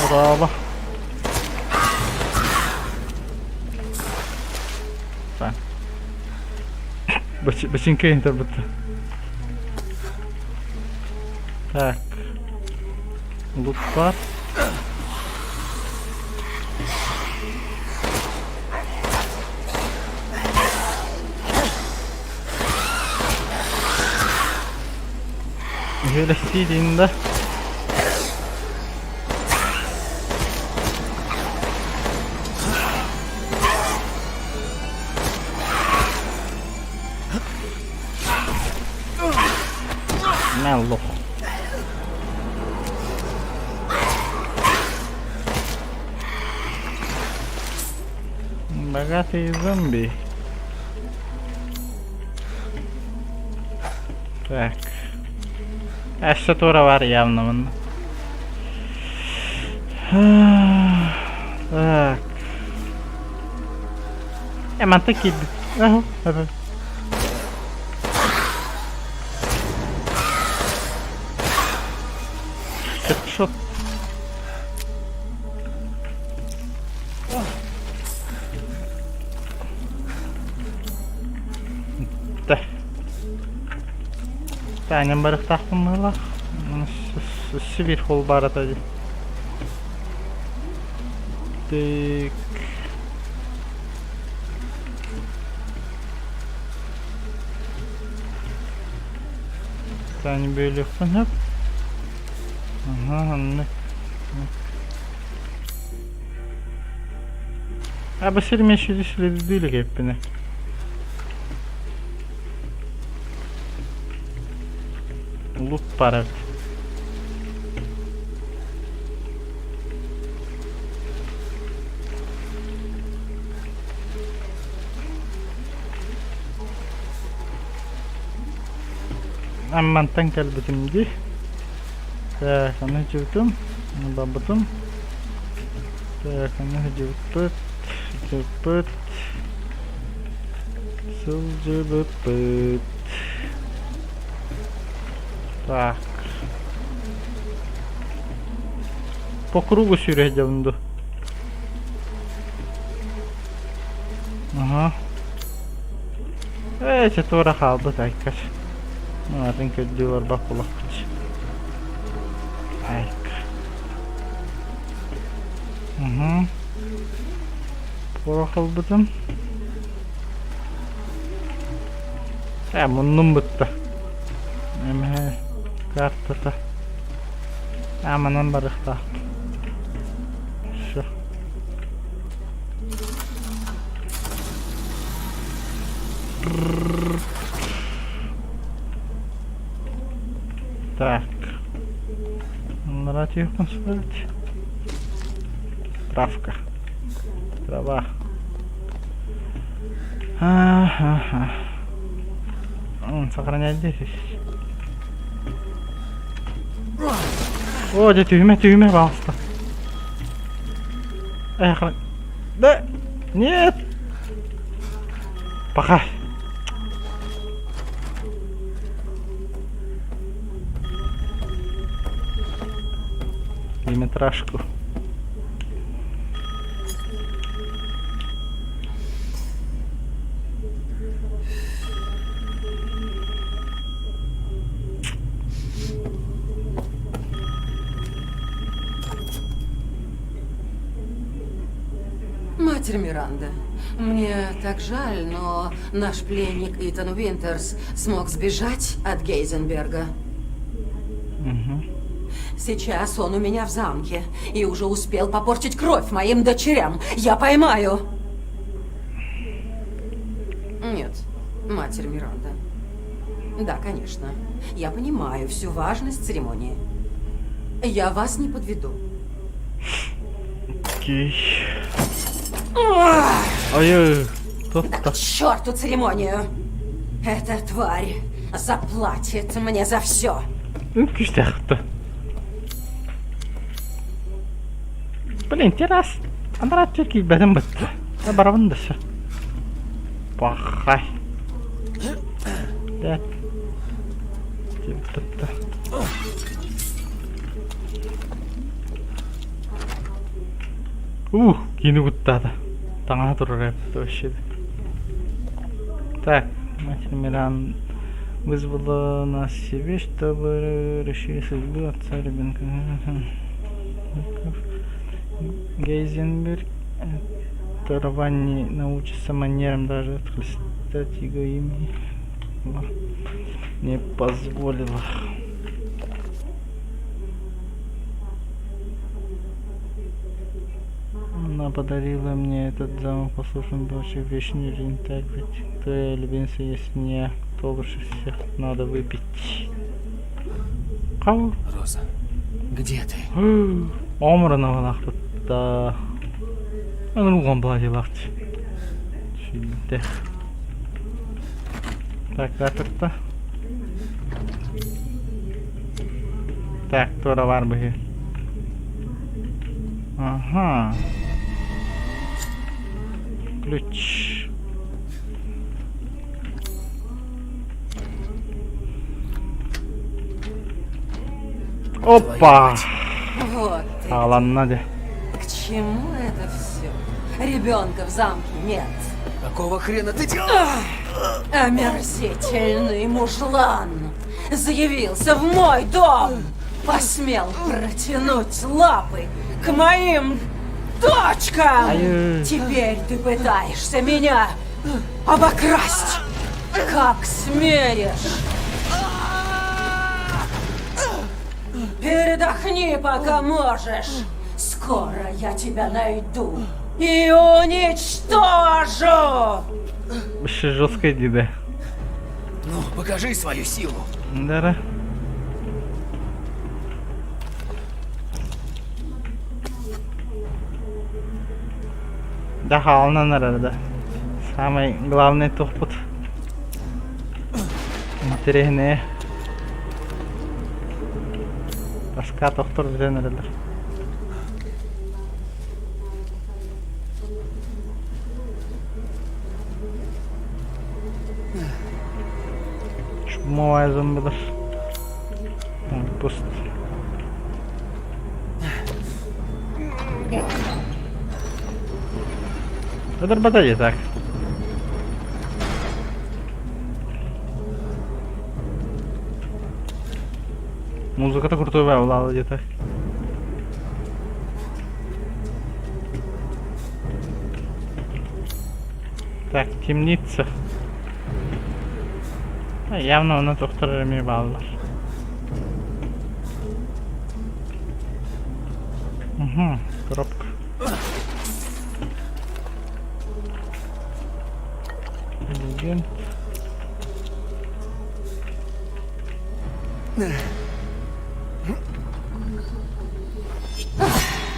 Браво. Так. Бачинка интербытта. Так. Лут бар. Үһүөлэстии диин да. Мэ лох. Богатые зомби. Так. Өссө туора бар явно манна. Так. Э, манта киирбит. Аһы, Хедшот. Да. Таанньан барыахтаахпын быһыылаах. Өссө биир хол баар этэ дии. Так. Таня бөлүөхпүн сөп. Аха, оннук. А бу сир мешүдү сүлэдидиилэ кэппинэ. Лут бар эбит. Аммантан кэлбитим дии. Так, аны чүтүм, бабытым. Так, аны сылдьыбыппыт, сылдьыбыппыт, сылдьыбыппыт. Так. По кругу сүүрэ сылдьабын дуу? Ага. Ээ, чэ туора хаалбыт айкаш. Атын көрдүү барбах булахпыт. Айка. Угу. Туора хаалбытым. Ээ, муннум бытта. Эмэ картата. Аа, манан барыахтаах. Всё. Так. Нарратив ставить. Травка. Трава. Ага. Сохранять здесь. О, дьэ түһүмэ, түһүмэ, пожалуйста. Эх, да, нет. Пока. Метражку. Матерь Миранда, мне так жаль, но наш пленник Итан Уинтерс смог сбежать от Гейзенберга. Угу. Сейчас он у меня в замке и уже успел попортить кровь моим дочерям. Я поймаю. Нет, матерь Миранда. Да, конечно. Я понимаю всю важность церемонии. Я вас не подведу. Окей. Ой, да к черту церемонию! Эта тварь заплатит мне за все. Күүстээх Блин, террас. Анараа киирбэтим бытта. Барабын да все. Пахай. Да. Ух, кини куттаата. Таҥаһа турар эбит вообще. Так, матерь Миран вызвала нас себе, чтобы решили судьбу отца ребенка. Гейзенберг Тарвани научится манерам даже отхлестать его имя не позволила. Она подарила мне этот замок послушным дочь вечный жизнь, так ведь кто я любимца, если не я, то лучше всех надо выпить. Кого? Роза, где ты? Омрана лахтытта. Ынырылган былай лахты. Шилдэх. Так, заперто. Так, туора баар быһыы. Ага. Ключ. Опа! Вот ты. Хааланна дьэ. К чему это все? Ребенка в замке нет. Какого хрена ты делаешь? Омерзительный мужлан заявился в мой дом! Посмел протянуть лапы к моим дочкам! Ай. Теперь ты пытаешься меня обокрасть! Как смеешь! Передохни, пока можешь! Скоро я тебя найду и уничтожу! Вообще жесткая деда. Ну, покажи свою силу. Да. Да хаалынан эрэр да. Самый главный тухпут. Интэриэһинэй. Тоска тохтор бүтэн эрэллэр. Мовая зомбилар. Пуст. Ыдырбата дии так. Музыката крутой баалаалы дии так. Так, темница. Явно оны тохтор эмиэ бааллар. Угу, коробка. Легенд.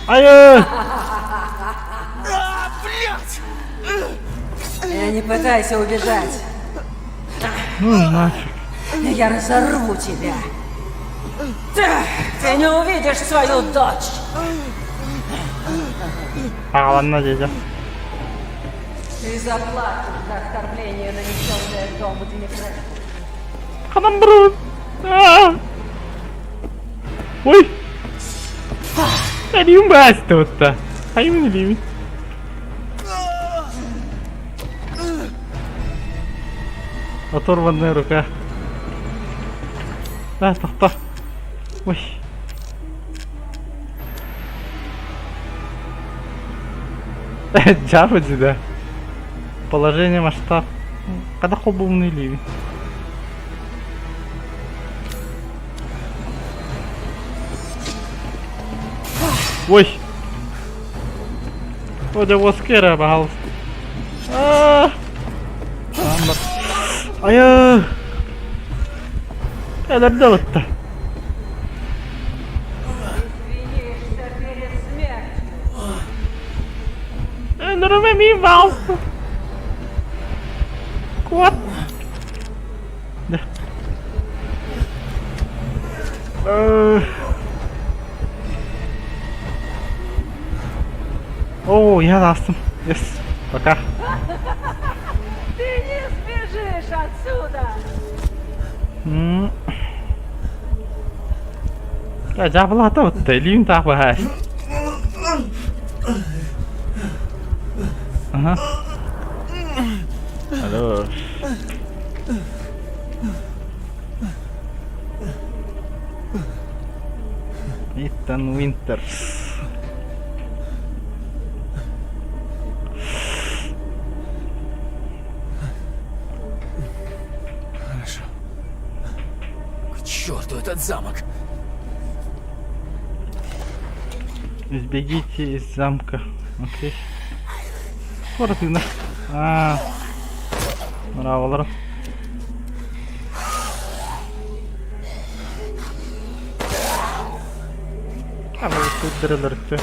Ай! А, блядь! Не пытайся убежать. Ну нафиг. Я разорву тебя. Ты не увидишь свою дочь. Аҕаланна дьэ. Ты заплатишь за оскорбление, нанесенное дому Димитреску. Ханан барабын? Аа! Ой! Илиим баастыбытта. Хайымын илиибин. Оторванная рука. Да, тохто. Ой. Дьаабы да. Положение масштаб. Когда холбумный ливень. Ой! О, дьэ уоска эрэ, пожалуйста. Аа! Айыы! Өлөрдө ылытта. Извинишься перед смертью. Өлөрүмэ миин, пожалуйста. Куот. Да. О, я астым. Yes. Пока. Ты не сбежишь отсюда! М. Дьаабылаата бытта, илиим таах баһаар. Ага. Алло. Итан Уинтерс. Хорошо. К черту этот замок! Избегите из замка. Окей. Скоро ты на... А, браво, Тут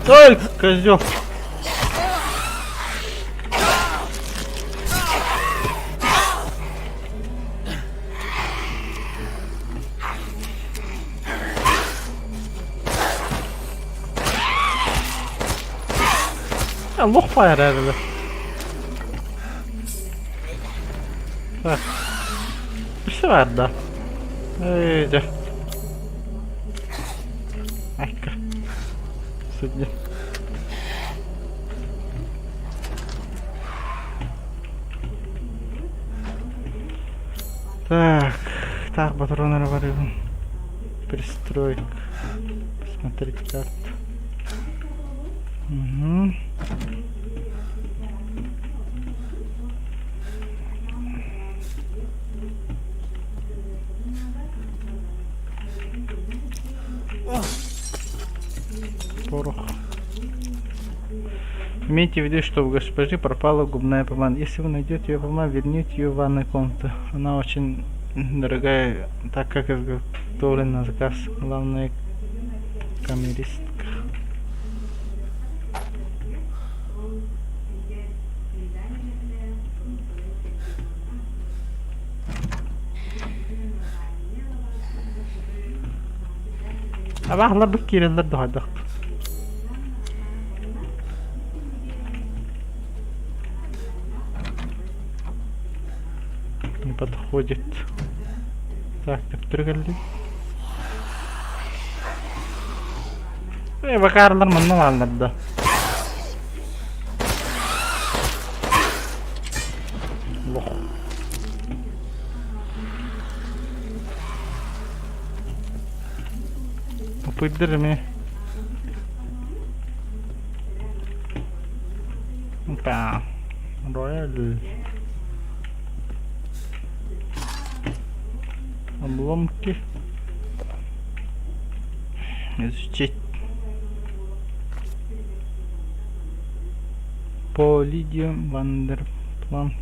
Ой, козел! Лох баар эрэ. Так. Өссө баар да. Эй, дьэ. Айка. Судья. Так, так, патроннары барыбын. Пристройка. Посмотреть карту. Угу. Порох. Имейте в виду, что у госпожи пропала губная помада. Если вы найдете ее помаду, верните ее в ванную комнату. Она очень дорогая, так как изготовлена на заказ. Главная камеристка. Абаһалар бу киирэллэр да хайдах. Не подходит. Так, төптөрү кэллим. Э, бакаарлар манна бааллар да. Лох. Упыйдыр эмиэ. Опа. Рояль. Обломки. Изучить. По Лидию Вандерпланк.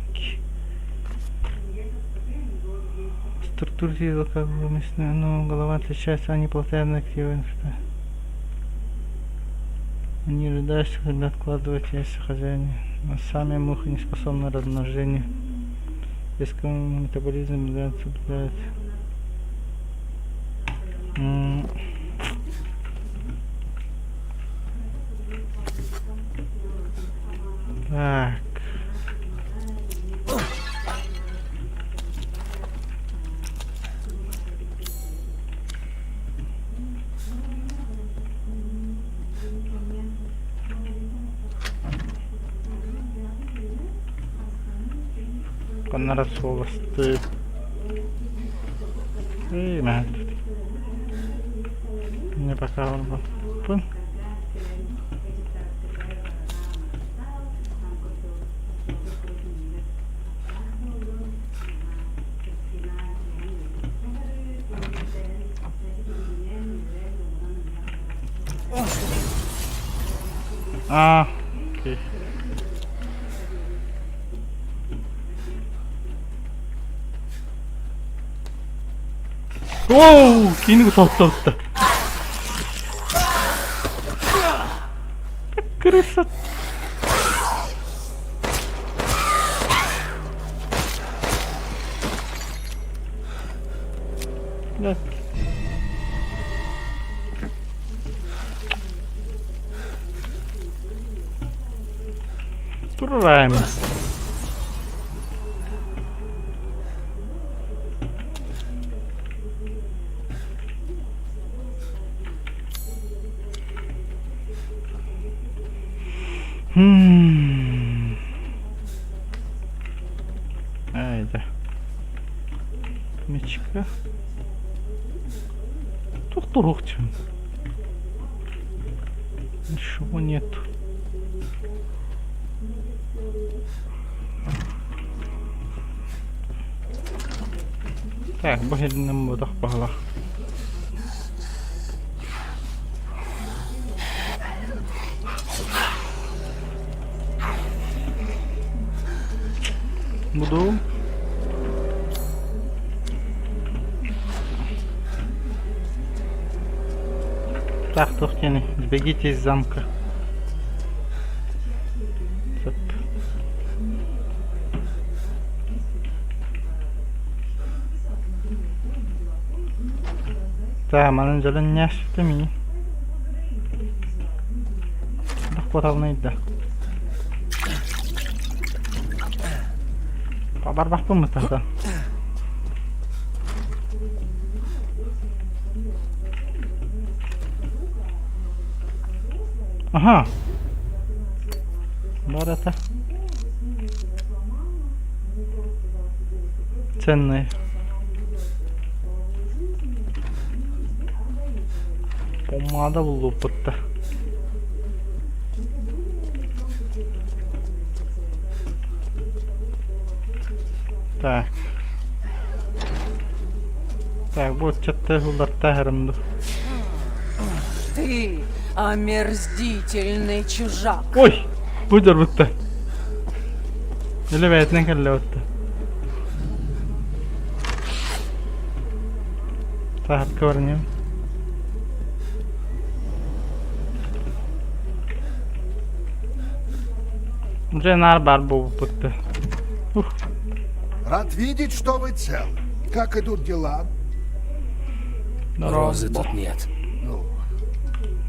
Структура тела как бы мясная, но голова отличается, они постоянно активны. Они рыдают, когда откладывают яйца хозяина. Но сами мухи не способны к размножению. Резкому метаболизм да, соблюдает. Так. Ханнара суоластыы. Эй, мээт. Не пока барбаппын. А, окей. Оу, кииниг тоттоотто. Крыса. Да. Турраем. Хм. Ай, да. Мечка. Тух-тух-тю. Ничего нет. Так, бу иһинэн буотах баһылах. Буду. Так, туох диэний, сбегите из замка. Сөп. Так, манан дьолун ньээспитим ии. Куоталнай да. Барбахпын бытата. Аха. Бар это. Ценные. Помада буллуппутта. Так. Так, бу ыччатта ыллартаа ду. Ты омерзительный чужак. Ой! Бу дьорбутта. Или бэйэтинэн кэллэ бутта. Саһапка барынньым. Дьэ наар баар буолбуппут Ух. Рад видеть, что вы целы. Как идут дела? Розы тут нет. Ну,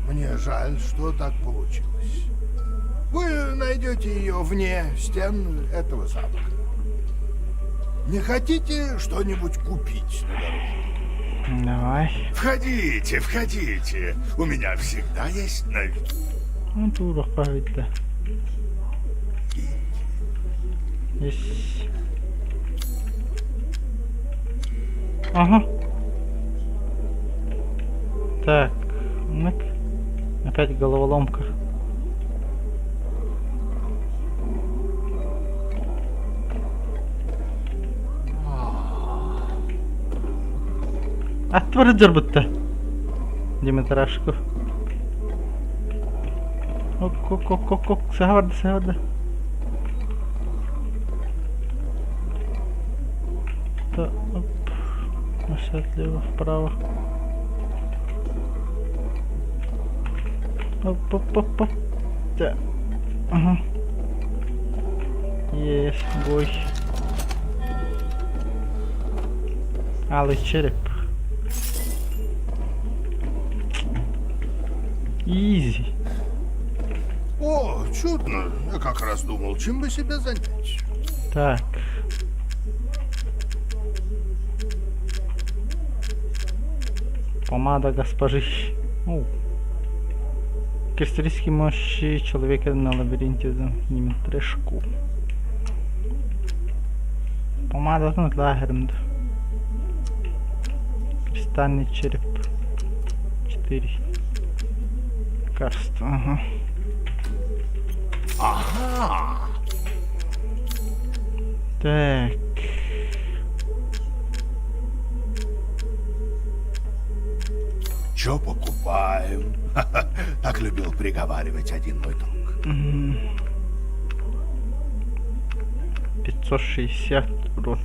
мне жаль, что так получилось. Вы найдете ее вне стен этого замка. Не хотите что-нибудь купить на дорожке? Давай. Входите, входите. У меня всегда есть новинки. Ну, туурахха бүттэ. Есть. Ага. Так. Нык. Опять головоломка. Аттыбар дьорбутта. Димитрашку. Ок, ок, ок, ок, ок, саха барда, саха барда. Да, оп. Отлево, вправо. Оп, оп, оп, оп. Да. Ага. Есть, бой. Алый череп. Изи. О, чудно. Я как раз думал, чем бы себя занять. Так. Помада госпожи. Оу. Кристаллические мощи человека на лабиринте Димитрешку. Помадатын лагерымды. Кристальный череп. 4. Лекарство, ага. Ага. Так. Чё покупаем? Так любил приговаривать один мой друг. 560 урон.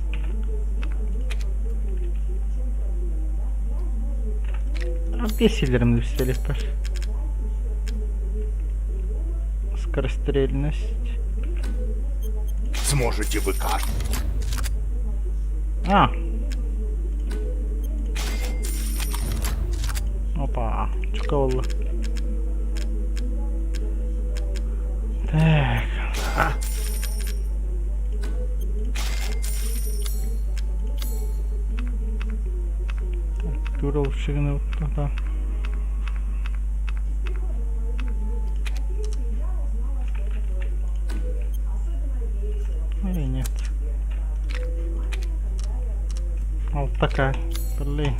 Бесилерімді пистолет бар. Скорострельность. Сможете вы как? А. Опа, чуколла. Так. А? Так, тура лучше тогда. Или нет? Вот такая. Блин.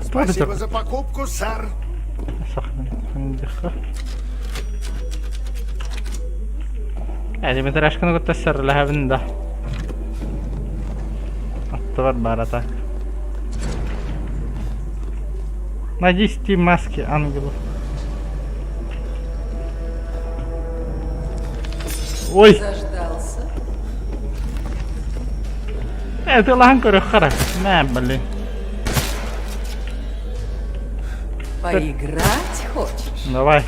Спасибо за покупку, сэр. Димитрашканы кытта сэрэлэһэбин да. Аттыбар баара так. На 10 маски ангелов. Ой! Заждался. Э, ты лахан көрөх Мә, блин. Поиграть хочешь? Давай,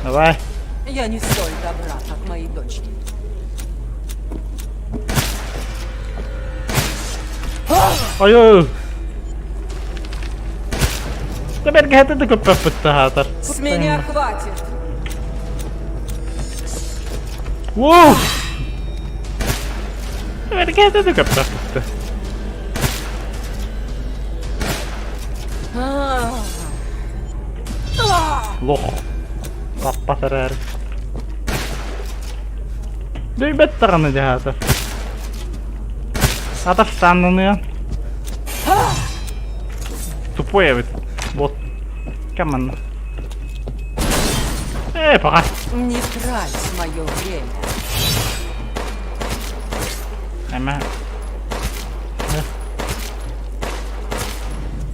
давай. Я не столь добра, как мои дочки. Ой-ой. Теперь это такой папа С меня хватит. Воу! Теперь это такой папа. Лох. Таппатар Дөйбөт даҕаны дьаһаатар. Атах станныныа. Тупой эбит. Вот. Кем Эй, пока. Не трать мое время. Эмэ.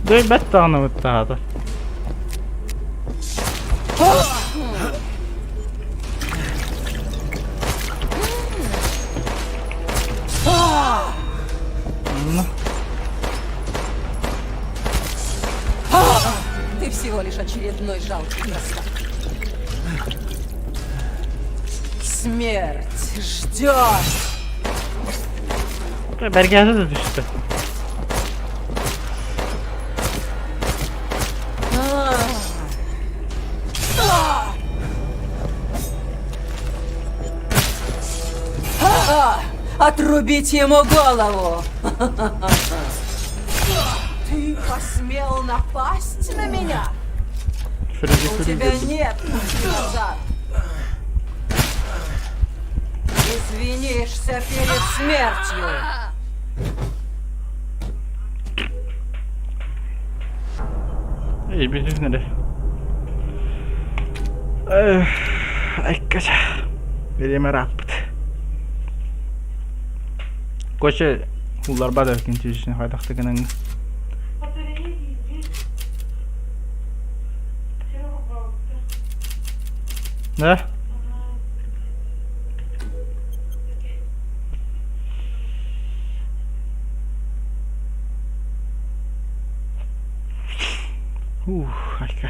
Дөйбөт даҕаны быттаата. Ну. Ты всего лишь очередной жалкий простак. Смерть ждет. Бэргэһэтэ да түстэ. отрубить ему голову. Ты посмел напасть на меня? Фредди У тебя Крюгер. нет пути назад. Извинишься перед смертью. Эй, эрэ. Айкача. Бириэмэ ырааппыт. Коча улларбат эбикин түүсүн хайдахта гынан. Да? Ух, айка.